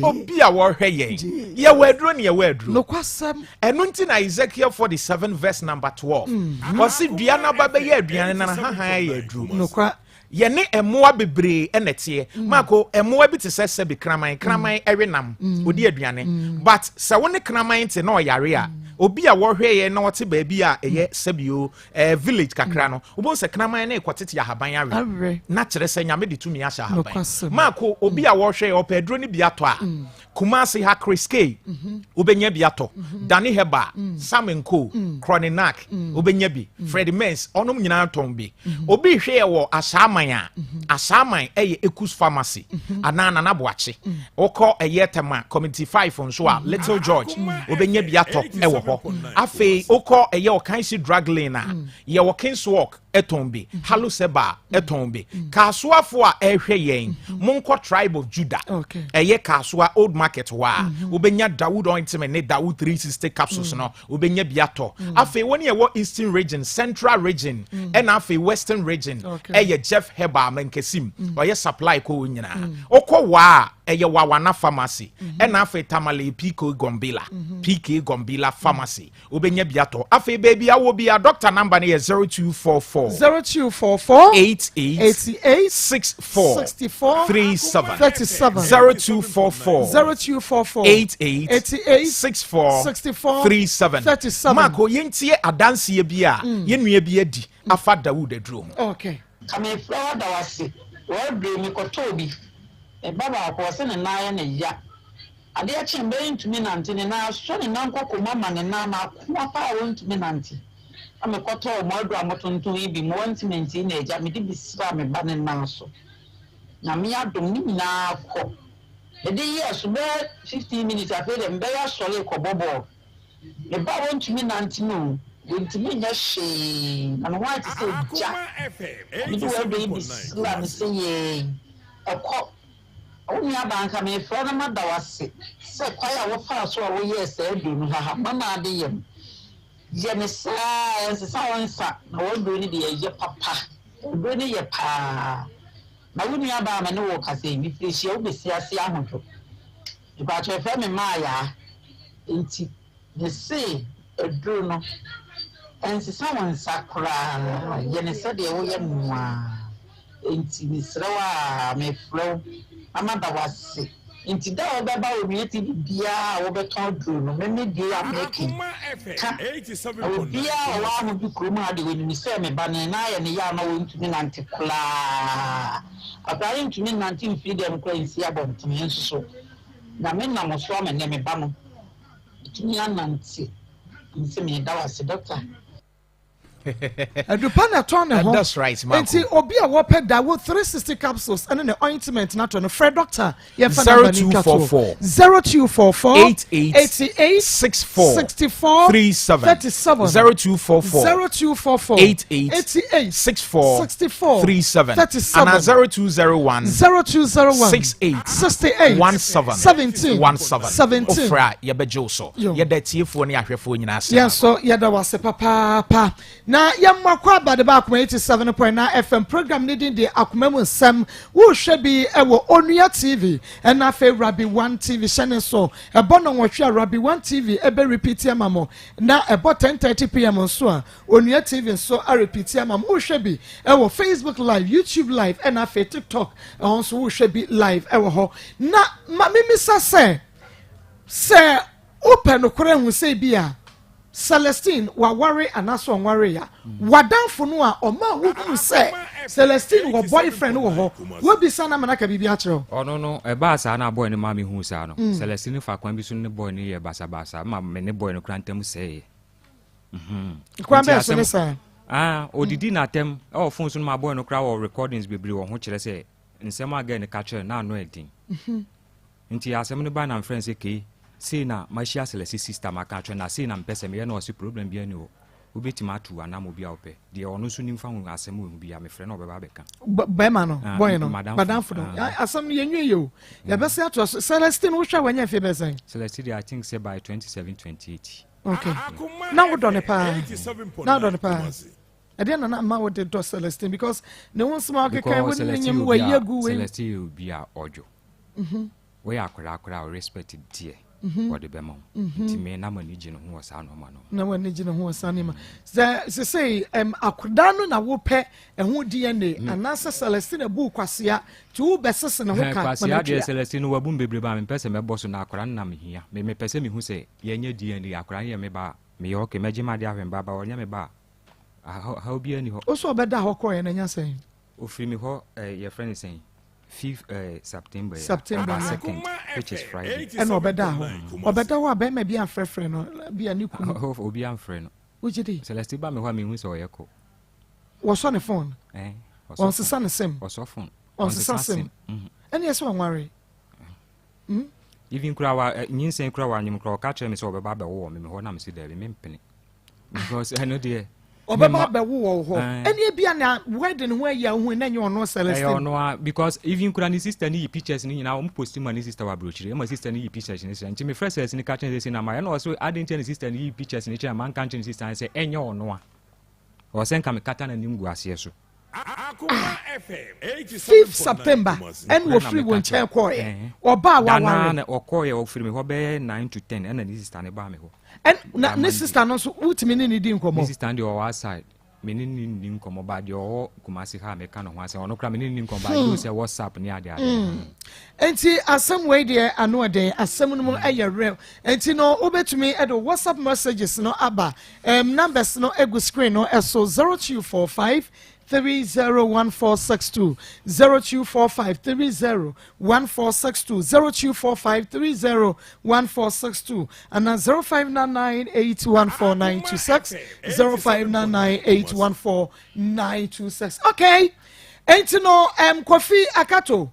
obi a wɔhwɛ yɛn yɛwɔ aduro ne yɛwɔ aduro nokwasɛm ɛno nti na Ezekiel 47 verse number 12 mm-hmm. ɔsi dua n'aba bɛyɛ aduane na n'ahahan ayɛ aduro nokwa Yɛne mmoa bebree na ɛteɛ. Mm. Maako, mmoa bi te sɛ sɛbi kraman. Kraman mm. ɛwe nam, mm. odi aduane. Mm. But sɛ wo ne kraman te na ɔyare a, mm. obi a wɔhwɛ yɛ na ɔte baabi a ɛyɛ sɛbi o eh, village kakra no, wobɛhu sɛ kraman no rekɔtete ahaban awe. Na kyerɛ sɛ Nyame de tumi ahyɛ ahaban. Maako, obi a wɔhwɛ yɛ ɔpɛ aduro no bi atɔ a, mm. Kumasi ha Chris K wobɛnya bi atɔ Danny Herbal Sam Nko Chroninak wobɛnya bi Fred Mens ɔnom nyinaa tɔn bi obi hwɛ yɛ wɔ Asaaman a Asaaman ɛyɛ Ekus Pharmacy anaa Nana Boakye wokɔ ɛyɛ Tema Community 5 nso a Little George wobɛnya bi atɔ ɛwɔ hɔ afei wokɔ ɛyɛ Ɔkansi Drug Lane a yɛwɔ Kings Walk tɔn bi, Haloseba tɔn bi. Kaasoafo a ɛrehwɛ yɛn, monkɔ Tribe of Judah. Ɛyɛ Kaasoa Old Market hɔ a, wobɛnya Dawood ointment ne Dawood 360 capsules no, wobɛnya bi atɔ. Afei wɔn a ɛwɔ Eastern Region, Central Region, ɛna afei Western Region, ɛyɛ Jeff Herbal Mankasim, ɔyɛ supply kɔ wɔn nyinaa. Wokɔ Waa a, ɛyɛ Wawana Pharmacy, ɛna afei Tamale PK Gombila, PK Gombila Pharmacy. Wobɛnya bi atɔ. Afei baabi a wɔ bia doctor number no yɛ 0244. 0244. 88. 88. 64. 64. 37. 37. 0244. 0244. 88. 88. 64. 64. 37. 37. Marco yɛntie adanseɛ bi a mm. yɛn nua bi adi afa Dawud aduro ho. Okay. Ka mefrɛ wo ada wo ase. Wɔabrɛ mekɔtɔɔ bi. Me ba baako ɔse ne nan yɛ ne ya. Adeɛ kye mbɛ yi ntumi nante ne nan asɔ ne nan koko mu ama ne nan no akoa paa ɔntumi nante na me kɔtɔɔ mo aduro a mo tontɔn yi bi mo ointment yi na agya mede bi sraa me ba ne nan so Nyame adom ne nyinaa kɔ mede yɛɛ so bɛyɛ 15 minutes afei deɛ mbɛ yi asɔre kɔ bɔ bɔɔl me ba ɔntumi nante no o ɔntumi nyɛ hwee na ne ho ayɛ te sɛ gya na mede wɔ aduro yi bi sraa ne sɛ yɛɛ ɛkɔ Wo nuabaa, anka merefrɛ wo na mada wo ase sɛ kwan a wofaa so a woyɛɛ saa aduru no haha ma m'ade yam. Yɛ no saa ara, ɛnsesa wo nsa, na w'aduru no deɛ ɛyɛ papa. Aduru no yɛ paa. Na wo nuabaa a me ne wo rekasa yi, mefiri hyia wo bɛsi ase ahodwo. Mepakyɛ yɛfrɛ me Maayaa, enti Mese aduru no, ɛnsesa wo nsa koraa, yɛ no sɛdeɛ woyɛ no no ara. Enti mesrɛ wo ara, mefrɛ wo na mada wo ase. Enti da a wobɛba Onua TV biara a wobɛtɔn aduru no, me me deɛ a meka yi, ka. Na obiara a ɔwɔ Ahodwo kurom ha deɛ, ɔnim sɛ me ba no, ne nan ayɛ no ya a na ɔntumi nante koraa. Akwadaa no ntumi nnante mfiri dɛm koraa nsi abɔntene nso so. Nyame nam so ama nnɛ me ba no. Metumi anante nti meda wo ase doctor. Adupa na ɛtɔn ne ho. That's right, Marco. Nti obi a wɔpɛ Dawo 360 capsules ɛne ne ointment no atɔ no, frɛ doctor. Yɛmfa number no ntwa toɔ. 0244 0244 88 88 64 64 37 37 0244 0244 88 88 64 64 37 37 ana 0201 0201 68 68 17 17 17 17. Wofrɛ a yɛbɛgye wo so. Yo. Yɛda atiefoɔ ne ahwɛfoɔ nyinaa ase. Yɛn nso yɛda wo ase papaapa. Na yɛmmɔ akɔ aba de ba Akoma 87.9 FM program ne din de Akoma mu nsɛm. Wohwɛ bi wɔ Onua TV ɛna afei Rabi One TV hyɛ ne nso. Ɛbɔ nnɔnwɔtwe a Rabi One TV ɛbɛ repeat ama mo. Na ɛbɔ 10:30 pm nso a Onua TV nso arepeat ama mo. Wohwɛ bi wɔ Facebook live, YouTube live ɛna afei TikTok ɛhɔ nso wohwɛ bi live ɛwɔ hɔ. Na ma memisa sɛ sɛ wopɛ nokorɛ hu sɛ bi a Celestine waware anaasɛ ɔnwaree a, w'adamfo no a ɔmaa wohuu sɛ Celestine wɔ boyfriend wɔ hɔ, woabisa no ama no aka biribi akyerɛ wo? Ɔno no, ɛbaa saa na boy no maa mehuu saa no, Celestine faa kwan bi so ne boy no yɛɛ basabasa ma me ne boy no koraa ntam sɛeɛ. Kwan Nti bɛn so ne asɛm saa? Ah, ɔdidi n'atɛm wɔ phone so no ma boy no koraa wɔ recordings bebree wɔ ho kyerɛ sɛ nsɛm a girl no ka kyerɛ no na ano yɛ den. Nti asɛm no bae na mefrɛ no sɛ Kay, sei na mahyia Celeste sister maka akyerɛ no na sei na mepɛ sɛ meyɛ na ɔse problem biara nni hɔ, wobɛtumi atu anam obi a wopɛ, deɛ ɔno nso nim fa ho asɛm wɔ ho biara mefrɛ no a ɔbɛba abɛka. Bɛrima no, Ah, boy no, madamfo. madamfo no. Ah. Asɛm no yɛnwie yɛ o. Yɛbɛsɛ atoa so. Celestine wohwɛ a wanya mfe bɛyɛ sɛn? Celeste deɛ I think sɛ by 27, 28. Okay. Na wodɔ no paa? Na wodɔ no paa? Ɛdeɛn na na ama wode dɔ Celestine? Because ne ho nsɛm a wokeka yi, wo Because ne no Celestine nyem, yɛ obi wayi a agu wei. Celestine yɛ obi a ɔdwo. Woyɛ akwadaa koraa a, wo respect deɛ wɔde bɛma wo. Nti me na m'ani gye ne ho wɔ saa nneɛma no ho. Na w'ani gye ne ho wɔ saa nneɛma. Sɛ sesei ɛm akwadaa no na wopɛ ɛho DNA anaasɛ Celestine abu wo kwasea nti wobɛsese ne ho ka ma Kwasea no deɛ atua. Celestine no wabu me bebree ba mempɛ sɛ mɛbɔ so na akwadaa no na mehia. Me mepɛ sɛ mehu sɛ yɛnyɛ DNA akwadaa no yɛ me ba a meyɛ okay mɛgye m'adeɛ ahwɛ me ba ba ɔnyɛ me ba a haw biara nni hɔ. Wo so ɔbɛda hɔ kɔeɛ no ɛnyɛ sɛn? Ofiri me hɔ eh, yɛfrɛ no sɛn? Fifth eh, September yi a, September ɔbaa yi a. second which is Friday. Ɛna ɔbɛdaa hɔ. Ɔbɛda hɔ a bɛrima bi amfrɛfrɛ no bi a ne kunu. Oh, obi amfrɛ no. Wogye di? Celeste ba me hɔ a mehu sɛ ɔyɛ kɔ. Wɔsɔ ne phone. Eh, ɔsɔ Ɔnsesa phone. ne sim. Ɔsɔ phone. Ɔnsesa Ɔnsesa sim. sim. Mhm. Ɛne ɛsɛ ɔnware. Hmm? Even kura wa eh, nyinsɛn kura wa anyim kura ɔka kyerɛ me sɛ ɔbɛba abɛwo wɔ me me hɔ na me se daabi mempene. Because ɛno deɛ. Ɔbɛba abɛwo wɔ wo hɔ. Ɛne ebia na wedding ho ayi a wohu na ɛnyɛ ɔno Celestine. Ɛyɛ ɔno a because even kura ne sister ne yi pictures ne nyinaa wɔn post ma ne sister wɔ aburokyire ɛma sister ne yi pictures ne kyerɛ nti mefrɛ Celestine ka kyerɛ ne sɛ na ma ɛna ɔso adi nkyɛn ne sister ne yi pictures ne kyerɛ ma nka nkyɛn ne sister ne sɛ ɛnyɛ ɔno a ɔsɛ nka mekata n'anim gu aseɛ so. Ah, fifth September ɛna wɔfiri wo nkyɛn kɔɔɛ ɔbaa waware. Dana ɔkɔɔɛ ɔfiri mi hɔ bɛyɛ 9 to 10 ɛna ne sister ne baa mi hɔ. Ɛn na ne sister no nso wotumi ne ne di nkɔmɔ. Ne sister no deɛ ɔwɔ outside me ne ne ni nkɔmɔ ba deɛ ɔwɔ Kumasi ha a meka ne ho asɛm ɔno koraa me ne ne ni nkɔmɔ ba hmm. sɛ WhatsApp ne ade ade. Hmm. Nti asɛm wei deɛ ano ɛden asɛm no mu ɛyɛ real nti no wobɛtumi ɛde WhatsApp messages no aba um, numbers no egu screen no ɛso 0245 301462 0245 301462 0245 301462 ana 0599814926 0599814926. Okay, enti no Kofi Akato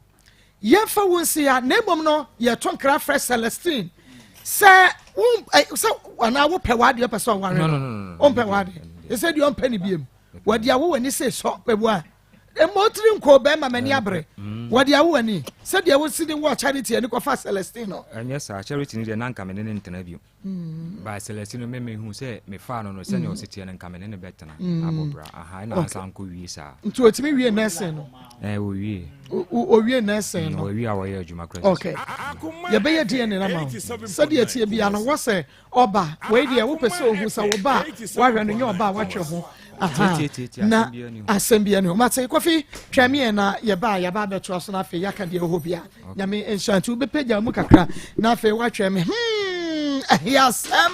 yɛmfa wo nsi ha na mmom no yɛto nkra frɛ Celestine sɛ wo sɛ anaa wopɛ w'adeɛ pɛ sɛ ɔware no wompɛ w'adeɛ ɛsɛ deɛ ɔmpɛ ne biam wɔde awo w'ani sɛ sɔ bɛbu a mmɔ tiri nko bɛrima m'ani abere mm. wɔde awo w'ani sɛdeɛ wosi de wɔ Charity ani kɔfa Celestine no. Ɛnyɛ saa Charity no deɛ na nka me ne ne ntena bio mm. Ba Celestine no me mehu sɛ mefaa no no sɛnea mm. ɔsi teɛ no nka me ne ne bɛtena abɔ bra aha ɛna ansa nkɔ wie saa. Nti otumi wie nursing no. Ɛɛ owie. Owie nursing no. Owie a wɔyɛ adwuma kora. Okay yɛbɛyɛ DNA na ma wo sɛdeɛ tie bia no wɔ sɛ Ɔba, wei deɛ wopɛ sɛ ohu sɛ wo ba a wahwɛ no nyɛ ɔba a watwe ho. Aha, na asɛm bi ani hɔ. Mate, Kofi, twɛn me yɛn na yɛba a yɛaba abɛtoa so na afei yɛaka deɛ ɛwɔ hɔ bia. Nyame nhyira nti wobɛpagya mu kakra na afei woatwɛn me. Hmm, ɛyɛ asɛm,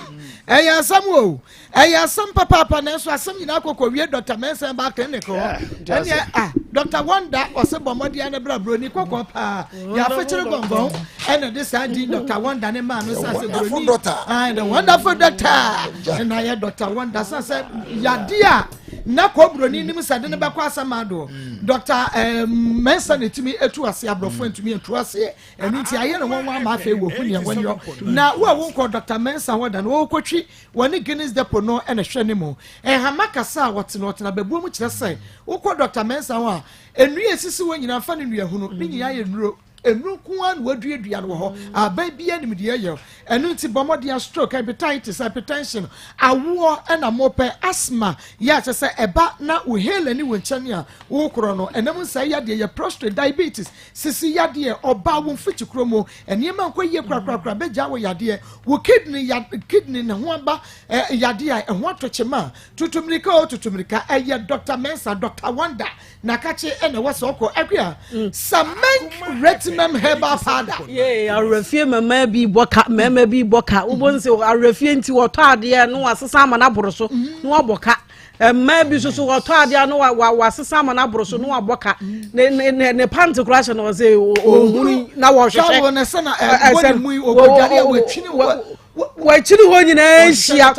ɛyɛ asɛm o, ɛyɛ asɛm papaapa nanso asɛm nyinaa kɔkɔ wie Dr. Mensah ba clinic hɔ. Ɛneɛ, ah, Dr. Wonder ɔsɛ bɔ mmɔden ne bra broni kɔkɔɔ paa. Yɛafekyere gɔngɔn ɛna de saa din Dr. Wonder ne maa no sa sɛ broni. Ah, the wonderful doctor. Ɛna yɛ Dr. Wonder sa sɛ yadeɛ a Na kɔ buroni nim sɛ de no bɛkɔ asɛm adoɔ. Dr. Mensah na ɛtumi atu aseɛ, aborɔfo ntumi ntu aseɛ. Ɛno nti ayɛ no nwanwa ama afei wɔhu nea wɔnyɔ. Na wo a wonkɔ Dr. Mensah hɔ da no, wɔkɔtwi wɔne Guinness Depot no na ɛhwɛ ne mu. Nhama kasa a wɔte no ɔtena bɛbuo mu kyerɛ sɛ wokɔ Dr. Mensah hɔ a, nnua a ɛsisi hɔ nyinaa mfa no nnuahunu, ne nyinaa yɛ nnuro. Nnuro nko ara na wɔaduadua no wɔ hɔ. Aban biara nim deɛ ɛyɛ. Ɛno nti bɔ mmɔden a stroke, hepatitis, hypertension, awoɔ na mopɛ, asthma yɛ a kyerɛ sɛ ɛba na wo inhaler ni wo nkyɛn a wokorɔ no, ɛnam nsa yadeɛ yɛ prostate, diabetes, sisi yadeɛ, ɔbaa wo mfikyikuro mu, nneɛma nkɔ yie korakorakora bɛgya wo yadeɛ, wo kidney ya kidney ne ho aba eh, yadeɛ a ɛho atɔ kyema a, tutu mmirika o tutu mmirika, ɛyɛ Dr. Mensah, Dr. Wonder na kakye ɛna ɛwɔ sɛ ɔkɔ akua Samenk Retimem Herbal Powder. Yee, awerɛfie mmaa bi bɔ ka, mmarima bi bɔ ka. Wobɔ nse awerɛfie nti wɔtɔ adeɛ no wasesa ama no aboro so na wabɔ ka. Mmaa bi nso so wɔtɔ adeɛ no wasesa ama no aboro so na wabɔ ka. Ne ne ne ne pant koraa hyɛ no ɔsɛ ohunu na wɔhwehwɛ. Tawɔ na sɛ na ɛbɔ ne mu yi ɔkɔdware a watwini wɔ. Wɔakyiri hɔ nyinaa hyia.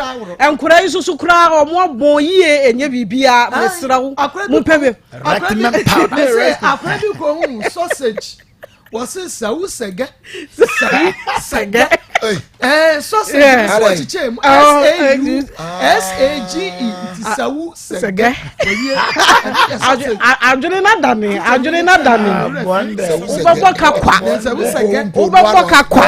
Nkwadaa yi nso so koraa wɔn abɔn yie ɛnyɛ biribiara mesrɛ wo mo pɛ bi. Akora bi kɔ hu sausage wɔsi sawu sɛgɛ sawu sɛgɛ ɛɛ sausage bi so wɔkyekyɛ mu s a u s a g e nti sawu sɛgɛ wɔwie adwene na dane adwene na dane wobɛbɔ ka kwa wobɛbɔ ka kwa.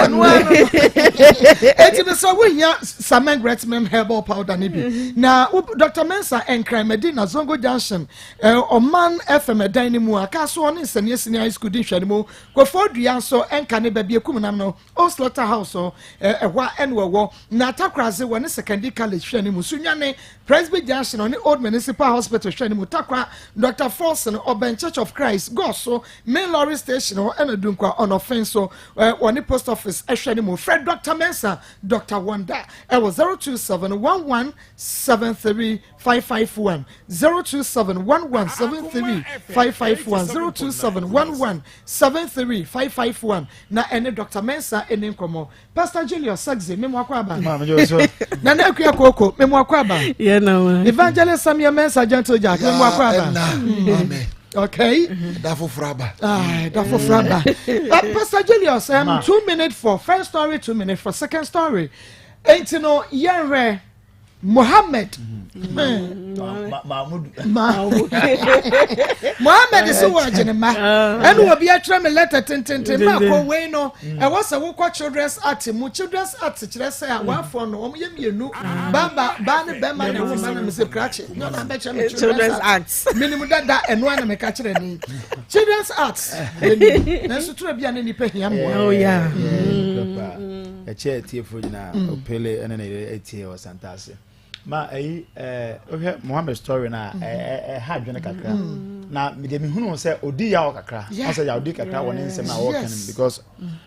Eti bi sɛ wohia Sameng Retmem herbal powder ne bi na Dr. Mensah Nkran Medina Zongo Junction Ɔman FM ɛdan no mu a kaa so ɔne Nsania Senior High School di nhwɛne mu Kofoɔ Dua nso ɛnka ne baabi ekum nam no Old Slaughter House ɛhɔ a ɛna ɔwɔ na Takorase wɔ ne Sekandi College hwɛ ne mu Sunyani Presby Junction ɔne Old Municipal Hospital hwɛ ne mu Takwa Dr. Forson ɔbɛn Church of Christ Gɔso Main Lorry Station hɔ ɛna Dunkwa Ɔnɔfen so wɔne Post Office hwɛ ne mu Frɛ Dr. Mensah Dr. Wonder ɛwɔ 027 11 73 551 027 11 73 551 027 11 73 551 na ɛne Dr. Mensah ɛni nkɔmmɔ. Pastor Julius Sagze memu akɔ aba. Nana Akua Koko memu akɔ aba. Evangelist Samuel Mensah Gentle Jack memu akɔ aba. Amen. Okay. Da foforɔ aba. Ah, da foforɔ aba. Pastor Julius, 2 minutes for first story, 2 minutes for second story. Enti no yɛnhwɛ Mohammed. Mahmudu. Mohammed sɛ wɔ agye ne mma ɛne obi atwerɛ me letter tententen ma akɔ wei no ɛwɔ sɛ wokɔ Children's Act mu. Children's Act kyerɛ sɛ a wafoɔ no wɔn yɛ mmienu baba baa ne bɛrima na ɛwɔ mma na mesɛ krakye nyɛ ɔna bɛkyerɛ me Children's Act minimu dada ɛno a na meka kyerɛ ni Children's Act nanso tura bi a ne nipa hia mmoa. Oh yeah. Ɛkyɛ atiefoɔ nyinaa Opele ɛne ne yere atie wɔ Santase ma ɛyi ɛɛ wohwɛ Mohammed story na ɛɛ ɛha adwene kakra na deɛ mehunu sɛ odi yaw kakra ɔsɛ yaw di kakra wɔ ne nsɛm a wɔka no mu because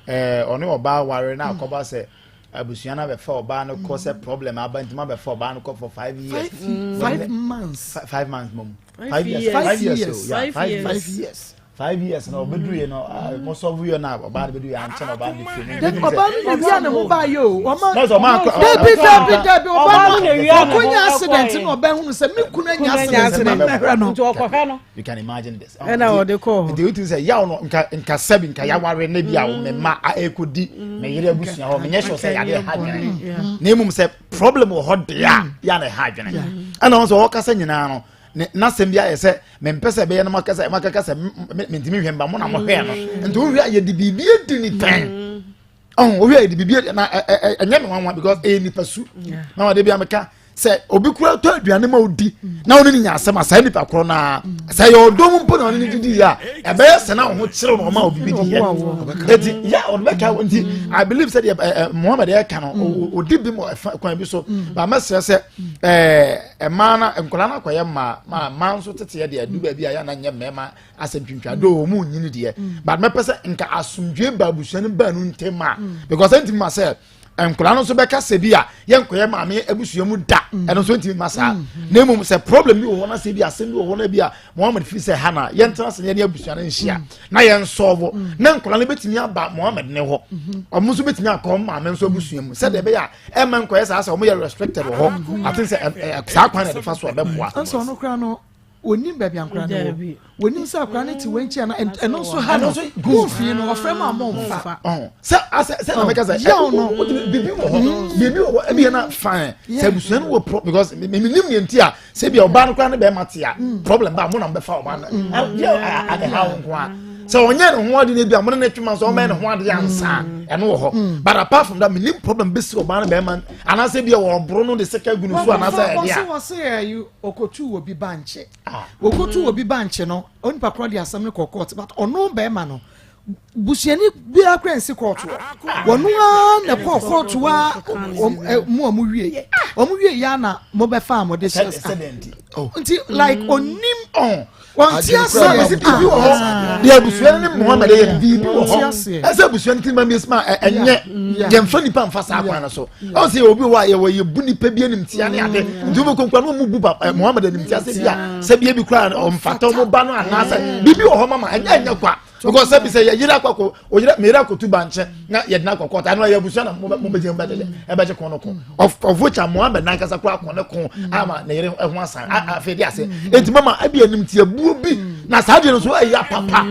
ɔne ɔbaa ware na akɔba sɛ abusua no abɛfa ɔbaa no kɔ sɛ problem aba ntoma abɛfa ɔbaa no kɔ for 5 years. 5 months. 5 months mom. 5 5 years. Years. 5 years o, yeah. 5 5 years. years. 5 years na ɔbɛduru yɛ no mɔsɔfo yɛ na ɔbaa no bɛduru yɛ ankyɛn na ɔbaa no de firi mu. Dabi, ɔbaa no na wia ne ho baa yɛ o ɔma. Na sɛ ɔmaa akɔ- Dabi, dabi, dabi, Ɔbaa ɔbaa no no na wia ne ho ɔkɔnya ɛkɔɛ. accident na ɔbaa hunu sɛ me kunu anya Kunu anya accident ma accident. mɛhwɛ no. Nti ɔkɔhwɛ no. You can imagine this. Ɛna ɔde kɔɔ hɔ. Nti wotu sɛ yaw no nka sɛbi nka yaware ne bi a wo me ma a ekodi me yere abusua hɔ, menyɛ sure sɛ yade ha adwene, na emum sɛ problem wɔ hɔ deɛ a yɛ na ɛha adwene. Ɛna wɔn sɛ ɔkasa nyinaa no ne n'asɛm bi ayɛ sɛ mempɛ sɛ ɛbɛyɛ no makasa makaka sɛ mentumi hwɛ mba mo na mohwɛ no. Nti wohwɛ a yɛde biribi adi ne pɛn ɔhun wohwɛ a yɛde biribi adi na ɛ ɛ ɛnyɛ me nwanwa because ɛyɛ nipa su na wɔde bi ameka sɛ obi kura tɔ aduane ma odi na ɔne ne nya asɛm a saa nipa korɔ naa sɛ yɛ ɔdɔ mu mpo na ɔne ne didi yɛ a ɛbɛyɛ sɛ na ɔho kyerɛw na ɔma obi bi di yɛ eti yɛ ɔde bɛka. Nti I believe sɛ deɛ ɛ ɛ Muhammed ɛka no odi bi mu ɛfa kwan bi so ba mɛsrɛ sɛ ɛmaa na nkɔla na akɔyɛ mmaa maa mmaa nso tete yɛ deɛ adu baabi a yɛ na nyɛ mmarima asɛm twintwa do wɔn nyini deɛ, but mɛpɛ sɛ nka asomdwe ba abusua no baanu ntɛm a because ɛntumi ma sɛ Nkwadaa no nso bɛka sɛ bi a yɛnkɔyɛ maame abusua mu da, mm. ɛno nso ntumi ma saa. Mm. Na mmom sɛ problem bi wɔ hɔ na sɛ bi asɛm bi wɔ hɔ na bi a Mohammed firi sɛ ha na yɛntena sɛ yɛne abusua no nhyia mm. na yɛnsɔɔbo na nkwadaa no bɛtumi aba Mohammed ne hɔ, mm-hmm. ɔmo nso bɛtumi akɔ ɔmo maame nso abusua mu sɛdeɛ ɛbɛyɛ a ɛmma nkɔyɛ saa sɛ ɔmo yɛ restricted wɔ hɔ. Ate sɛ saa kwan na ɛde fa so a ɛbɛboa. No onim baabi akora no wɔ, onim sɛ akora no te wɔn akyi ana, ɛno nso ha no mfii no ɔfrɛ mu a mo nfa. Sɛ asɛ sɛ na mɛka sɛ yaw no bibi wɔ hɔ, bibi wɔ hɔ, ebi yɛ na fine sɛ abusua no wɔ pro because mi nim yɛn ti a sɛ ebi ɔbaa no koraa ne bɛrima te a problem ba mo na mo bɛfa ɔbaa no yɛ ɛha wo nko a sɛ ɔnyɛ ne ho ade no bi a mo ne ne twema sɛ ɔmɛyɛ ne ho ade ansa ɛno wɔ hɔ. But apart from that, mi nim problem bɛsi ɔbaa no bɛrima anaasɛ bi a wɔboro no de sika gu ne so anaasɛ ɛde a. Wɔsi wɔsi ɛyi okotu wɔ bi bankye, okotu wɔ bi bankye no, onipa korɔ de asɛm no kɔ court, but ɔno bɛrima no busuani biara kura nsi kɔɔto hɔ, wɔn ara na kɔɔ kɔɔto a mu a wɔn wie yɛ, wɔn wie yɛ ana mo bɛ fa a mo de hyɛ sa nti like onim wɔn ti aseɛ. Biribi wɔ hɔ deɛ abusua no ne Muhammed yɛ, biribi wɔ hɔ ɛsɛ abusua no ti ma mi esima ɛnyɛ yɛnfa nipa nfa saa kwan no so. Ɔn sɛ obi wɔ a yɛwɔ yɛbu nipa bi animtia ne ade, nti wobɛkɔ nkura na ɔmu bu Muhammed animtia sɛ bi a sɛ bi ebi kura ɔmfata ɔmo ba no anaasɛ biribi wɔ hɔ mama ɛnyɛ ɛnyɛ kwa because sɛbi sɛ yɛyere akɔkɔ oyere meyere akɔtu bankyɛ na yɛde no akɔ kɔɔta ɛno ɛyɛ abusua na mobɛgyina mu bɛgyegye ɛbɛgye ko no ko of which a Muhammed nankasa kora akɔ ne ko ama ne yere ho asan afei de ase. Enti mama ebi animtia buo bi na saa deɛ no so ɛyɛ papa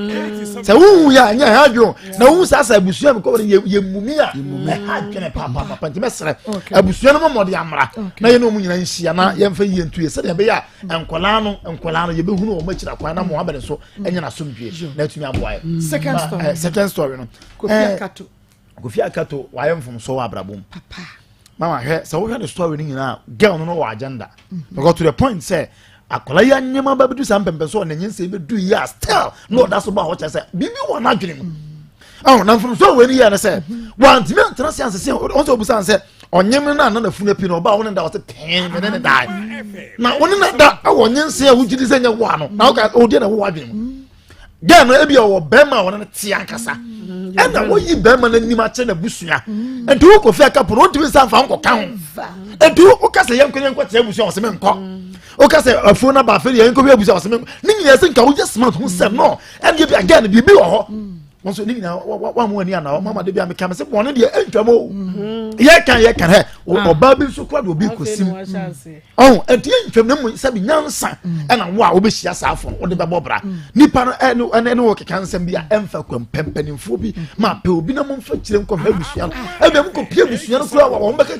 sɛ wohu yɛ a ɛnyɛ ɛha adwene na wohu saa sɛ abusua mi kɔ yɛ yɛ mumi a ɛha adwene papapapa. Nti mɛsrɛ abusua no mɔmɔde amra na yɛne wɔn nyinaa nhyia na yɛmfa yie nto yɛ sɛdeɛ ɛbɛyɛ a nkɔlaa no nkɔlaa no yɛbɛhunu wɔn akyira kwan na Mohammed nso ɛnyɛ n'asomdwie na atumi aboa yɛ. Second story, second story no, Kofi Akato. Kofi Akato wayɛ mfomso wɔ abrabɔ mu papa. Mama, hwɛ sɛ wohwɛ ne story no nyinaa, girl no no wɔ agenda because to the point sɛ akwadaa yi anyɛma ba bɛdu saa mpɛmpɛ so ɔna nyinsɛn bɛdu yi a still na ɔda so ba hɔ kyerɛ sɛ biribi wɔ n'adwene mu. Ɔn na mfomso a wɔn yɛ no sɛ wɔntumi antena se ansese wɔn sɛ obusa sɛ ɔnyem no na na funu api na ɔba wɔn ne da ɔsɛ pɛn mɛ ne ne da na wɔn ne na da ɛwɔ nyinsɛn a wogye di sɛ nyɛ wɔ ano na ɔka ɔdi na ɛwɔ adwene mu. Girl no ebi ɔwɔ bɛrima a wɔn ne te ankasa ɛna wɔyi bɛrima no anim akyerɛ n'abusua, nti wokɔ fi aka pono wontumi nsa nfa nkɔka ho. Nti woka sɛ yɛnkɔ yɛnkɔ kyerɛ abusua, wɔsɛ menkɔ. Woka sɛ afuo no aba afei yɛnkɔ hwɛ abusua, wɔsɛ menkɔ. Ne nyinaa sɛ nka woyɛ smart ho sɛ no ɛne bi again biribi wɔ hɔ wɔn nso ne nyinaa wɔn mu ani ana wɔn ama de bi a meka me sɛ bɔnne deɛ ɛntwam o. Yɛka yɛka hɛ ɔbaa bi nso kora de obi kɔsim ɔn ɛnti yɛ ntwam na mu sɛbi nyansa ɛna wo a wobɛhyia saa afɔ no wode bɛbɔ bra nipa no ɛne ɛne ɛne wɔ keka nsɛm bi a ɛmfa kwam pɛmpɛnimfoɔ bi ma pɛ obi na momfa kyerɛ nkɔhwɛ abusua no ɛbɛn mu kɔpie abusua no kura wɔn bɛka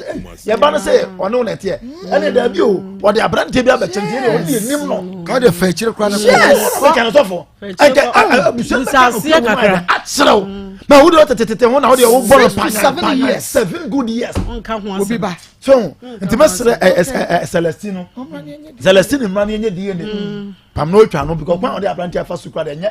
yɛba no sɛ ɔne wo na ɛteɛ ɛne daabi o wɔde aberanteɛ bi abɛkyɛ nti ɛne ɔne yɛnim no ka wode fa akyire kora no. Yes, ɛka no sɔfo ɛnka abusua no bɛka no kura akyerɛw na wode ɔtetetete ho na wode wobɔ no panya panya 7 good years. Obi ba so nti mɛsrɛ ɛ ɛ ɛ Celestine Celestine mmra ne ɛnyɛ DNA pam na otwa no because kwan a ɔde aberante afa so kura de ɛnyɛ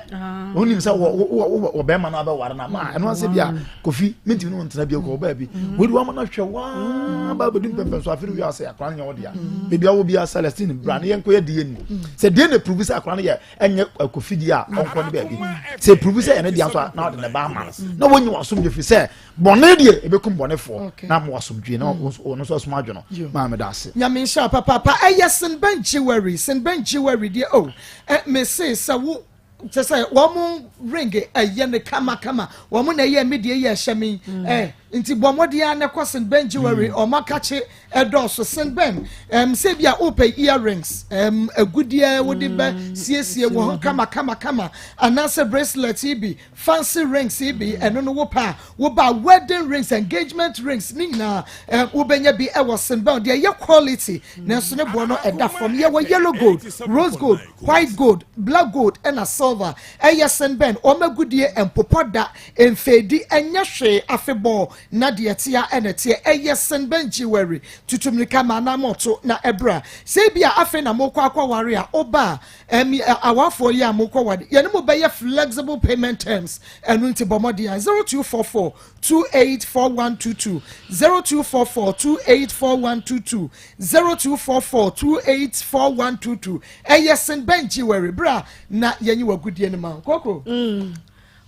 onim sɛ wɔ wɔ wɔ wɔ bɛrima no abɛware no ama ɛno ase bi a Kofi mintimi ne wɔn ntena bi kɔ ɔbaa bi wodi wɔn ama no ahwɛ waa ba abɛdu mpɛmpɛn so afei wi ase akora no nyɛ ɔdea beebi awo bi a Celestine bra ne yɛn kɔ yɛ DNA sɛ DNA prove sɛ akora no yɛ ɛnyɛ Kofi deɛ a ɔnkɔ ne baabi sɛ prove sɛ ɛne deɛ nso a na ɔde ne ba ama no na wɔnyi wɔn asomdwe fi sɛ bɔne deɛ ɛbɛkum bɔnefoɔ na mo asomdwe na ɔno nso asom adwo no maa meda ase. Nyame nhyira papaapa. Ɛyɛ Sinbɛn Jewelry, Sinbɛn Jewelry deɛ oh ɛ mese sɛ wo kyɛ sɛ wɔn ring ɛyɛ no kama kama, wɔn na ɛyɛ me deɛ yɛ ɛhyɛ me ɛ nti bɔ mmɔden ara na kɔ Sinbɛn Jewelry. Wɔn akakye ɛdɔɔso. Sinbɛn sɛ bi a wopɛ earrings agudeɛ wode bɛ siesie wɔ ho kama kama kama anaasɛ bracelet yi bi, fancy rings yi bi, ɛno no wopɛ a woba, wedding rings, engagement rings ne nyinaa wobɛnya bi ɛwɔ Sinbɛn deɛ ɛyɛ quality nanso ne boɔ no ɛda fam. Yɛwɔ yellow gold, rose gold, white gold, black gold ɛna silver. Ɛyɛ Sinbɛn wɔn agudie mpopɔ da mfeedi ɛnyɛ hwee afebɔɔ na deɛ ɛteɛ ɛna ɛteɛ. Ɛyɛ Sinbɛn Jewelry. Tutumirika ma anam ɔto na ɛbra sɛ ebi a afei na mokɔ akɔware a woba a ɛmi awafoɔ yi a mokɔ wade yɛne mo bɛyɛ flexible payment terms. Ɛno nti bɔ mmɔden a 0244 284122, 0244 284122, 0244 284122. Ɛyɛ Sinbɛn Jewelry. Bra na yɛnyi w'agudie no ma wo koko.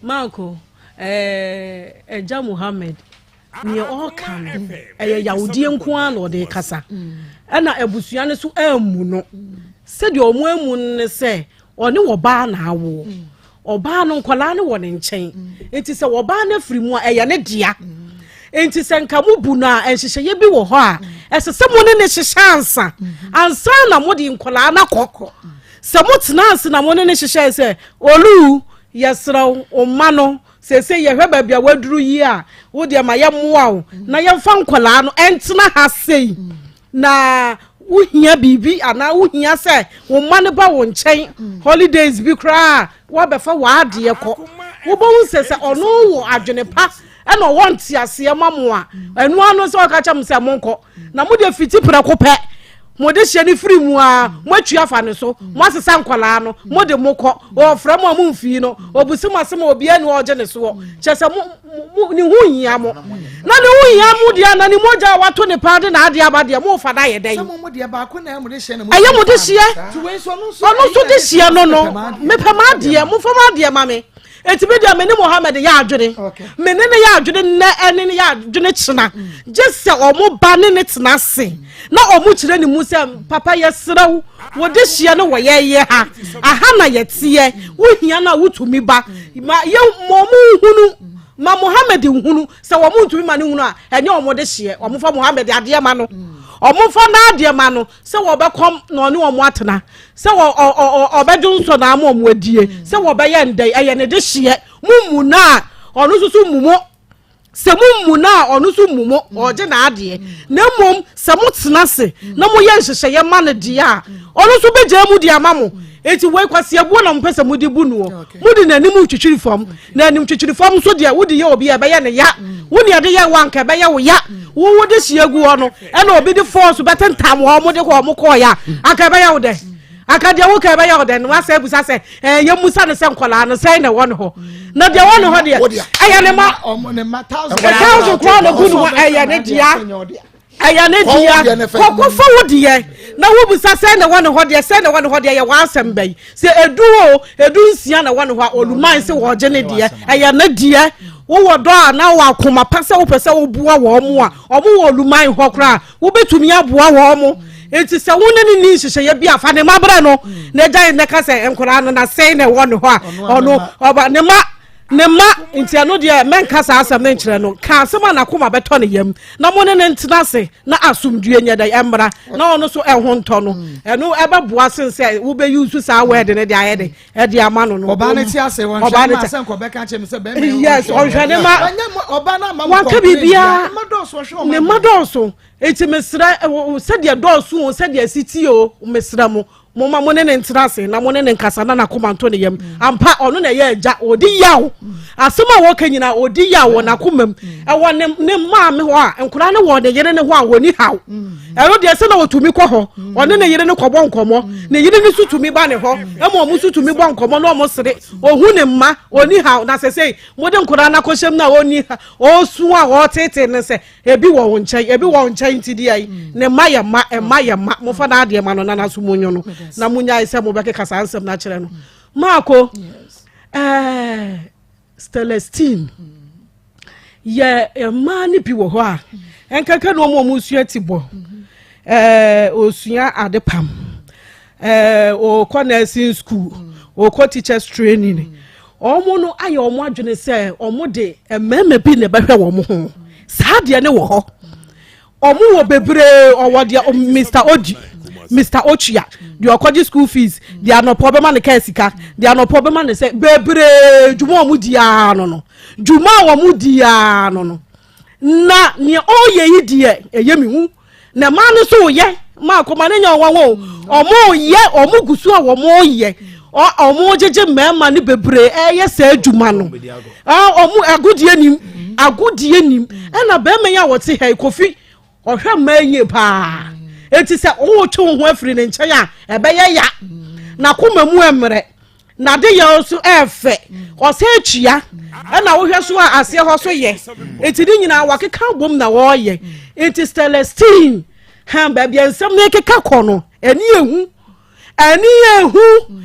Marco, ɛgya Muhammed. Neɛ ɔreka no, ɛyɛ yawdeɛ nko ara na ɔde rekasa. Ɛna abusua no so ammu no. Sɛdeɛ wɔn ammu no ne sɛ, ɔne ɔbaa na awoɔ. Ɔbaa no, nkwadaa no wɔ ne nkyɛn. Nti sɛ ɔbaa no afiri mu a, ɛyɛ ne dea. Nti sɛ nka mo bu no a, nhyehyɛeɛ bi wɔ hɔ a, ɛsɛ sɛ mo ne ne hyehyɛ ansa. Ansa na mode nkwadaa no akɔ. Sɛ motena ase na mo ne ne hyehyɛ sɛ, Olu, yɛsrɛ wo, wo mma no, seesei yɛhwɛ baabi a waduru yi a, wo deɛ ma yɛmmoa wo na yɛmfa nkwadaa no ntena ha sei. Na wohia biribi anaa wohia sɛ wo mma no ba wo nkyɛn holidays bi koraa a, woabɛfa w'adeɛ kɔ. Wobɛhu sɛ sɛ ɔno wɔ adwene pa ɛna ɔwɔ nteaseɛ ma mo a, ɛno ano sɛ ɔka kyɛ mo sɛ monkɔ. Na mo deɛ fiti prɛko pɛ mo de hyɛ no firi mu a, moatwi afa ne so, moasesa nkwadaa no, mo de mo kɔ, ɔfrɛ mo a mo mfii no, ɔbusi mo asɛm a obiara ni ɔgye ne soɔ. Kyɛ sɛ mo, mo, ne ho nhia mo. Na ne ho hia mo deɛ, na ne mogya a wato ne paa de n'adeɛ aba deɛ, mofa no ayɛ dɛn? Sɛ mo mo deɛ baako na mo de hyɛ na mo Ɛyɛ mo de hyeɛ. Ɔno nso de hyeɛ no no, mepɛ m'adeɛ, momfa m'adeɛ ma me. Eti me deɛ me ne Mohammed yɛ adwene. Me ne ne yɛ adwene nnɛ ɛne ne yɛ adwene kyena. Gye sɛ ɔmo ba ne ne tena ase na ɔmo kyerɛ ne mu sɛ papa yɛsrɛ wo, wo de hyeɛ no wɔ yɛyɛ ha. Aha na yɛteɛ. Wo hia no a wotumi ba. Ma yɛ ma ɔmo nhunu. Ma Mohammed nhunu. Sɛ wɔn ntumi ma no nhunu a, ɛnyɛ wɔn de hyeɛ. Wɔn fa Mohammed adeɛ ma no. Wɔn fa n'adeɛ ma no sɛ wɔbɛkɔm na ɔne wɔn atena. Sɛ wɔ ɔ ɔ ɔbɛdwo nsɔ na ama wɔn adie. Sɛ wɔbɛyɛ ndɛn, ɛyɛ ne de hyeɛ. Mo mmu no a, ɔno nso so mmu mo. Sɛ mo mmu no a, ɔno nso mmu mo. Ɔregye n'adeɛ. Na mmom sɛ mo tena ase na moyɛ nhyehyɛeɛ ma no deɛ a, ɔno nso bɛgyaa mu de ama mo. Enti wei kwaseabuo na mopɛ sɛ mode bu noɔ. Mode n'anim retwitwiri fam. Na anim twitwiri fam nso deɛ wode yɛ obi a ɛbɛyɛ ne ya. Wo nea ɛde yɛ wo anka ɛbɛyɛ wo ya. Wo wode hyia gu hɔ no, ɛna obi de fɔɔso bɛtentam wɔn de wɔn kɔɔ ya. Anka ɛbɛyɛ wo dɛ. Anka deɛ woka ɛbɛyɛ wo dɛ no wasɛ abusa sɛ ɛɛ yɛmmusa no sɛ nkɔlaa no sɛn na ɛwɔ ne hɔ. Na deɛ ɛwɔ ne hɔ deɛ ɛyɛ ne ma. Thousand koraa na gu ne hɔ ɛyɛ ne dea. Ɛyɛ ne dea. Kɔkɔ fa wo deɛ na wobisa sɛ na ɛwɔ ne hɔ deɛ, sɛ na ɛwɔ ne hɔ deɛ, yɛ w'asɛm bɛyi sɛ edu o edu nsia na ɛwɔ ne hɔ a, oluman sɛ wɔgye ne deɛ, ɛyɛ ne deɛ. Wowɔ dɔ a na wɔ akoma pa sɛ wopɛ sɛ woboa wɔn mo a wɔn wɔ oluman hɔ koraa, wobɛtumi aboa wɔn mo. Nti sɛ wo ne ne ni nhyehyɛeɛ bi a, fa ne ma brɛ no na agya ne ka sɛ nkoraa no na sɛn na ɛwɔ ne hɔ a, ɔno ɔba ne ma ne mma. Nti ɛno deɛ mɛnka saa asɛm no nkyerɛ no. Ka asɛm a n'akoma bɛtɔ ne yam na mo ne no ntena ase na asomdwie nyɛ dɛ ɛmmra na ɔno so ɛho ntɔ no. Ɛno ɛbɛboa sen sɛ wobɛyi nso saa wɛɛde no de ayɛ de ɛde ama no no. Ɔbaa no te ase, ɔnhwɛ ne ma sɛ nkɔbɛka kyerɛ me sɛ bɛrima yi. Yes, ɔnhwɛ ne ma. Ɔbaa no ama mo wanka biribiara. Ne mma dɔɔso, ɔhwɛ ɔma. Ne mma dɔɔso. Eti mesrɛ sɛdeɛ dɔɔso o, sɛdeɛ ɛsi tie o, mesrɛ mo. Momma mo ne no ntena ase na mo ne no nkasa na n'akoma nto ne yam. Ampa, ɔno na ɛyɛ agya, ɔdi yaw. Asɛm a wɔka nyinaa, ɔdi yaw wɔ n'akoma mu. Ɛwɔ ne ne maame hɔ a, nkwadaa no wɔ ne yere no hɔ a, wɔni haw. Ɛno deɛ, sɛ na ɔtumi kɔ hɔ, ɔne ne yere no kɔbɔ nkɔmmɔ. Ne yere no nso tumi ba ne hɔ, ɛma wɔn nso tumi bɔ nkɔmmɔ na wɔn sere. Ɔhu ne mma, ɔni haw. Na sɛsɛi, mode nkwadaa no akɔhyɛ mu no a ɔnni ha, ɔresu a ɔreteetee no sɛ, Ebi wɔ wo nkyɛn, ebi wɔ wo nkyɛn nti deɛ yi, ne mma yɛ mma, mma yɛ mma. Mofa n'adeɛ ma no na n'aso mu nyo no, na monyae sɛ mobɛkeka saa nsɛm no akyerɛ no. Maako, ɛɛ, Celestine, yɛ mmaa no bi wɔ hɔ a, ɛnkɛkɛ na wɔn a wɔsua ti bɔ, ɛɛ, wɔsua adepam, ɛɛ ɔkɔ nursing school, ɔkɔ teachers training, wɔn no ayɛ wɔn adwene sɛ wɔn de mmarima bi na ɛbɛhwɛ wɔn ho. Saa deɛ ne wɔ hɔ, wɔn wɔ bebree. Ɔwɔ deɛ Mr Odi, Mr Ochia deɛ ɔkɔgye school fees deɛ, anɔpɔ ɔbɛma ne kaa sika deɛ, anɔpɔ ɔbɛma ne sɛ bebree. Dwuma a wɔn di ara no, dwuma a wɔn di ara no na nea ɔreyɛ yi deɛ, ɛyɛ mi hu na mmaa no nso yɛ maa kɔma ne nya ɔnwanwa o. Ɔmo yɛ, ɔmo gu so a ɔmo yɛ, ɔmo gyegye mmarima no bebree ɛyɛ saa adwuma no. Ɔmo agodie nim, agodie nim. Ɛna barima yi a wɔte ha yi, Kofi, ɔhwɛ mmaa yie paa. Eti sɛ ɔretwe wo ho afiri ne nkyɛn a, ɛbɛyɛ ya n'akoma mu mmerɛ n'ade yɛ nso ɛɛfɛ ɔsɛ atua. Ɛna wohwɛ so a, aseɛ hɔ so yɛ. Eti ne nyinaa wakeka bom na wɔreyɛ. Eti Celestine han baabi a nsɛm no ekeka kɔ no, ɛni ehu, ɛni ehu.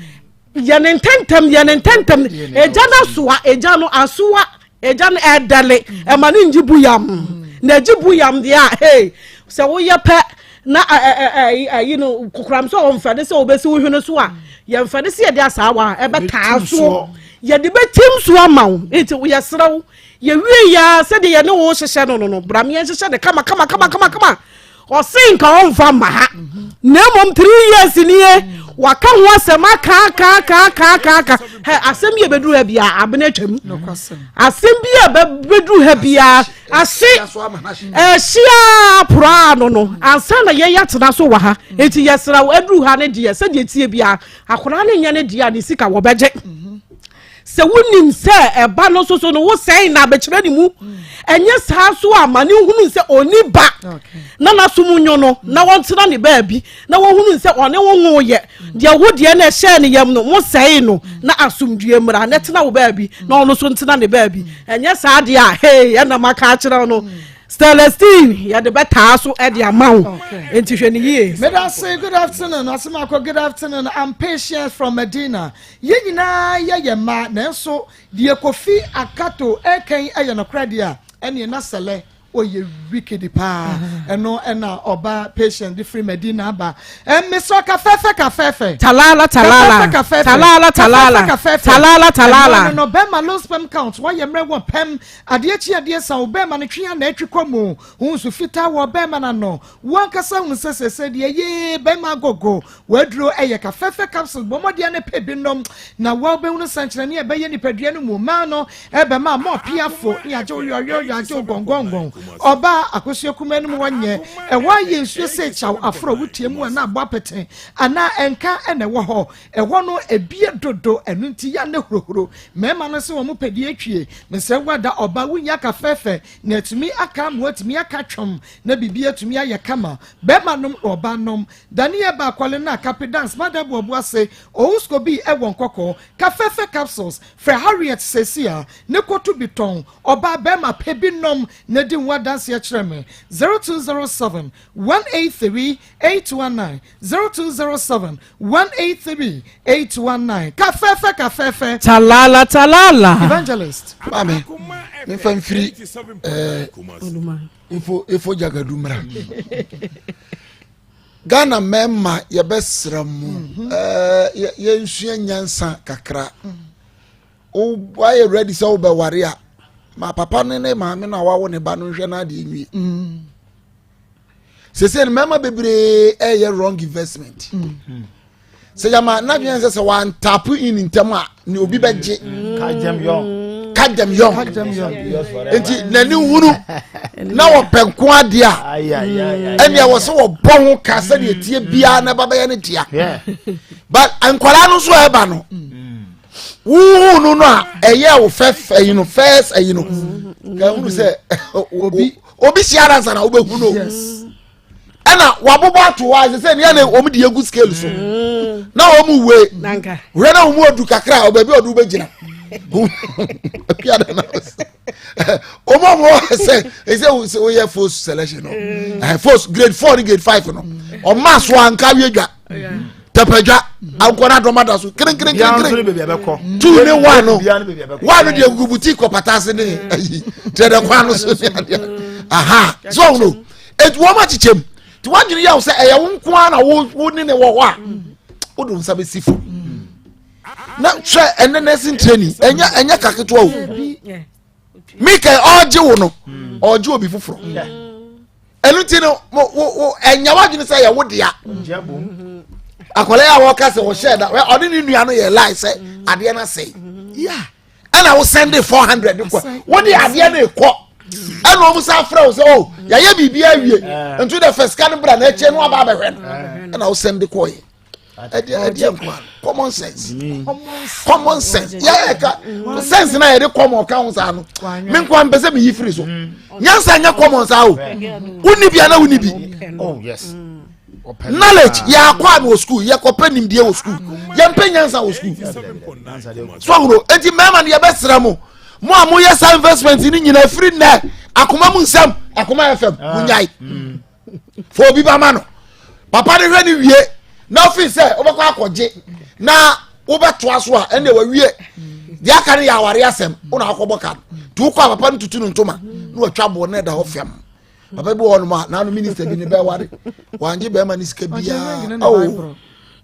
Yɛ ne ntɛntɛm, yɛ ne ntɛntɛm. Egya no asoa, egya no asoa, egya no ɛdɛle, ɛma ne ngye bu yam. Na agye bu yam deɛ a, hey, sɛ woyɛ pɛ na ayi no kokoram sɛ ɔmfɛde sɛ wobɛsi wo hwene so a, yɛmfɛde sɛ yɛde asaawa a ɛbɛtaa soɔ. Yɛde bɛtim so ama wo. Nti yɛserɛ wo, yɛwie yɛ a sɛdeɛ yɛne wo hyehyɛ no no no, bra meɛnhyehyɛ no kama kama kama kama kama. Ɔse nka ɔmfa mma ha na mmom 3 years nie waka ho asɛm aka aka aka aka aka aka hɛ asɛm bi a ɛbɛduru ha biara abena atwam asɛm bi a bɛduru ha biara ase ɛhyia poraa no no ansa na yɛyɛ atena so wɔ ha eti yɛsrɛ wo aduru ha ne deɛ sɛdeɛ tie biara akwadaa no nyɛ ne deɛ a ne sika wɔbɛgye. Sɛ wonim sɛ ɛba no nso so no wosɛe na abɛkyerɛ ne mu ɛnyɛ saa so a ma ne hunu sɛ ɔni ba na n'asom nwo no na wɔntena ne baabi na wɔhunu sɛ ɔne wo nwo yɛ deɛ wo deɛ na ɛhyɛɛ ne yam no mo sɛe no na asomdue mmra na tena wo baabi na ɔno nso ntena ne baabi ɛnyɛ saa deɛ a hei ɛna maka akyerɛ no Celestine yɛde bɛtaa so de ama wo nti hwɛ ne yie. Medase, good afternoon. Asemako, good afternoon. I'm Patience from Medina. Yɛn nyinaa yɛyɛ mmaa, nanso deɛ Kofi Akato reka yi yɛ nokorɛ deɛ a, ɛneɛ na Sɛlɛ ɔyɛ wicked paa. Ɛno ɛna ɔba Patience de firi Medina aba. Mesrɛ ka fɛfɛ ka fɛfɛ. Talala talala. Ka fɛfɛ ka fɛfɛ. Talala talala. Ka fɛfɛ ka fɛfɛ. Talala talala. Ɛno no bɛrima low sperm count wayɛ mmerɛ wɔ pɛm. Adeɛ kye adeɛ sa wo bɛrima no twe a na atwi kɔ mu. Wo nso fitaa wɔ bɛrima no ano. Wo ankasa hunu sɛ sɛsɛ deɛ yee bɛrima agogo. W'aduro yɛ ka fɛfɛ capsules, bɔ mmɔden na pɛ bi nom na wobɛhunu sɛnkyerɛnne a ɛbɛyɛ nipadua no mu. Mmaa no bɛma ama ɔpeafo ne agye wo yɔyɔyɔ agye wo gɔngɔngɔn. Ɔbaa akosua kumaa no mu hɔ nyɛ ɛhɔ ayɛ nsuo sɛ kyaw aforo wotia mu a na abɔ apete anaa ɛnka na ɛwɔ hɔ. Ɛhɔ no ebie dodo ɛno nti yɛ na hurohuro. Mmarima no se wɔn pɛ deɛ atwie. Mesrɛ wo ada ɔbaa wonya ka fɛfɛ na atumi aka ama watumi aka twom na biribi atumi ayɛ kama. Bɛrima nom na ɔbaa nom. Daniel ba akɔle na kape dance mada boabu ase owusko bi ɛwɔ nkɔkɔ ka fɛfɛ capsules frɛ Harriet sesia ne kɔto bi tɔn ɔbaa bɛɛma pɛ bi nom na di ho adanseɛ kyerɛ me 0207 183 819 0207 183 819 ka fɛfɛ ka fɛfɛ. Talala talala. Evangelist. Maame, memfa mfiri ɛɛ. Efo efo jagadu mmra. Ghana mmarima yɛbɛsrɛ mo mhm. eh, yɛnsua nyansa kakra. Mm. Wayɛ ready sɛ wobɛware a ma papa ne ne maame no a wawo ne ba no nhwɛ no adeɛ nwie. Mm. Sese no mmarima bebree ɛyɛ wrong investment. Mm. sɛ yama n'adwene sɛ sɛ wantapo in ntɛm a ne obi bɛgye kadɛm yɔn nti n'ani hunu na wɔpɛ nko adeɛ a ɛnea wɔ sɛ wɔbɔ ho ka sɛdeɛ tie biara na ɛba bɛyɛ ne dea but nkwadaa no nso a ɛba no wohu no no a ɛyɛ wo fɛ ɛyi no fɛs ɛyi no ka hunu sɛ obi hyia ansa na wobɛhu no. ɛna wabobɔ ato hɔ a ɛsɛ sɛ nea na wɔn de egu scale so mm. na wɔn wue wura na wɔn adu kakra a ɔbaabi a ɔde wobɛgyina apia da na wɔn a wɔn sɛ ɛsɛ woyɛ force selection no mm. eh, force grade four ne grade five no ɔma so anka wie dwa tɛpɛdwa ankɔ na adɔm ada so kirinkirinkirin two ne one no one no deɛ gugu boutique kɔ pata ase ne ayi kyerɛ dɛ kwan no so ne adeɛ aha so ɔmo no. Eti wɔn akyekyɛ mu. Nti wadwene yɛ wo sɛ ɛyɛ wo nko ara na wo wo ne ne wɔ hɔ a wode wo nsa bɛsi fam. Na hwɛ ɛnɛ nursing training ɛnyɛ ɛnyɛ kaketewa o. Mika ɔregye wo no ɔregye obi foforɔ. Ɛno nti no wo wo wo ɛnyɛ wadwene sɛ ɛyɛ wo dea. Akwadaa yi a wɔka sɛ wɔhyɛ da ɔne ne nua no yɛ lie sɛ adeɛ no asɛe. Yeah. ɛna wo sɛnde 400 kɔ wode adeɛ no kɔ ɛna wɔn san frɛ wo sɛ o oh, yɛayɛ biribi awie eh. nti de fɛ sika no bra na akyire no aba abɛhwɛ no eh. ɛna wo sɛnde kɔ yɛ ɛdeɛ ɛdeɛ nkoa common sense common sense yɛ ɛka sense na yɛde common ka ho saa no me nkoa mpɛ sɛ meyi firi so nyansa nyɛ common saa o wonni bi ana wonni bi oh yes. Mm. Knowledge yɛ akɔ ano wɔ school yɛ kɔpɛ nimdeɛ wɔ school yɛn mpɛ nyansa wɔ school so ahoro eti mmarima no yɛbɛsrɛ mo mo a moyɛ saa investment ni nyinaa firi nnɛ akoma mu nsɛm akoma fm mo nyae fo obi ba ma no papa no hwɛ ne wie na ofi sɛ wobɛkɔ akɔgye na wobɛtoa so a ɛnna wawie deɛ aka no yɛ aware asɛm wona akɔbɔ ka no nti wokɔ a papa no tutu no ntoma na watwa boɔ na ɛda hɔ fam. Papa bi wɔ hɔnom a n'ano minister bi ne bɛware wangye bɛrima ne sika biara awo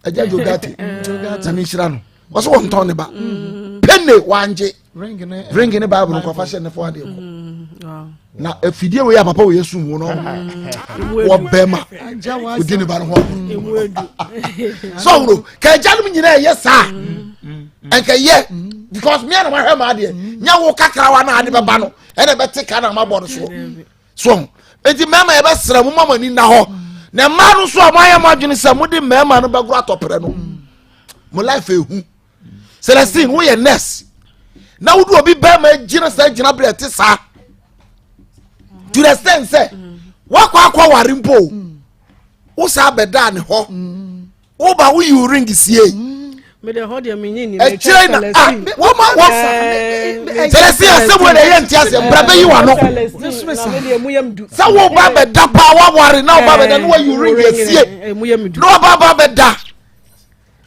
agya Jogate na menhyira no wɔsɛ wɔntɔn ne ba pene wangye ring ne bible no kɔfa hyɛ ne fo adeɛ kɔ na afidie wei a papa wei esum wo no wɔ bɛrima odi ne ba no ho sɛ ɔwuro ka agyanom nyinaa ɛyɛ saa ɛnka yɛ because mmea na wahwɛ maa deɛ nyɛ wo kakrawa na ade bɛba no ɛna ɛbɛte ka na mabɔ no soɔ so eti mmarima yɛbɛsrɛ mo ma mo ani nna hɔ na mmaa no nso a moayɛ mo adwene sɛ mode mmarima no bɛgoro atɔprɛ no mo life ehu Celestine woyɛ nurse na wode obi bɛrima gyina saa gyina berɛ ɛte saa to the extent sɛ wakɔ akɔ ware mpo wo saa bɛdaa ne hɔ woba wo yi ring sie ɛkyerɛ na ah wɔma wɔ Celestine asɛm wɔ na ɛyɛ nti aseɛ mbra bɛyi wa no sɛ wo ba bɛda paa waware na wo ba bɛda na wayi ring asie na waba ba bɛda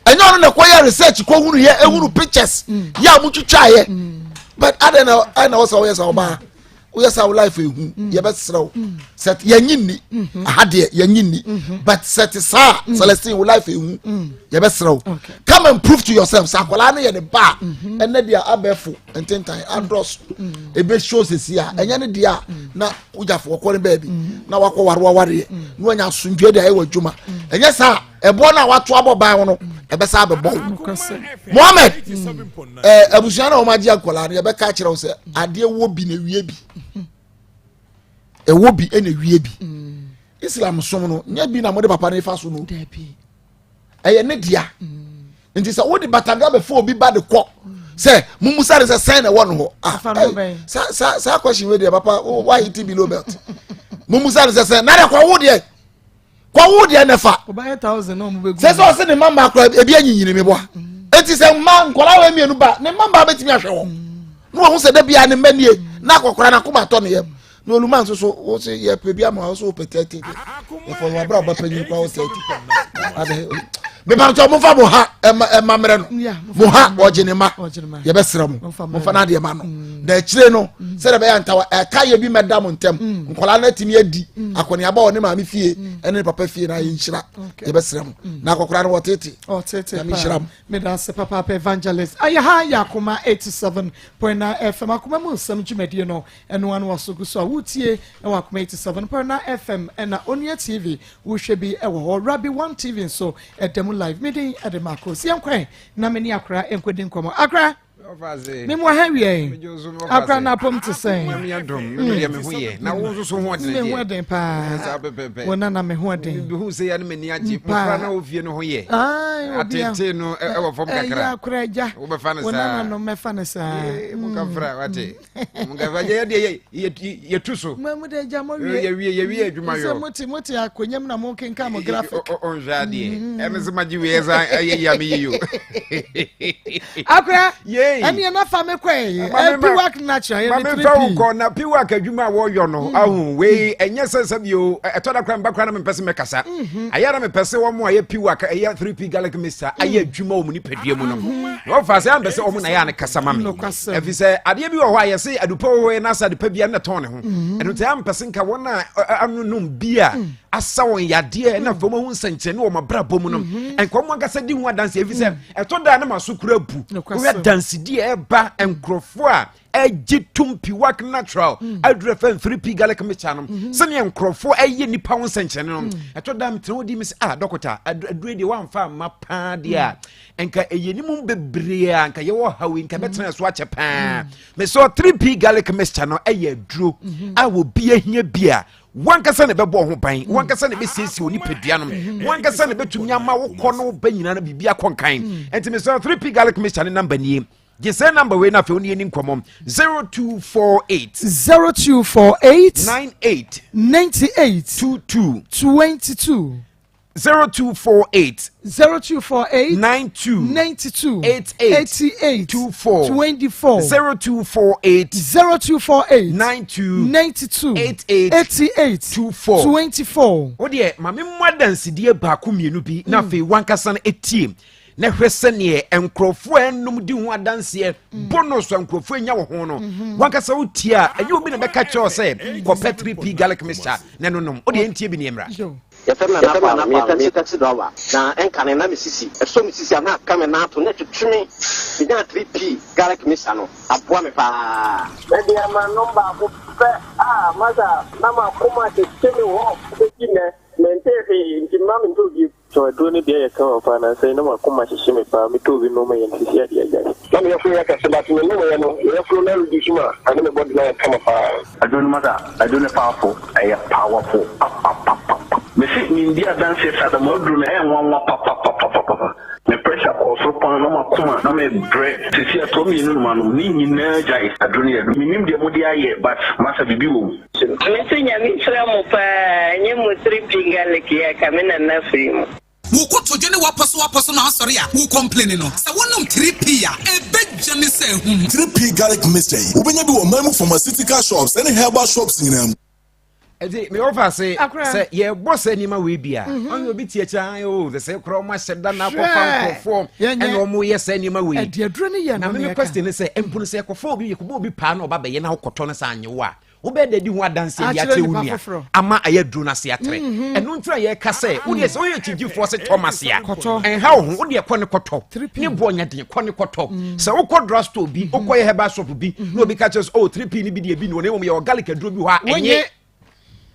ɛnyɛ ɔno na ɛkɔyɛ research kɔ hunu yɛ ehunu pictures mm. yɛ a mo twitwa yɛ mm. but adɛn na adɛn na wɔsɛ wɔyɛ sɛ ɔbaa woyɛ sɛ wo life ehu mm. yɛbɛsrɛ wo sɛ yɛnyi nni mm-hmm. aha deɛ yɛnyi nni mm-hmm. but sɛ te saa mm. Celestine wo life ehu yɛbɛsrɛ wo come and prove to yourself sɛ akwadaa no yɛ ne ba mm-hmm. ɛnɛ deɛ abɛɛfo ntentan adɔso ebe show sisi a ɛnyɛ ne deɛ a na wogyafoɔ kɔ ne baabi na wakɔ warewareɛ na wanya asomdwe de ayɛ wɔ adwuma ɛnyɛ saa. Ɛboɔ no a wato abɔ ban ho no ɛbɛsa abɛbɔ wo mohammed ɛɛ abusua na wɔn agye akwadaa no yɛbɛka akyerɛ wo sɛ adeɛ wɔ bi na ewie bi ɛwɔ bi ɛna ewie bi islam som no nyɛ bi na mo de papa no fa so no ɛyɛ ne dea nti sɛ wode bataga bɛfo obi ba de kɔ sɛ mumusa de sɛ sɛn na ɛwɔ no hɔ ah saa saa saa question wei deɛ papa why hit below belt mumusa de sɛ sɛn na de kɔ wo deɛ. kɔwo deɛ na fa sɛ sɛ ɔse ne mma mmaa koraa ebi anyinyini me boa mm. eti sɛ mma nkɔla wɔ mmienu ba ne mma mmaa bɛtumi ahwɛ wɔn mm. na wɔn ho sɛ dabi a ne mma nie na akɔkora na akoma atɔ ne yam na oluma nso so wọ́n sɛ yɛ pɛ bi ama wọ́n so wọ́n pɛ tẹ́tí de yɛfɔ wɔn abira ɔba panyin kora wọ́n tẹ́tí adɛ mepamtɔ mo fa mo ha ɛma ɛma mmerɛ no mo ha ɔgye ne ma yɛbɛsrɛ mo mo fa n'adeɛ ma no mm. na akyire no mm. sɛdeɛ bɛyɛ ntawa ɛka yɛ bi mɛda mo ntɛm mm. nkwadaa no atumi adi akɔneaba wɔ ne maame fie ɛne ne papa fie na ayɛ nhyira yɛbɛsrɛ mo na akɔkora no wɔtete nyame nhyira mo. meda ase papaapa evangelist ayɛ ha yɛ akoma 87.9 fm akoma mu nsɛm dwumadie no ɛno ano aso gu so a wotie ɛwɔ akoma 87.9 fm ɛna onua tv wohwɛ bi ɛwɔ hɔ rabi one tv nso ɛda mu live medin ɛde maako si yɛnkwan na me ne akora nkɔdi nkɔmmɔ akora Me mu aha wiɛ. Akora na apom te sɛn. Nyame adom me deɛ me ho yɛ na wo nso so ho ɔden deɛ. Me ho ɔden paa. Wo nana me ho ɔden. Me hu sɛ ya ne m'ani agye. Mmofra na wɔ fie no ho yɛ. Atete no ɛwɔ fam kakra. Ɛyɛ akora agya. Wobɛfa no saa. Wo nana no mɛfa no saa. Mo kafra wate. Mo kafra yɛ deɛ yɛtu so. Mo mu de agya mo wie. Yɛwie yɛwie adwuma yɔ. Sɛ mote mote akonnwa mu na mo kenkan mo graphic. Ɔnhwɛ adeɛ. Ɛno sɛ magye wei ɛsan ɛyɛ yi a meyɛ yi o. Akora. Ɛne ɛna fa me kɔ ɛyi. Piwak natural yɛ ne 3P. Maame nfa wo kɔ na piwak adwuma a wɔyɔ no ahu wei ɛnyɛ sɛ sɛ bio ɛtɔ da kora mba kora na mempɛ sɛ mɛkasa. Ayɛ na mepɛ sɛ wɔn a yɛ piwak ɛyɛ 3P garlic mixture ayɛ adwuma wɔ mu nipadua mu no. Na wɔfa sɛ ampɛ sɛ wɔn na yɛ a ne kasa ma me. Ɛfiri sɛ adeɛ bi wɔ hɔ a yɛse adupa wɔ hɔ na sɛ adepa bia na tɔn ne ho. Ɛno nti ampɛ sɛ nka wɔn a anonom bi a asa wɔn yadeɛ na afei wɔn ahu nsɛnkyerɛnne wɔ wɔn abrabɔ mu no nka wɔn ankasa di ho adanse ɛfiri sɛ ɛtɔ da na ma so kura bu wohwɛ dansedi a ɛba nkurɔfoɔ a ɛgye tom piwak natural aduru fɛ 3p garlic mixture no sɛnea nkurɔfoɔ ɛyɛ nipa ho nsɛnkyerɛnne no ɛtɔ da metena hɔ di mi sɛ ah dɔkota aduru deɛ wamfa amma paa deɛ a nka ɛyɛ ne mu bebree a nka yɛwɔ haw yi nka bɛtena so akyɛ paa mesɛ 3p garlic mixture no ɛyɛ aduro a wɔbi ahia bi a wankasa na ɛbɛbɔ ho ban mm. wankasa na ɛbɛsiesie wo nipadua no mm. wankasa na ɛbɛtumi ama wo kɔ no ba nyinaa no biribi akɔ nkan mm. ɛnti mesɛ 3p garlic mixture ne namba nie gye sɛ namba wei no afei wo ne yɛni nkɔmmɔ 0248 0248 98 98 22 22 0248 0248 92 92 88 88 24 24 0248 0248 92 92 88 88 24 24. Wo deɛ ma me mmɔ adansedie baako mmienu bi na afei wankasa no etie. Na hwɛ sɛneɛ nkurɔfoɔ a ɛnom di ho adanseɛ mm. bonus a nkurɔfoɔ anya wɔ ho no mhm. wankasa wotie a ɛnyɛ obi na bɛka kyerɛ sɛ kɔpɛ 3p garlic mixture na ɛno nom wode ɛntie bi ne mmra. Yɛfrɛ me Nana Kwame, meyɛ taxi taxi driver, na ɛnkane na me sisi, ɛsɔ me sisi a na aka me nan ato na ɛtwetwe me, menyaa 3P garlic mixture no, aboa me paa. Me deɛ manom baako pɛ a masa na makoma hyehye me hɔ bɛsi nnɛ mentee hwee nti mma mentɔ bio. So aduro no deɛ yɛ kama paa nansa yi na makoma hyehye me paa me tɔɔ bi nom yɛ no sisi adeɛ agyae. Na me yafunu yɛ kɛse but me nom yɛ no me yafunu no reduce ma ɛne me body no ayɛ kama paa. Aduro no masa aduro no powerful ɛyɛ powerful papapapapa. Mese mendi adanseɛ saa da mo aduro no ɛyɛ nwanwa papapapapapa me pressure kɔɔ soro paa na makoma na me brɛ sɛsi atoa mienu no manom ne nyinaa gyae aduro no yɛ aduro menim deɛ mode ayɛ but masa biribi wɔ mu. Me so Nyame nhyira mo paa ɛnyɛ mo 3P garlic yi a ka me nana firi mu. Wo kotodwe ne w'apɔso apɔso na asɔre a wo complaini no, sɛ wonom 3P a, ɛbɛgya ne sɛ ahum. 3P Garlic Mixture yi, wobɛnya bi wɔ ɔman mu pharmaceutical shops ne herbal shops nyinaa mu. Ɛti mi wɔfa se sɛ yɛbɔ sɛ nneɛma wei bi a mhm. ɔne obi tie kyɛ ayi o sɛ sɛ korɔ ɔmo ahyɛ da na akɔfa nkorɔfoɔ ɛna ɔmo yɛ sɛ nneɛma wei na mi mi question ne sɛ mpono sɛ ɛkɔfa obi yɛkɔbɔ obi paa na ɔba bɛyɛ na ɔkɔtɔ no sɛ anyewa a wobɛyɛ dɛ di ho adanseɛ de akyerɛ wo nua ama ayɛ aduro no ase atrɛ mhm. ɛno nti na yɛka sɛ wodeɛ sɛ woyɛ kyigyifoɔ sɛ tɔ mase a ɛnha wo ho wodeɛ kɔ ne kɔtɔ ne boɔ nyɛ den kɔ ne kɔtɔ mm. sɛ wokɔ drug store bi mm-hmm. wokɔyɛ herbal shop bi mm-hmm. na obi ka kyerɛ sɛ oh 3p no bi deɛ bi ne wɔ na mmom yɛwɔ garlic aduro bi hɔ a ɛnye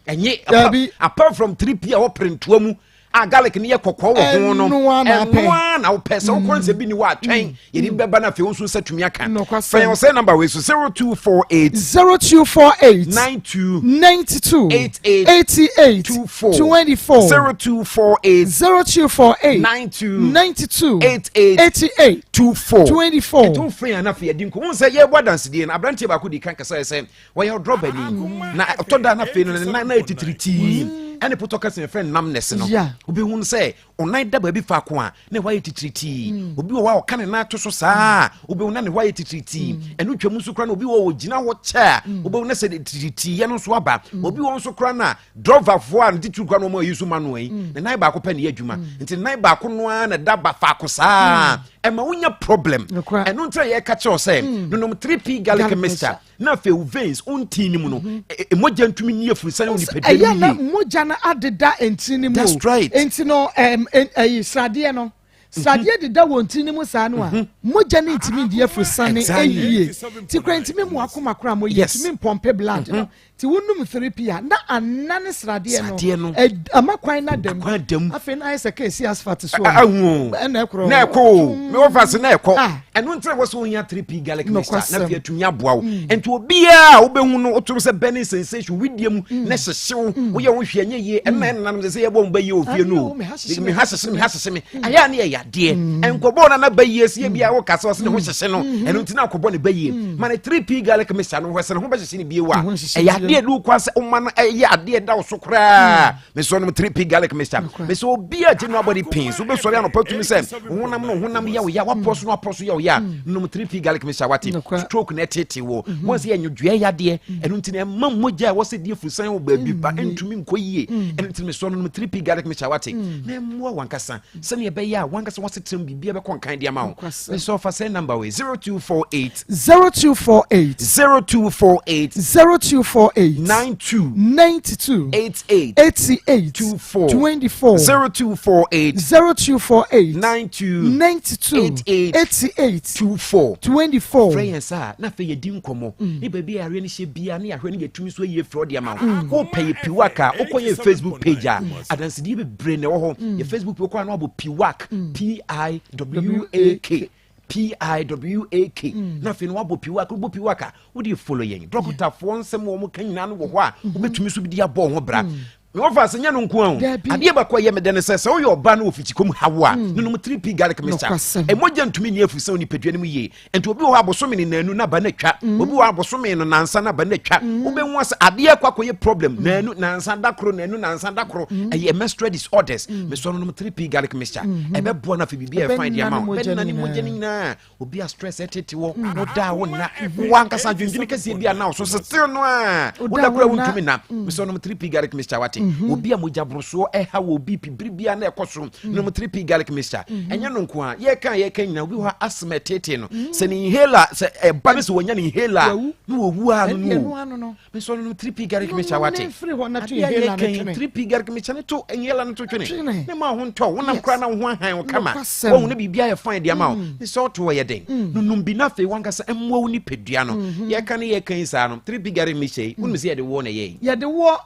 ɛnye apart from 3p a wɔpere ntoa mu a garlic no yɛ kɔkɔɔ wɔ ho no ɛnoa na wopɛ sɛ wokɔ nsɛ bi ni hɔ atwɛn mm. yɛde mm. bɛba no afei wo nso nsa tumi aka fɛn ɔsɛ number wei so 0248 0248 92 92 88 88 24 24 0248 0248 92 92 88 88 24 24 ɛto frɛ yɛn afei yɛdi nkɔmmɔ sɛ yɛbɔ adansedie no aberanteɛ baako di kan kasa yɛ sɛ wɔyɛ ɔdrɔbani na ɔtɔ da no afei no ne nan na ɛtitiritii ɛne potɔ kasa yɛfrɛ nam nɛse no wobɛhu no sɛ ɔnan da baabi faako a na ɛhɔ ayɛ titiritii mm. obi wɔ hɔ a ɔka ne nan to so saa mm. wobɛhu na ne hɔ ayɛ titiritii mm. ɛno twam nso kora no obi wɔ hɔ ɔgyina hɔ kyɛ a wobɛhu na sɛ titiritii yɛ no nso aba obi wɔ nso kora no a drɔvafoɔ a ne titiri kora no ɔma ayi so ma no yi ne nan baako pɛ ne yɛ adwuma nti ne nan baako no ara na ɛda ba faako saa ɛma wonya problem ɛno nti na yɛka kyerɛw sɛ nonom 3p garlic mixture na afei wo veins wo ntini no mu no mhm. e, e, mogya ntumi nni afurusa ne nipadua no yie. Ɛyɛ na mogya no adeda ntini no mu. That's right. Nti no ɛyi sradeɛ no sradeɛ mhm. deda wɔ ntini no mu saa no a mhm. mogya no ntumi ndi afurusa ne ɛyie ti kura ntumi mu akoma kora mo yie ntumi mpɔmpe blood no ti wonum 3p a na anane sradeɛ no ama kwan na dɛm afei na ayɛ sɛ keesi asphalt so ɛna ɛkorɔ na ɛkɔ o mɛ wɔfa se na ɛkɔ ah. ɛno nti na wɔ sɛ wohia 3p garlic mixture na afei atumi aboa wo mm. nti obiaa a wobɛhu no wotom sɛ burning sensation widie mu mm. na hyehye wo mm. woyɛ wo hwɛ nyɛ yie ɛna ɛnananom sɛ sɛ yɛbɔ wo bɛyie wɔ fie no o meha hyehye meha hyehye me ayɛ a ne yɛ yadeɛ nkɔbɔ no na bɛyie sɛ yɛ bia woka sɛ ɔsɛ ne ho hyehye no ɛno nti na akɔbɔ ne bɛyie ma ne 3p garlic mixture no hɔ sɛ ne ho bɛhyehye ne bio a ɛyɛ adeɛ de wo kwan sɛ woma no ɛyɛ adeɛ da wo so koraa mesɛ ɔnom 3p garlic mixture mesɛ obi a general body pains wobɛsɔre anɔpa tumi sɛ honam no honam yɛ wo ya wapɔ so no apɔ so yɛ wo ya mm. nom 3p garlic mixture wate stroke na ɛtete wɔ mm-hmm. wɔn sɛ yɛ nwodua yadeɛ mm. ɛno nti na ɛma mogya a ɛwɔ sɛ deɛ furusan wɔ baabi ba mm. ɛntumi nkɔ yie ɛno nti mesɛ ɔnom 3p garlic mixture wate na ɛmmoa wankasa sɛnea ɛbɛyɛ a wankasa wasetena biribi bɛkɔ nkan de ama wo mesɛ ɔfa sɛ number wei 0248 0248 0248 0248 92 92 88 88 24 24 0248 0248 92 92 88 88 24 24 frɛ yɛn saa na afei yɛdi nkɔmmɔ mm. ne baabi a yareɛ no hyɛ biara ne yɛahwɛ no yɛtumi so ayie frɛ ɔde ama wo mm. wopɛ yɛ piwak a wokɔ yɛ facebook page a mm. adansedie bebree na ɛwɔ hɔ yɛ facebook wokɔ a na wabɔ piwak p-i-w-a-k P-I-W-A-K mm. na afei no wabɔ piwak wobɔ piwak a wode follow yɛn dɔkotafoɔ nsɛm wɔn ka nyinaa no wɔ hɔ a mm-hmm. wobɛtumi so de abɔ ho bra mm. mewɔfa sɛ nyɛ no nko a o adeɛ baako a ɛyɛ medɛ ne sɛ sɛ woyɛ ɔba no wɔ fikyikɔm hawo a mm. nonom 3p garlic mixture ɛmɔgya ntumi nni afiri sɛ wo nipadua no mu yie nti obi wɔ hɔ abosome ne nanu na ba no atwa mm. obi wɔ hɔ abosome no nansa na ba no atwa mm. wobɛhu sɛ adeɛ akɔ akɔyɛ problem mm. nanu nansa da koro nanu nansa da koro ɛyɛ menstrual disorders mesɔ no nom 3p garlic mixture mm-hmm. ɛbɛboa no afei biribi a ɛfine de ama wo bɛnna ne mogya no nyinaa obi a stress ɛtete wɔ woda a wonna wo ankasa adwendwene kɛseɛ bi a na wo so setew no a woda kora wontumi nna mesɔ nom 3p garlic mixture wate. mhm. Obi a mogya borosoɔ ɛha wɔ BP bere biara na ɛkɔ so mm. nom 3P garlic mixture. Mhm. Ɛnyɛ no nko a yɛka yɛka nyina obi hɔ asthma ɛtetee no mm. Sɛ ne inhaler sɛ ɛba ne sɛ wɔnya ne inhaler na wɔwu a no no mesɔ no nom 3P garlic mixture wate adeɛ a yɛka yi 3P garlic mixture ne to inhaler no to twene ne ma ho ntɔ wonam koraa na wo ho ahan wo kama wahu ne biribi ayɛ fine de ama wo mm. Mesɛ ɔto ɔyɛ den mm. Nonom bi na afei wankasa mmoa wo nipadua no mm-hmm. Yɛka ne yɛka yi saa no 3P garlic mixture yi wonim sɛ yɛde woɔ na ɛyɛ yɛde woɔ.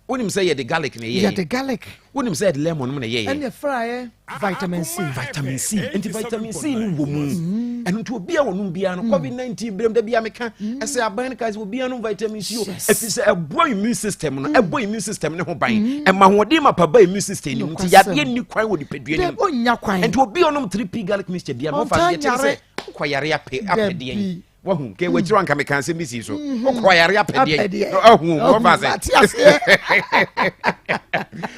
Wonim sɛ yɛde garlic na ɛyɛɛ. Yɛde garlic. Wonim sɛ yɛde lemon mu na ɛyɛɛ. Ɛna ɛfraeɛ vitamin C. Vitamin C. Nti vitamin C no wɔ mu. Mm. Ɛno nti obi a wɔnom biara no mm. COVID 19 berɛm da bia meka mm. ɛsɛ aban no ka sɛ obiara nom vitamin C o. Ɛfiri sɛ ɛboa immune system no, ɛbɔ immune system no ho ban. Ɛma ahoɔden ma pa ba immune system no mu. Nti yadeɛ nni kwan wɔ nipadua no mu. Nti obi a ɔnom 3P garlic mixture biara no, wɔfa no deɛ kyerɛ sɛ wokɔ yare apɛ apɛdeɛn. Wahu nke wakyiri wanka meka asɛm bi sii so mhm. wokɔ ayare apɛdeɛ ahu wɔfa sɛ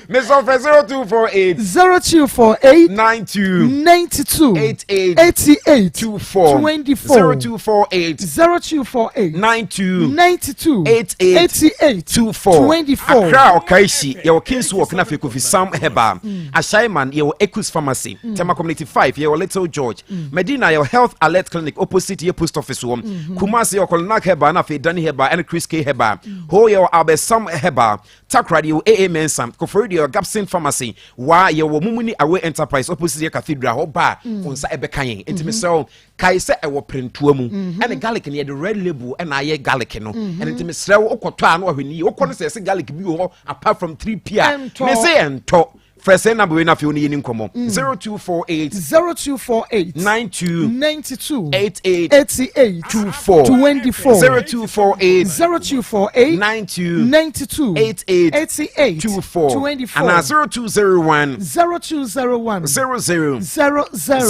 mesɔ frɛ 0248 0248 92 92 88 88 24 24 0248 0248 92 92 88 88 24 24 Accra Okaishie yɛwɔ Kings Walk na afei Kofi Sam Herbal mm. Ashaiman yɛwɔ Equus Pharmacy mm. Tema Community 5 yɛwɔ Little George mm. Medina yɛwɔ Health Alert Clinic opposite yɛ post office wɔ mm-hmm. Kumasi yɛwɔ Kolonak Herbal na afei Dani Herbal ɛne Chris K Herbal mm. Ho yɛwɔ Albert Sam Herbal, Takoradi yɛwɔ AA Mensah, Koforidua yɛwɔ Gapson Pharmacy, Waa yɛwɔ Mumuni Away Enterprise opposite yɛ Cathedral hɔ ba a mm. wo nsa ɛbɛka yɛn nti mm-hmm. mesrɛ wo kae sɛ ɛwɔ prentoa mu mm-hmm. ɛne garlic no yɛde red label ɛna ayɛ garlic no ɛne nti mesrɛ wo wokɔtɔ a na wahwɛ ne yie wokɔ no sɛ ɛsɛ garlic bi wɔ hɔ apart from 3 p a mese ɛntɔ Frɛ sɛ number wei na afei wo ne yɛni nkɔmmɔ. 0248 0248 92 92 88 88 24 24 0248 0248 92 92 88 88 24 24 anaa 0201 0201 00 00 00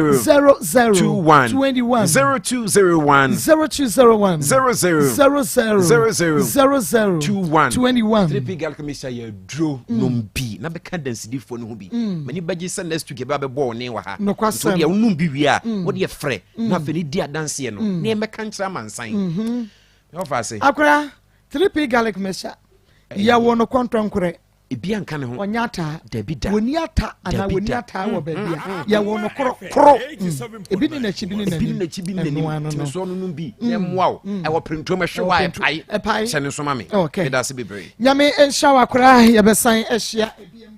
00 21 21 0201 0201 00 00 00 00 21 21 3P Garlic Mixture yɛ duro mm. nom bi na bɛka dansidifoɔ no ho bi mm. m'ani bɛgye sɛ next week yɛbɛ bɛbɔ wo ne wɔ ha nti wodeɛ wonom bi wie a mm. wodeɛ frɛ na afei ne di adanseɛ no na yɛmmɛka nkyerɛ amansan mm-hmm. ɔfa ase akora 3p garlic mixture yɛwɔ no kɔntɔnkorɛ ebi anka ne ho ɔnyɛ ataa dabi da wɔni ata anaa wɔni ataa wɔ baabi a yɛwɔ no korɔ koro ebi ne n'akyi bi ne n'anim ebi ne n'akyi bi ne n'anim tumi so ɔno no bi na ɛmmoa wo ɛwɔ printom ɛhwe wa ɛpae ɛpae hyɛ ne nso ma me okay meda ase bebree. Nyame nhyira wo akora yɛbɛsan ahyia ebiem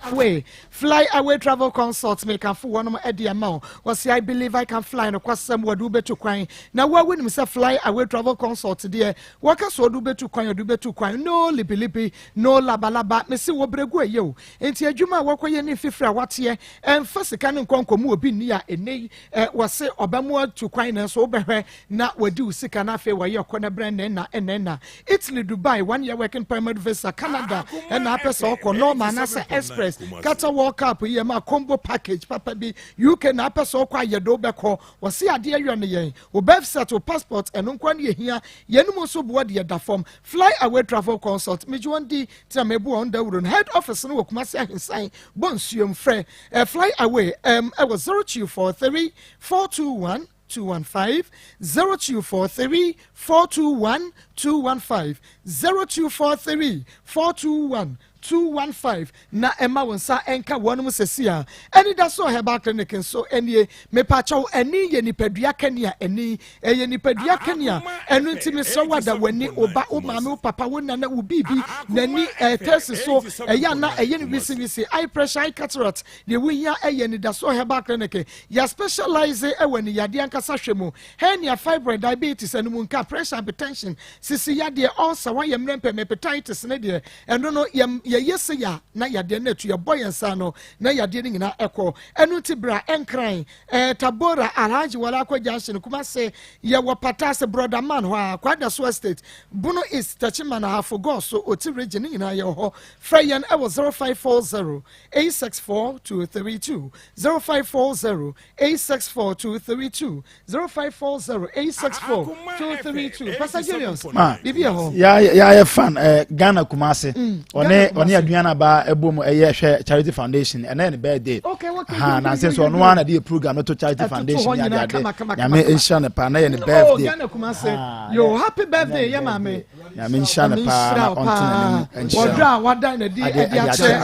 fly away fly away travel consult mekafo wɔnom ɛde ama wo wɔsi I believe I can fly no kwasɛm wɔde wobɛtu kwan na wo a wonim sɛ fly away travel consult deɛ wɔka so wɔde wobɛtu kwan wɔde wobɛtu kwan no libilibi no labalaba mese wɔ brɛgu ɛyɛ o nti adwuma a wɔkɔyɛ ne mfifiri a wateɛ ɛmfa sika no nkɔ nkɔmu obi nni a ɛnɛ yi wɔse ɔbɛmo atu kwan nanso wobɛhwɛ na wadi wo sika na afei wɔyɛ ɔkɔ na brɛ nnɛnna nnɛnna Italy Dubai one year working permit visa Canada ɛna apɛ sɛ ɔkɔ normal anaasɛ express Qatar World Cup yi ɛma combo package papa bi UK na apɛ sɛ ɔkɔ ayɛde wobɛkɔ wɔse adeɛ yɔ ne yɛn wo birth cert wo passport ɛno nkoa ne yɛhia yɛn mu nso boɔ deɛ da fam fly away travel consult megye wɔn di tena mebu wɔn dawuro no head office no wɔ Kumasi Ahensan bɔ nsuom frɛ eh, fly away um, ɛwɔ 0243 421 215 0243 421 215 0243 421 215 na ɛma wo nsa nka wɔnom sɛsi a. Anidaso Herbal Clinic nso nie. Mepakyɛw, ani yɛ nipadua kanea, ani ɛyɛ nipadua kanea. Ɛno nti mesrɛ wo ada w'ani, wo ba, wo maame, wo papa, wo nana, wo biribi, n'ani ɛtɛsi so, ɛyɛ ana ɛyɛ no wisiwisi, eye pressure, eye cataract, Deɛ wohia yɛ Anidasoɔ Herbal Clinic. Yɛ specialise wɔ ani yadeɛ ankasa hwɛ mu. Hernia, fibroid, diabetes, animunka, pressure, hypertension, sisi yadeɛ, ulcer, wayɛ mmerɛ mpɛm, hepatitis ne deɛ ɛno no yɛ yɛyɛ sei a na yadeɛ no atu, yɛbɔ yɛn nsa ano na yadeɛ no nyinaa ɛkɔ. Ɛno nti bra Nkran, eh, Tabora, Alhaji Walakwa Junction, Kumasi, yɛwɔ Patase, Brɔda Man hɔ a, Kwadaso Estate, Bono East, Techiman, Ahafo, Goso, Oti Region ne nyinaa yɛwɔ hɔ. Frɛ yɛn ɛwɔ 0540 864 232 0540 864 232 0540 864 232 Pastor Julius biribi yɛ hɔ. Yɛayɛ fan eh, Ghana Kumasi ɔne ɔne aduane aba ɛbɔ mu ɛyɛ hwɛ Charity Foundation ɛnɛ yɛ ne birthday. Okay, okay. Ha na nsɛ so ɔno ara na de yɛ program no to Charity Foundation ne ade ade. Nyame nhyira ne paa na yɛ ne birthday. Oh, Ghana Kumasi. Yo, happy birthday yɛ maame. Nyame nhyira no paa na ɔnto n'anim nhyira. Ɔdɔ a wadan n'adi de akyerɛ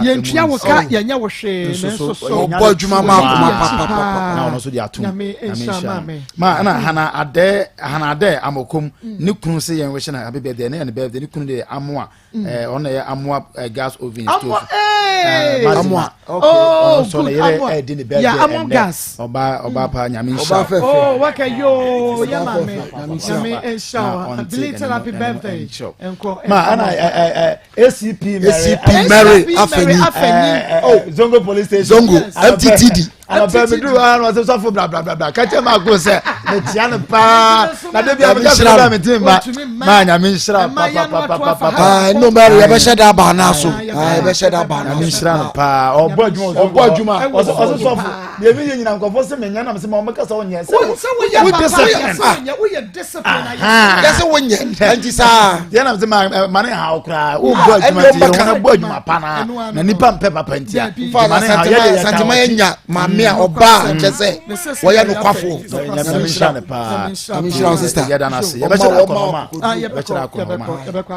yɛntua wo ka yɛnyɛ wo hwee nanso so ɔbɔ adwuma ma akoma papapapa na ɔno nso de atom. Nyame nhyira no. Ma ɛna hana adɛ hana adɛ amokom ne kunu sɛ yɛn wish na happy birthday ne yɛ ne birthday ne kunu de amoa Eh, ɔno na ɛyɛ amoa eh, gas oven stove. Amoa ee. Eh, amoa. Okay. Oh, good. Amoa. Yere ɛdi ne birthday yeah, amoa gas. Ɔba ɔba pa nyame nhyira. Ɔba fɛfɛ. Oh, waka yoo yɛ maame. Nyame nhyira wa. Belated happy birthday. Nkɔ. Ma ɛna ɛ ɛ ACP Mary. ACP Mary Afenyi. Oh, Zongo police station. Zongo MTTD. Anɔpɛ mi duru hɔ na ɔsɛ sɔfo bla bla bla bla kakyɛ maa ko sɛ metia no paa na de bia meka sɛ bia mete mma maa nyame nhyira papapapapa ah no mary yɛbɛhyɛ da aba na so ah yɛbɛhyɛ da aba na nyame nhyira no paa ɔbɔ adwuma ɔbɔ adwuma ɔsɛ ɔsɛ sɔfo deɛ mi yɛ nyina nkɔfo sɛ menya nam sɛ ma ɔmɛka sɛ ɔnyɛ sɛ wo discipline woyɛ discipline yɛ sɛ wonyɛ nti saa deɛ nam sɛ ma ma ne ha wo koraa wobɔ adwuma nti yɛ wɔn bɔ adwuma pa na na nipa mpɛ papa nti a ma ne ha yɛ de yɛ santima yɛ nya maame a ɔbaa nkyɛ sɛ wɔyɛ nokwafo nyame nhyira no paa nyame nhyira wo sister yɛda no ase yɛbɛkyerɛ akɔnɔma yɛbɛkyerɛ akɔnɔma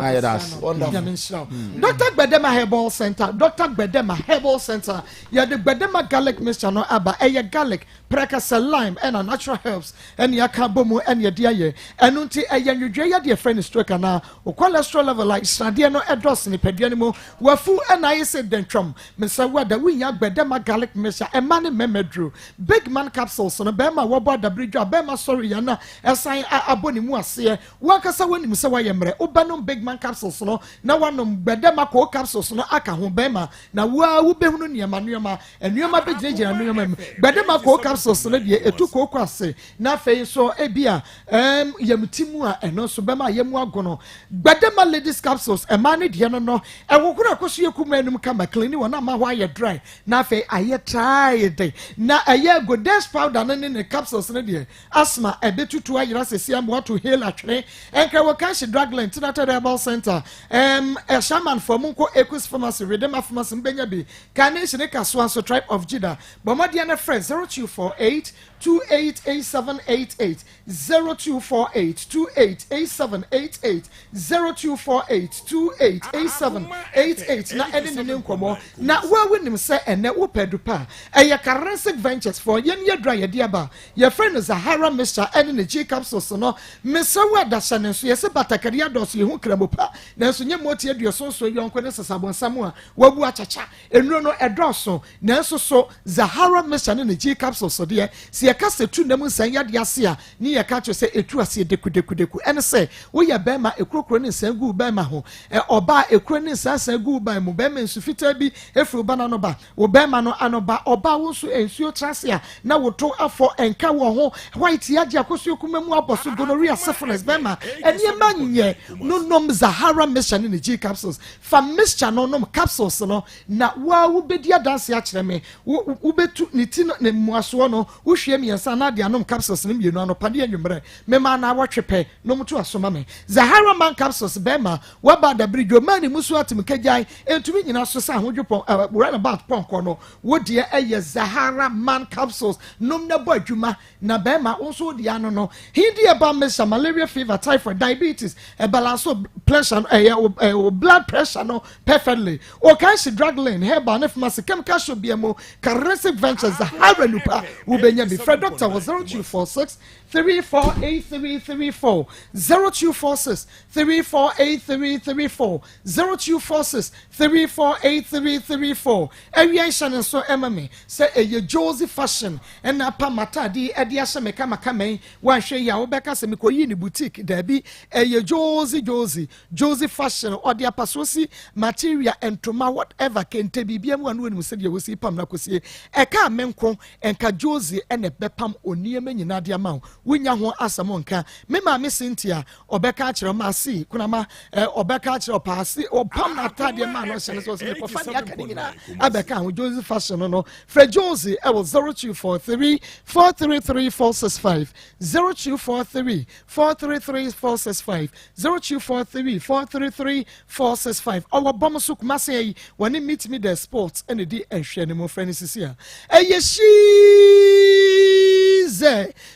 na yɛda ase Dr. Gbedema Herbal Center Dr. Gbedema Herbal Center yɛde Gbedema garlic mixture no aba ɛyɛ garlic prɛkɛsɛ lime ɛna natural herbs ɛne aka abɔ mu ɛne ɛde ayɛ ɛno nti ɛyɛ nwedwe yɛ deɛ frɛ no stroke anaa o cholesterol level a sradeɛ no ɛdɔɔso nipadua no mu wafu ɛna ayɛ sɛ dɛntwam mesɛ wada wonya gbɛdɛma garlic mixture ɛma ne mɛmɛ duro big man capsules no bɛrima wɔbɔ adabere dwa bɛrima sɔre yɛn na ɛsan abɔ ne mu aseɛ wankasa wanim sɛ wayɛ mmerɛ wobɛnom big man capsules no na wanom gbɛdɛma koo capsules no aka ho bɛrima na woa wobɛhunu nneɛma nneɛma Nneɛma bɛgyinagyina nneɛma mu. Gbadema koo capsules no deɛ ɛtu kooko ase na afei nso ebi a ɛɛm yamti mu a ɛno nso bɛma yam agono. Gbadema ladies capsules mmaa no deɛ no no ɛhohoro ɛkɔ so yɛ kumaa anum kama clean wɔn ama hɔ ayɛ dry na afei ayɛ tight na ɛyɛ goden's powder no ne ne capsules no deɛ asthma ɛbɛtutu ayera sɛsi ama wato hail atwene ɛnkra wɔ kanhye drug lane tinata herbal center ɛɛm ɛhyɛmanfoɔ mu nkɔ ekus pharmacy redema pharmacy mbɛnya bi Carnation ne Kasoa nso Tribe of Judah. Bɔ mmɔden na frɛ 0248 288788, 0248 288788, 0248 288788 na ɛne ne ne nkɔmmɔ. Na wo a wonim sɛ ɛnɛ wopɛ adupa a, ɛyɛ Karensic Ventures foɔ. Yɛn yɛ aduru a yɛde aba. Yɛfrɛ no Zahara Mixture ɛne ne G Capsules no. Mesrɛ wo a da hyɛ ne nso. Yɛse batakari adɔɔso, yɛhu kramo pa. Nanso nyɛ mmotia aduɔson yɔnko ne sesabonsam a Wabu akyakya. Nnuro no, ɛdɔɔso, nanso so Zahara Mixture ne ne G Capsules deɛ, sɛ yɛka sɛ tu nam nsɛn yadeɛ ase a, ne yɛka kyerɛ sɛ ɛtu aseɛ dekudekudeku. Ɛne sɛ, woyɛ barima, ɛkurokuro ne nsɛn gu wo barima ho. Ɛ, ɔbaa, ɛkuro ne nsan san gu wo ban mu. Barima, nsu fitaa bi firi wo ba no ano ba, wo barima no ano ba. Ɔbaa, wo nso, nsuo tra ase a, na wo to afɔ, ɛnka wɔ ho. White, yagye akosua kuma mu abɔ so, gonorrhea, syphilis, barima, nneɛma nyɛ no nom Zahara Mixture ne ne G Capsules. Fa mixture no nom capsules no na wo ara wobɛdi adanseɛ akyerɛ me. Wo, wobɛtu ne ti no, ne mmuasoɔ no, wohwie mmiɛnsa anaa de anom capsules no mmienu anɔpa ne anwummerɛ. Mema naawɔtwe pɛ, nom to aso ma me. Zahara man capsules bɛrima, woaba adabere dwo, maa ne mu so atim kagyae, ɛntumi nyina so sɛ ahodwo pɔn, eh, runabout pɔnkɔ no. Wo deɛ ɛyɛ Zahara man capsules, nom na bɔ adwuma. Na bɛɛma wo nso wo deɛ ano no hindi ɛba mesa malaria fever typhoid diabetes ɛbalance wo pressure no ɛyɛ wo wo blood pressure no perfectly okansi drug lane herbal ne pharmacy chemical shop bia mu karesic ventures zahara nupa wobɛnya bi frɛ doctor wɔ 0246 348334 0246 348334 0246 348334 Awia nhyɛ ne nso ɛma me sɛ ɛyɛ Josie fashion ɛna apam m'ataade yi ɛde ahyɛ me kamakama yi woanhwɛ yie a wobɛka sɛ mekɔyii ne boutique daabi ɛyɛ Josie Josie Josie fashion ɔde apasoɔ si material ntoma whatever kente biribia mu a na wonim sɛdeɛ wɔsi pam no akɔsie ɛkaa me nko nka Josie ɛna ɛbɛpam onneɛma nyinaa de ama wo wonya ho asɛm nka me maame Cynthia ɔbɛka akyerɛ wo maase kunama ɛ ɔbɛka akyerɛ ɔpaase ɔpam n'ataadeɛ maa no ɔhyɛ no sɛ ɔsɛ mekɔfa deɛ aka ne nyinaa abɛka ho Josie fashion no no frɛ Josie ɛwɔ 0243 433 465 0243 433 465 0243 433 465 ɔwɔ bɔm so Kumase yi wɔne meet me the sports ɛna di nhwɛ no mu frɛ no sisi a ɛyɛ hyii. She's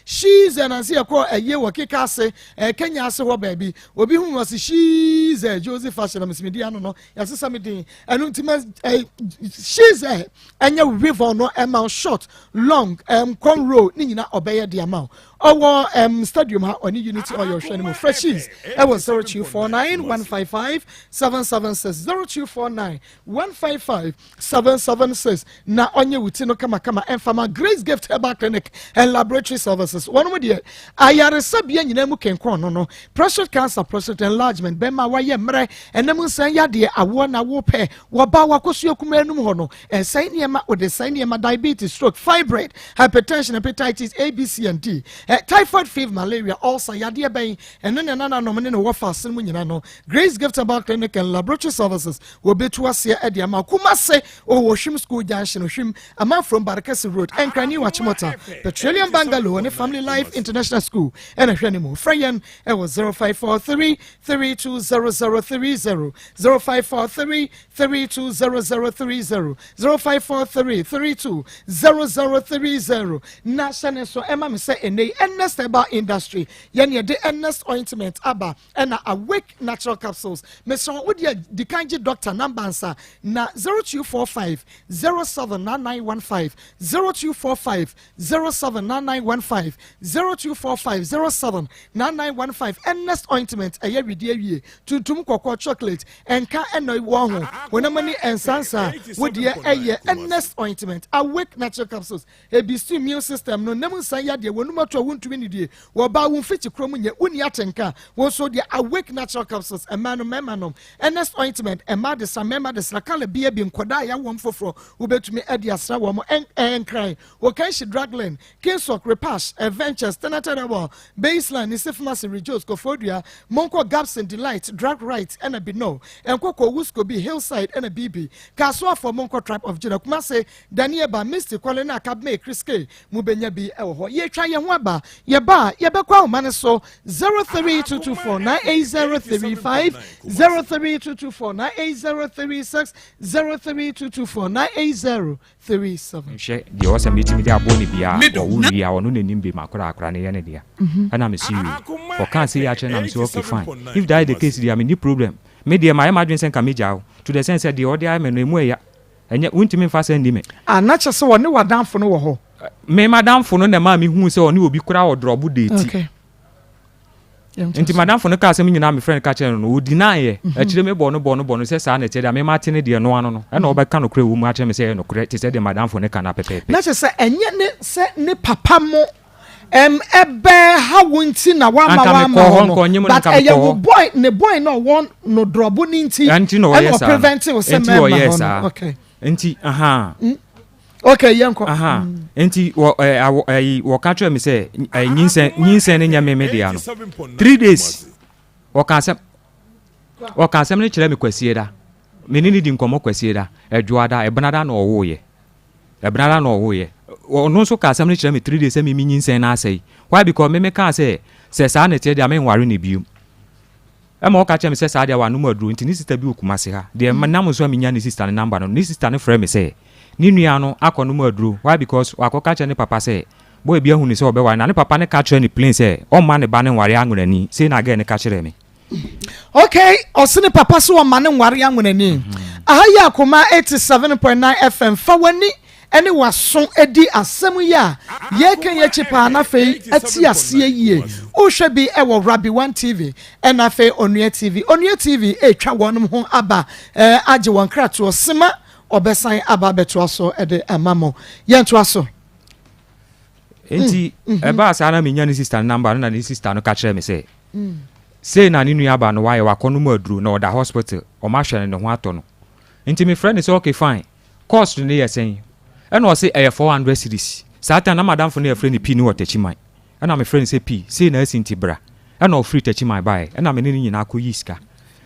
She's nansi yɛkɔ ɛyie wɔ keka ase ɛɛ Kenya ase hɔ baabi obi hu wɔ se She's Josie fashion na mesimi di ano no yɛsesa me din ɛno nti ma ɛɛ She's ɛnyɛ weave no ɛma wo short long ɛm cornrow ne nyina ɔbɛyɛ de ama wo ɔwɔ ɛm stadium ha ɔne Unity oil hwɛ no mu frɛ She's ɛwɔ 0249 155 776 0249 155 776 na ɔnyɛ wo ti no kamakama ɛmfa ma Grace Gift Herbal Clinic and Laboratory Services. Wɔn mu deɛ ayaresabea nyinaa mu kenkɔn no no prostate cancer, prostate enlargement, bɛrima a wayɛ mmerɛ, ɛnam nsɛn yadeɛ, awoɔ na wopɛ, wɔba wakɔsua kumaa anum hɔ no, ɛsɛn nneɛma, wɔde sɛn nneɛma, diabetes, stroke, fibroid, hypertension, hepatitis A, B, C and D, eh, typhoid fever, malaria, ulcer, yadeɛ bɛn, ɛno ne nananom ne ne wɔfa asene mu nyinaa no, Grace Gift Herbal Clinic and Laboratory Services Wɔbɛtu aseɛ de ama Kumase wɔ Ohwim School Junction, Ohwim, Amanfrom, Barekɛse Road, Nkran, New Achimota, Petroleum Bungalow ne Family Life International School ɛna hwɛ ne mu. Frɛ yɛn ɛwɔ 0543 320030, 0543 320030, 0543 320030 na hyɛ ne nso ɛma me sɛ ɛnɛ yi Ernest Herbal Industry yɛne yɛde Ernest Ointment aba ɛna Awake Natural Capsules. Mesrɛ wo wodeɛ di kan gye doctor number ansa na 0245 079915 0245 079915 0245 079915 Ernest Ointment ɛyɛ wedeɛ wie tuntum kɔkɔɔ chocolate ɛnka ɛnɔ wɔ ho honam ani ɛnsansa wodeɛ ɛyɛ Ernest Ointment Awake Natural Capsules Ebi so immune system no nam nsan yadeɛ, w'anum ato a wontumi nnidie, wɔbaa wo mfikyi korɔ mu nyɛ, wonni atenka, wo nso deɛ Awake Natural Capsules, mmaa nom, mmarima nom, Ernest Ointment, mmaa de sra, mmarima de sra, colour bia bi, nkwadaa a yɛawo wɔn foforɔ, wobɛtumi de asra wɔn, ɛn, Nkran, Okanshi Drug Lane, Kingswalk, Repash, Ventures, Tenated Herbal, Baseline, Nise Pharmacy, Rejoice, Koforidua, Monkɔ, Gabson, Delight, Drug Right, ɛna Bino, Nkoko, Wuskobi, Hillside, ɛna BB, Kasoafoɔ, Monkɔ, Tribe of Judah, Kumase, Daniel ba Misty Kɔle ne Akab May Chris K mobɛnya bi wɔ hɔ. Yɛtwa yɛn ho aba. Yɛba a, yɛbɛkɔ ahoma no so 03224 98035, 03224 98036, 03224 98037. Nhwɛ deɛ ɔwɔ sɛ metumi de aboɔ no biara, ɔwo wie a ɔno na nim bem akora akora no yɛ ne dea. Ɛna mese wie. Ɔkaa sei akyerɛ na mese okay fine. If that is the case deɛ a menni problem. Me deɛ mayɛ m'adwene sɛ nka mɛgyaa wo to the extent sɛ deɛ ɔde ayɛ me no ɛmu ɛya. Ɛnyɛ, wontumi mfa saa nni me. Ah, na kyerɛ sɛ ɔne w'adamfo no wɔ hɔ? Me m'adamfo no na ɛmaa mehuu sɛ ɔne obi koraa wɔ drɔbo deeti. Okay. Nti m'adamfo no kaa asɛm nyinaa me frɛ no ka kyerɛɛ no no, ɔdinaeɛ. Mhm. Akyire me bɔɔ no bɔɔ no bɔɔ no sɛ saa na ɛteɛ deɛ a me mate no deɛ ɛno ano no, ɛna mhm. ɔbɛka nokorɛ wɔ mu akyerɛ me sɛ ɛyɛ nokorɛ te sɛ deɛ m'adamfo no ka no pɛpɛɛpɛ. Na kyerɛ sɛ ɛnyɛ ne sɛ ne papa mo ɛm ɛbɛ ha wo nti na wama wama hɔ no but ɛyɛ wo boy ne boy na ɔwɔ no drɔbo ne nti ɛna ɔprevent wo sɛ mɛma hɔ no okay nti aha mm. okay yɛn kɔ aha mm. nti wɔ ɛ awɔ ɛyi wɔka kyerɛ mi sɛ ɛ nyinsɛn nyinsɛn ne nyɛ mímí dea no three days wɔka asɛm wɔka asɛm no kyerɛ mi kwasie da me ne ne di nkɔmɔ kwasie da ɛdwoa da ɛbena da na ɔwɔ yɛ. Ɛberɛ ara na ɔwoeɛ. Ɔno nso kaa asɛm no kyerɛɛ me 3 days sɛ me me nyinsɛn no asɛe. Why? Because me me kaa sɛ, sɛ saa na ɛteɛ deɛ a menware no biom. Ɛma ɔka kyerɛɛ me sɛ saa deɛ wanom aduro nti ne sister bi wɔ Kumasi ha. Deɛ menam so a menya ne sister no number no, ne sister no frɛɛ me sɛ ne nua no akɔnom aduro. Why? Because wakɔka akyerɛ ne papa sɛ boy bi ahu no sɛ ɔbɛware no na ne papa no ka kyerɛɛ no plain sɛ ɔmma ne ba no nware anwonani. Sei na girl no ka kyerɛɛ me. Okay, ɔse ne papa so ɔma ne nware anwonani. Aha yi Akoma 87.9 FM, fa w'ani ne w'aso di asɛm yi a yɛreka yi akyi paa na afei ati aseɛ yie. Wohwɛ bi wɔ Rabbi One TV ɛna afei Onua TV. Onua TV retwa wɔn ho aba eh, agye wɔn kratoɔ sima ɔbɛsan aba abɛtoa so de ama mo. Yɛntoa so. Nti ɛbaa saa na menya ne sister no number no na ne sister no ka kyerɛɛ me sɛ sei na ne nua ba no wayɛ wakɔ nom aduro na ɔda hospital ɔmo ahwɛ no ne ho atɔ no nti me frɛ no sɛ okay fine cost no yɛ sɛn ɛna ɔse ɛyɛ 400 cedis saa time na madamfo no yɛfrɛ no P no wɔ Takyiman ɛna me frɛ no sɛ P sei na asi nti bra ɛna ɔfiri Takyiman baeɛ ɛna me ne no nyinaa kɔ yii sika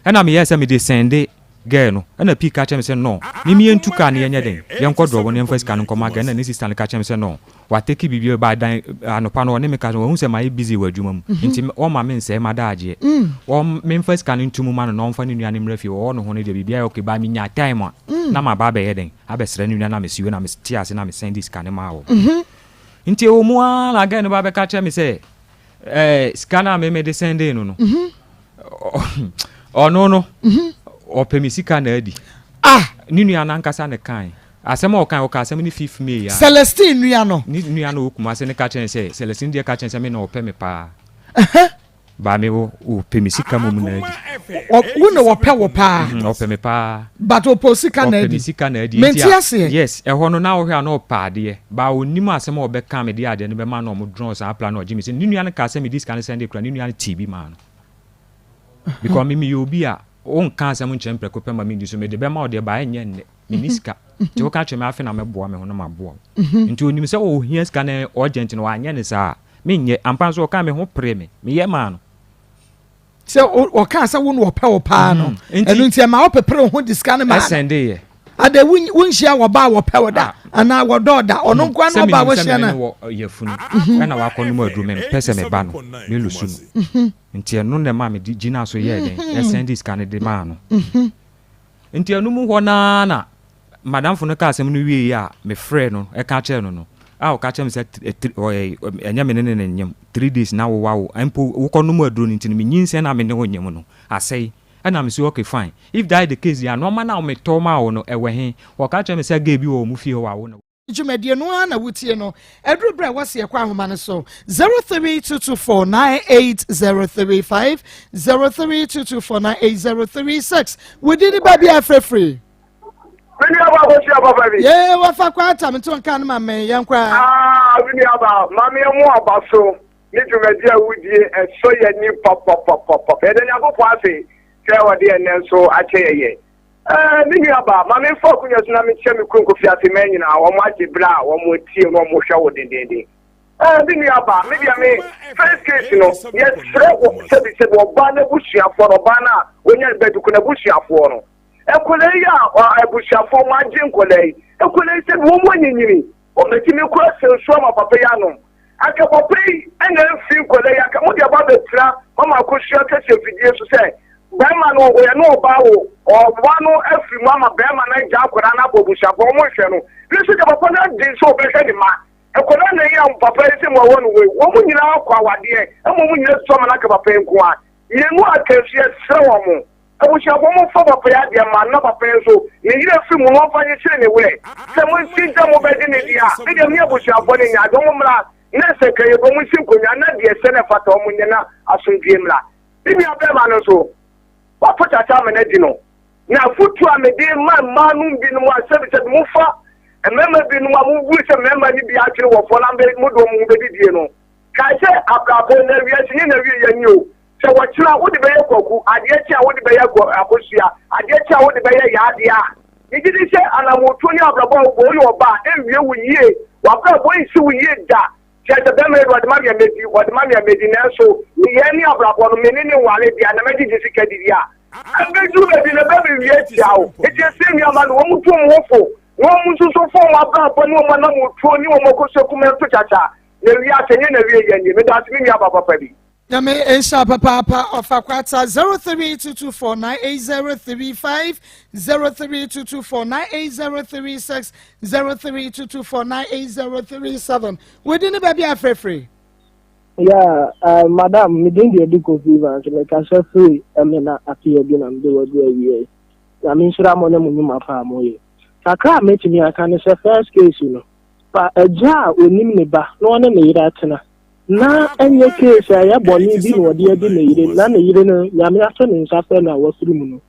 ɛna meyɛɛ sɛ mede sɛnde Girl no, ɛna Pii ka kyerɛ me sɛ no, mim yɛntu car no yɛnyɛ dɛn, yɛnkɔ drɔbo no yɛmfa sika no nkɔma girl no, ɛna ne sister no ka kyerɛ me sɛ no, watake biribi by dan anɔpa no ɔne me ka sɛ wahu sɛ mayɛ busy wɔ adwuma mu nti ɔmma me nsɛe m'adagyeɛ, ɔm memfa sika no nto mu ma no na ɔmfa ne nua no mmra fie, ɔwɔ ne ho no deɛ biribiara yɛ okay but menya time a na maba abɛyɛ dɛn, abɛsrɛ ne nua na mesi hɔ na mete ase na me sɛnde sika no maa wɔn. Nti ɛwɔ mu ara na girl no ba bɛka kyerɛ me sɛ ɛɛ sika no a me mede sɛndee no no mhm. ɔno no mhm. ɔpɛ me sika na adi. Ah! Ne nua no ankasa ne kan. Asɛm a ɔkan ɔka asɛm no fifth May ya. Celestine nua no. Ne nua no wɔ Kumase ne ka kyerɛ sɛ Celestine deɛ ka kyerɛ sɛ me na ɔpɛ me paa. Ba me wo wo pɛ me sika mom na adi. Wo na wɔpɛ wo paa. Mm, ɔpɛ me paa. But ɔpɛ sika na adi. Ɔpɛ me sika na adi. Mente aseɛ. Yes, ɛhɔ no na wohwɛ a na ɔpɛ adeɛ. Ba onim asɛm a ɔbɛka me de adeɛ no bɛma na ɔmo drɔn saa plan na ɔgye me sɛ ne nua no kaa sɛ mede sika no sɛnde kura ne nua no tee bi maa no. Because me meyɛ obi a wonka asɛm nkyerɛ me prɛko pɛ ma mendi so mede bɛma wo deɛ ba ɛnyɛ nnɛ. Menni sika. Nti woka kyerɛ me afe na mɛboa me ho na maboa wo. Nti onim sɛ ohia sika no urgent no wanyɛ no saa a, menyɛ. Ampa nso ɔkaa me ho peree me. Meyɛ maa no. Sɛ ɔkaa sɛ wo na ɔpɛ wo paa no, mhm. ɛno nti ɛma wopepere wo ho de sika no maa no. Ɛsɛndeeɛ. Ade wonhyia wɔ ba a wɔpɛ wo da ah. anaa wɔdɔ da ɔno mhm. nkoa na ɔba a wɔhyia no. Sɛ wɔ yafunu mhm. ɛna wakɔ nom aduro mempɛ sɛ meba no melusu no. Nti ɛno na ɛma mede gyina so yɛɛ dɛn ɛsɛnde sika no de maa no. Nti ɛno mu hɔ no ara na madamfo no kaa asɛm no wieeɛ a mefrɛɛ no ka kyerɛɛ no no, a ɔka kyerɛɛ me sɛ ɛnyɛ me ne no na ɛnyem, 3 days na wo wawo, mpo wokɔnom aduro no nti no menyinsɛn na me ne wo nyem no asɛe. Ɛna mese okay fine, if that is the case deɛ a nnoɔma no a metɔ maa wo no ɛwɔ he? Ɔka kyerɛɛ me sɛ girl bi wɔ wɔn fie hɔ wawo no. Dwumadie no ara na wotie no. Ɛduru berɛ a ɛwɔ sɛ yɛkɔ ahoma no so. 0322498035, 0322498036. Wo din ne baabi a afirafiri. Me nua ba kɔhyia papa bi. Yee wɔfa kɔ atam nto nka no ma me yɛn koraa. Ah, me nua ba, ma me mu aba so ne dwumadi a wodie ɛsɔ yɛn ani papapapapa. Yɛda Nyankopɔn ase sɛ ɔde ɛnnɛ nso akyɛ yɛyɛ. Ɛɛ, me nuabaa, ma memfa akonnwa so na menkyia me kunu Kofi ase mmaa nyinaa, wɔn agye berɛ a wɔn atie na wɔn hwɛ wo dendeenden. Ɛɛ, me nuabaa, me deɛ me first case no, yɛsrɛ wɔ sɛbi sɛbi ɔbaa n'abusuafoɔ no, ɔbaa no a wɔnya no baabi kɔ n'abusuafoɔ no. Nkwadaa yi a abusuafoɔ wɔn agye nkwadaa yi, nkwadaa yi sɛbi wɔn anyinyini, Wɔbɛtumi koraa asa nsuo ama papa yi anom. Anka papa yi na amfiri nkwadaa yi aka. Mode aba abɛtena mama akosua kɛseɛ fidie so sɛ barima no ɔyɛ ne ɔbaa wo ɔba no afiri mu ama barima no agya akwadaa no abɔ abusuafoɔ wɔn nhwɛ no. Bi nso deɛ papa no adi sɛ ɔbɛhwɛ ne mma. Nkwadaa na yi a papa yi sɛ mu awɔ no wei wɔn nyinaa kɔ awadeɛ ɛma wɔn nyinaa susu ama no aka papa yi nko ara. Mmienu a aka nso yɛsrɛ wɔn. Abusuafoɔ momfa papa yi adeɛ mma no na papa yi nso ne yerɛ firi mu no ɔmfa nkyekyere ne werɛ. Sɛ monsi ntam mobɛgye no deɛ a, me deɛ mene abusuafoɔ no nyɛ adeɛ, wɔmmra na sɛ nka yɛbɔ mu nsi nkonnwa na deɛ ɛsɛ na ɛfata wɔn nyɛ na asomdwoeɛ mmra. Me nua barima no nso, wato kyakya ama no adi no. Na afotuo a mede rema mmaa nom binom a sɛbisɛbi mofa mmarima binom a mobu sɛ mmarima no bi adwene wɔ fam na mode wɔn ho bɛdidie no, kae sɛ abrabɔ na wiase nyɛ n'awieeɛ ni o. Sɛ wɔkyena a, wode bɛyɛ kwaku, adeɛ kye a, wode bɛyɛ akosua, adeɛ kye a, wode bɛyɛ yaadeɛ a. Megye di sɛ anammɔntuo ne abrabɔ a wobɔ, woyɛ ɔbaa a, ɛnwie wo yie. W'abrabɔ nsi wo yie da. Kyerɛ sɛ bɛrima yi deɛ ɔde ma me a mɛdi, ɔde ma me a mɛdi, nanso nneyɛɛ ne abrabɔ no, me ne no nware deɛ a, na mɛgyegye sika didi a. Ɛbɛduru baabi no, ɛbɛbɛwie atia wo. Enti ɛsɛ nnuama no, wɔtu wɔn ho fo, na wɔn nso so fa wɔn abrabɔ ne wɔn anammɔntuo ne wɔn akosua kumaa nto kyakya, na wiase nyɛ n'awieeɛ nie. Meda ase me nuabaa papa bi. Nyame nhyira papaapa ɔfa kwata 0322498035 0322498036 0322498037 wodi ne baabi afrɛfrɛ. Yeah, uh, madam, me din deɛ di Kofi Evans, mekasa firi Ɛmena Apia bi na mede wadu awie. Nyame nhyira mo ne mo nnwuma pa a moyɛ. Kakra a mɛtumi aka ne sɛ first case no, pa agya a onim ne ba na ɔne ne yere atena Na ɛnyɛ case a ɛyɛ bɔne bi na ɔde adi ne yere na ne yere no Nyame ato ne nsa frɛ no a wafiri mu no,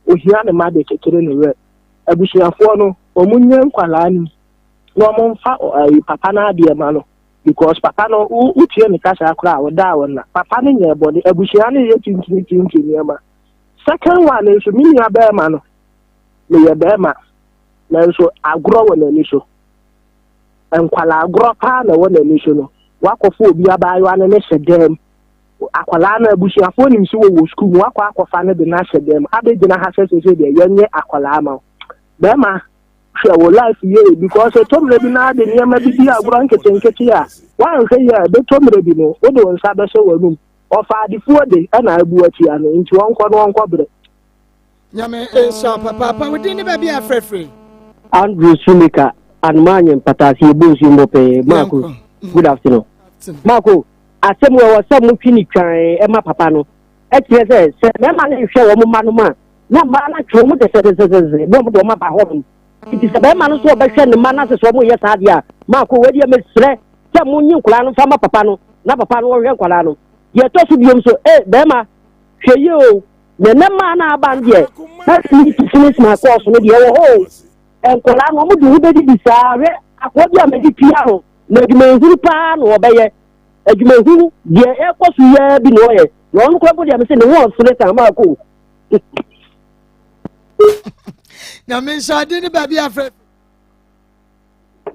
ohia ne mma de kyekyere ne werɛ. Abusuafoɔ no, wɔn nyɛ nkwadaa no na wɔn mfa ayi papa no adeɛ ma no because papa no wo wotie ne kasa koraa a ɔda a ɔnna. Papa no nyɛɛ bɔne, abusua no yɛ tintini tintini nneɛma. Second one nso, me nua bɛrima no, meyɛ bɛrima nanso agorɔ wɔ n'ani so. Nkwadaa agorɔ paa na ɛwɔ n'ani so no, wakɔfa obi abaayewa no ne hyɛ dan mu. Akwadaa no abusuafoɔ nim sɛ wɔwɔ sukuu mu, wakɔ akɔfa no de no ahyɛ dan mu. Abɛgyina ha sɛ sese deɛ yɛnyɛ akwadaa ma wo. Bɛrima, hwɛ wo life yie because ɛtɔ mmerɛ bi na ade nneɛma bi di agorɔ nketenkete a, woanhwɛ yie a ɛbɛtɔ mmerɛ bi no, wode wo nsa bɛhyɛ w'anum. Ɔfa adefoɔ de ɛna abu atia no, nti ɔnkɔ no ɔnkɔ brɛ. Nyame nhyira wo papaapa. Wo din ne baabi a frɛfrɛ? Andrew Sumika, Anomaa Nye Mpataase Yɛbɔ nsuo mbɔ pɛɛ, Maako. Good afternoon. Marco, asɛm wɔ ɛwɔ sɛ motwe ne twan ɛma papa no. Ɛkyerɛ sɛ sɛ mmarima no nhwɛ wɔn mma no mu a, na mmaa no atwe wɔn dɛsɛdɛsɛdɛsɛ na wɔn de wɔn aba hɔnom. Nti sɛ bɛrima no nso ɔbɛhwɛ ne mma no ase sɛ wɔn yɛ saa deɛ a, Marco, wei deɛ mesrɛ sɛ monye nkwadaa no mfa ma papa no na papa no ɔhwɛ nkwadaa no. Deɛ ɛtɔ so biom so, ee bɛrima, hwɛ yie o, na ɛnɛ mmaa no aba no deɛ, help me to finish my course no deɛ ɛwɔ hɔ o. Nkwadaa no wɔn de ho bɛdidi saa, hwɛ akoa bi a mede pia no, na adwumahunu paa na ɔbɛyɛ. Adwumahunu deɛ ɛkɔ so yɛ bi na ɔyɛ, na ɔno koraa mpo deɛ mese ne ho ɔsere saa Marco. Nyame nhyɛ ade ne baabi afrɛ.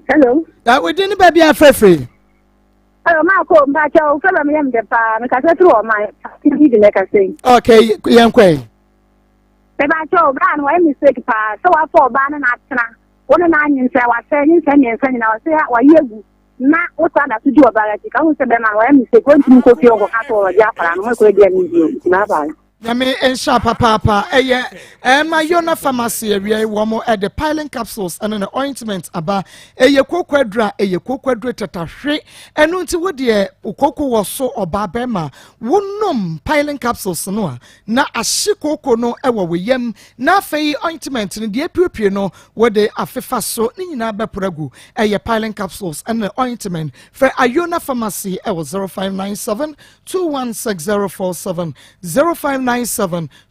Hello. Na wodi ne baabi afrɛfrɛ. Hello, Marco, mpakyɛ wo fɛ bɛ yɛ mdɛ paa, mekasa firi wɔ man, bi de na ɛkasa yi. Okay, yɛn kɔ yi. Mepakyɛ wo, baa no wɔyɛ mistake paa, sɛ wafa ɔbaa no na atena, wo ne no anyinsɛn, wasɛ nyinsɛn mmiɛnsa nyinaa, ɔsɛ wayi agu, na wo saa da so di ɔbaa no akyi, ka ho sɛ bɛrima no wɔyɛ mistake, wɔntumi nkɔ fie ɔkɔka sɛ wɔgye akwadaa no, mo ekɔ adi ani bio, nti bye bye. Nyame nhyira papaapa ɛyɛ ɛma Yona Pharmacy awia yi wɔn ɛde piling capsules ɛne ne ointment aba ɛyɛ kooko aduro a ɛyɛ kooko aduro tatahwe ɛno nti wo deɛ kooko wɔ so ɔbaa bɛrima wonom piling capsules no a na ahye kooko no ɛwɔ wo yam na afei ointment no deɛ apuepue no wɔde afefa so ne nyinaa bɛpora gu ɛyɛ piling capsules ɛne ne ointment frɛ Ayona Pharmacy ɛwɔ 0597 216047 0597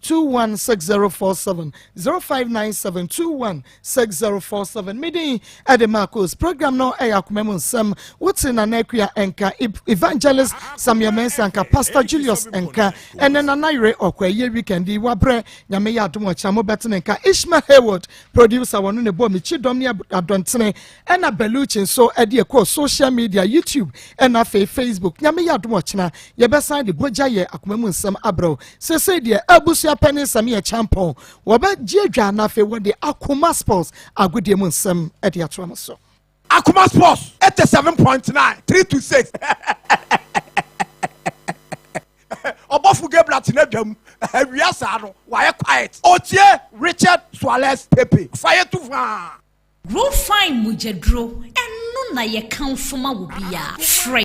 216047 0597 216047 medin ɛde Marcos program no ɛyɛ akoma mu nsɛm wote Nana Akua ɛnka Evangelist Samuel Mensah nka Pastor Julius ɛnka ɛnɛ Nana Yere ɔkɔ ɛyɛ weekend yi wabrɛ nyame yɛ adom ɔkyena mobɛte ne nka Ishmael Hayward producer wɔno ne bɔ me kyidɔm ne adɔntene Ɛna Bellucci nso ɛde ɛkɔɔ social media, YouTube ɛna afei Facebook. Nyame yɛ adom ɔkyena yɛbɛsan de bogya yɛ akoma mu nsɛm abrɛ wo. Sesei deɛ abusua panin Samia Kyampɔn wɔbɛgye adwa na afei wɔde Akoma Sports agodie mu nsɛm ɛde atoa mo so. Akoma Sports 87.9 3 to 6 Ɔbɔfo Gabriel te n'adwa mu awia saa no wayɛ quiet Otie Richard Suarez Pepe fa yɛ tu faa. Growfine mogyaduro, ɛno na yɛkamfo ma wo biara. Frɛ.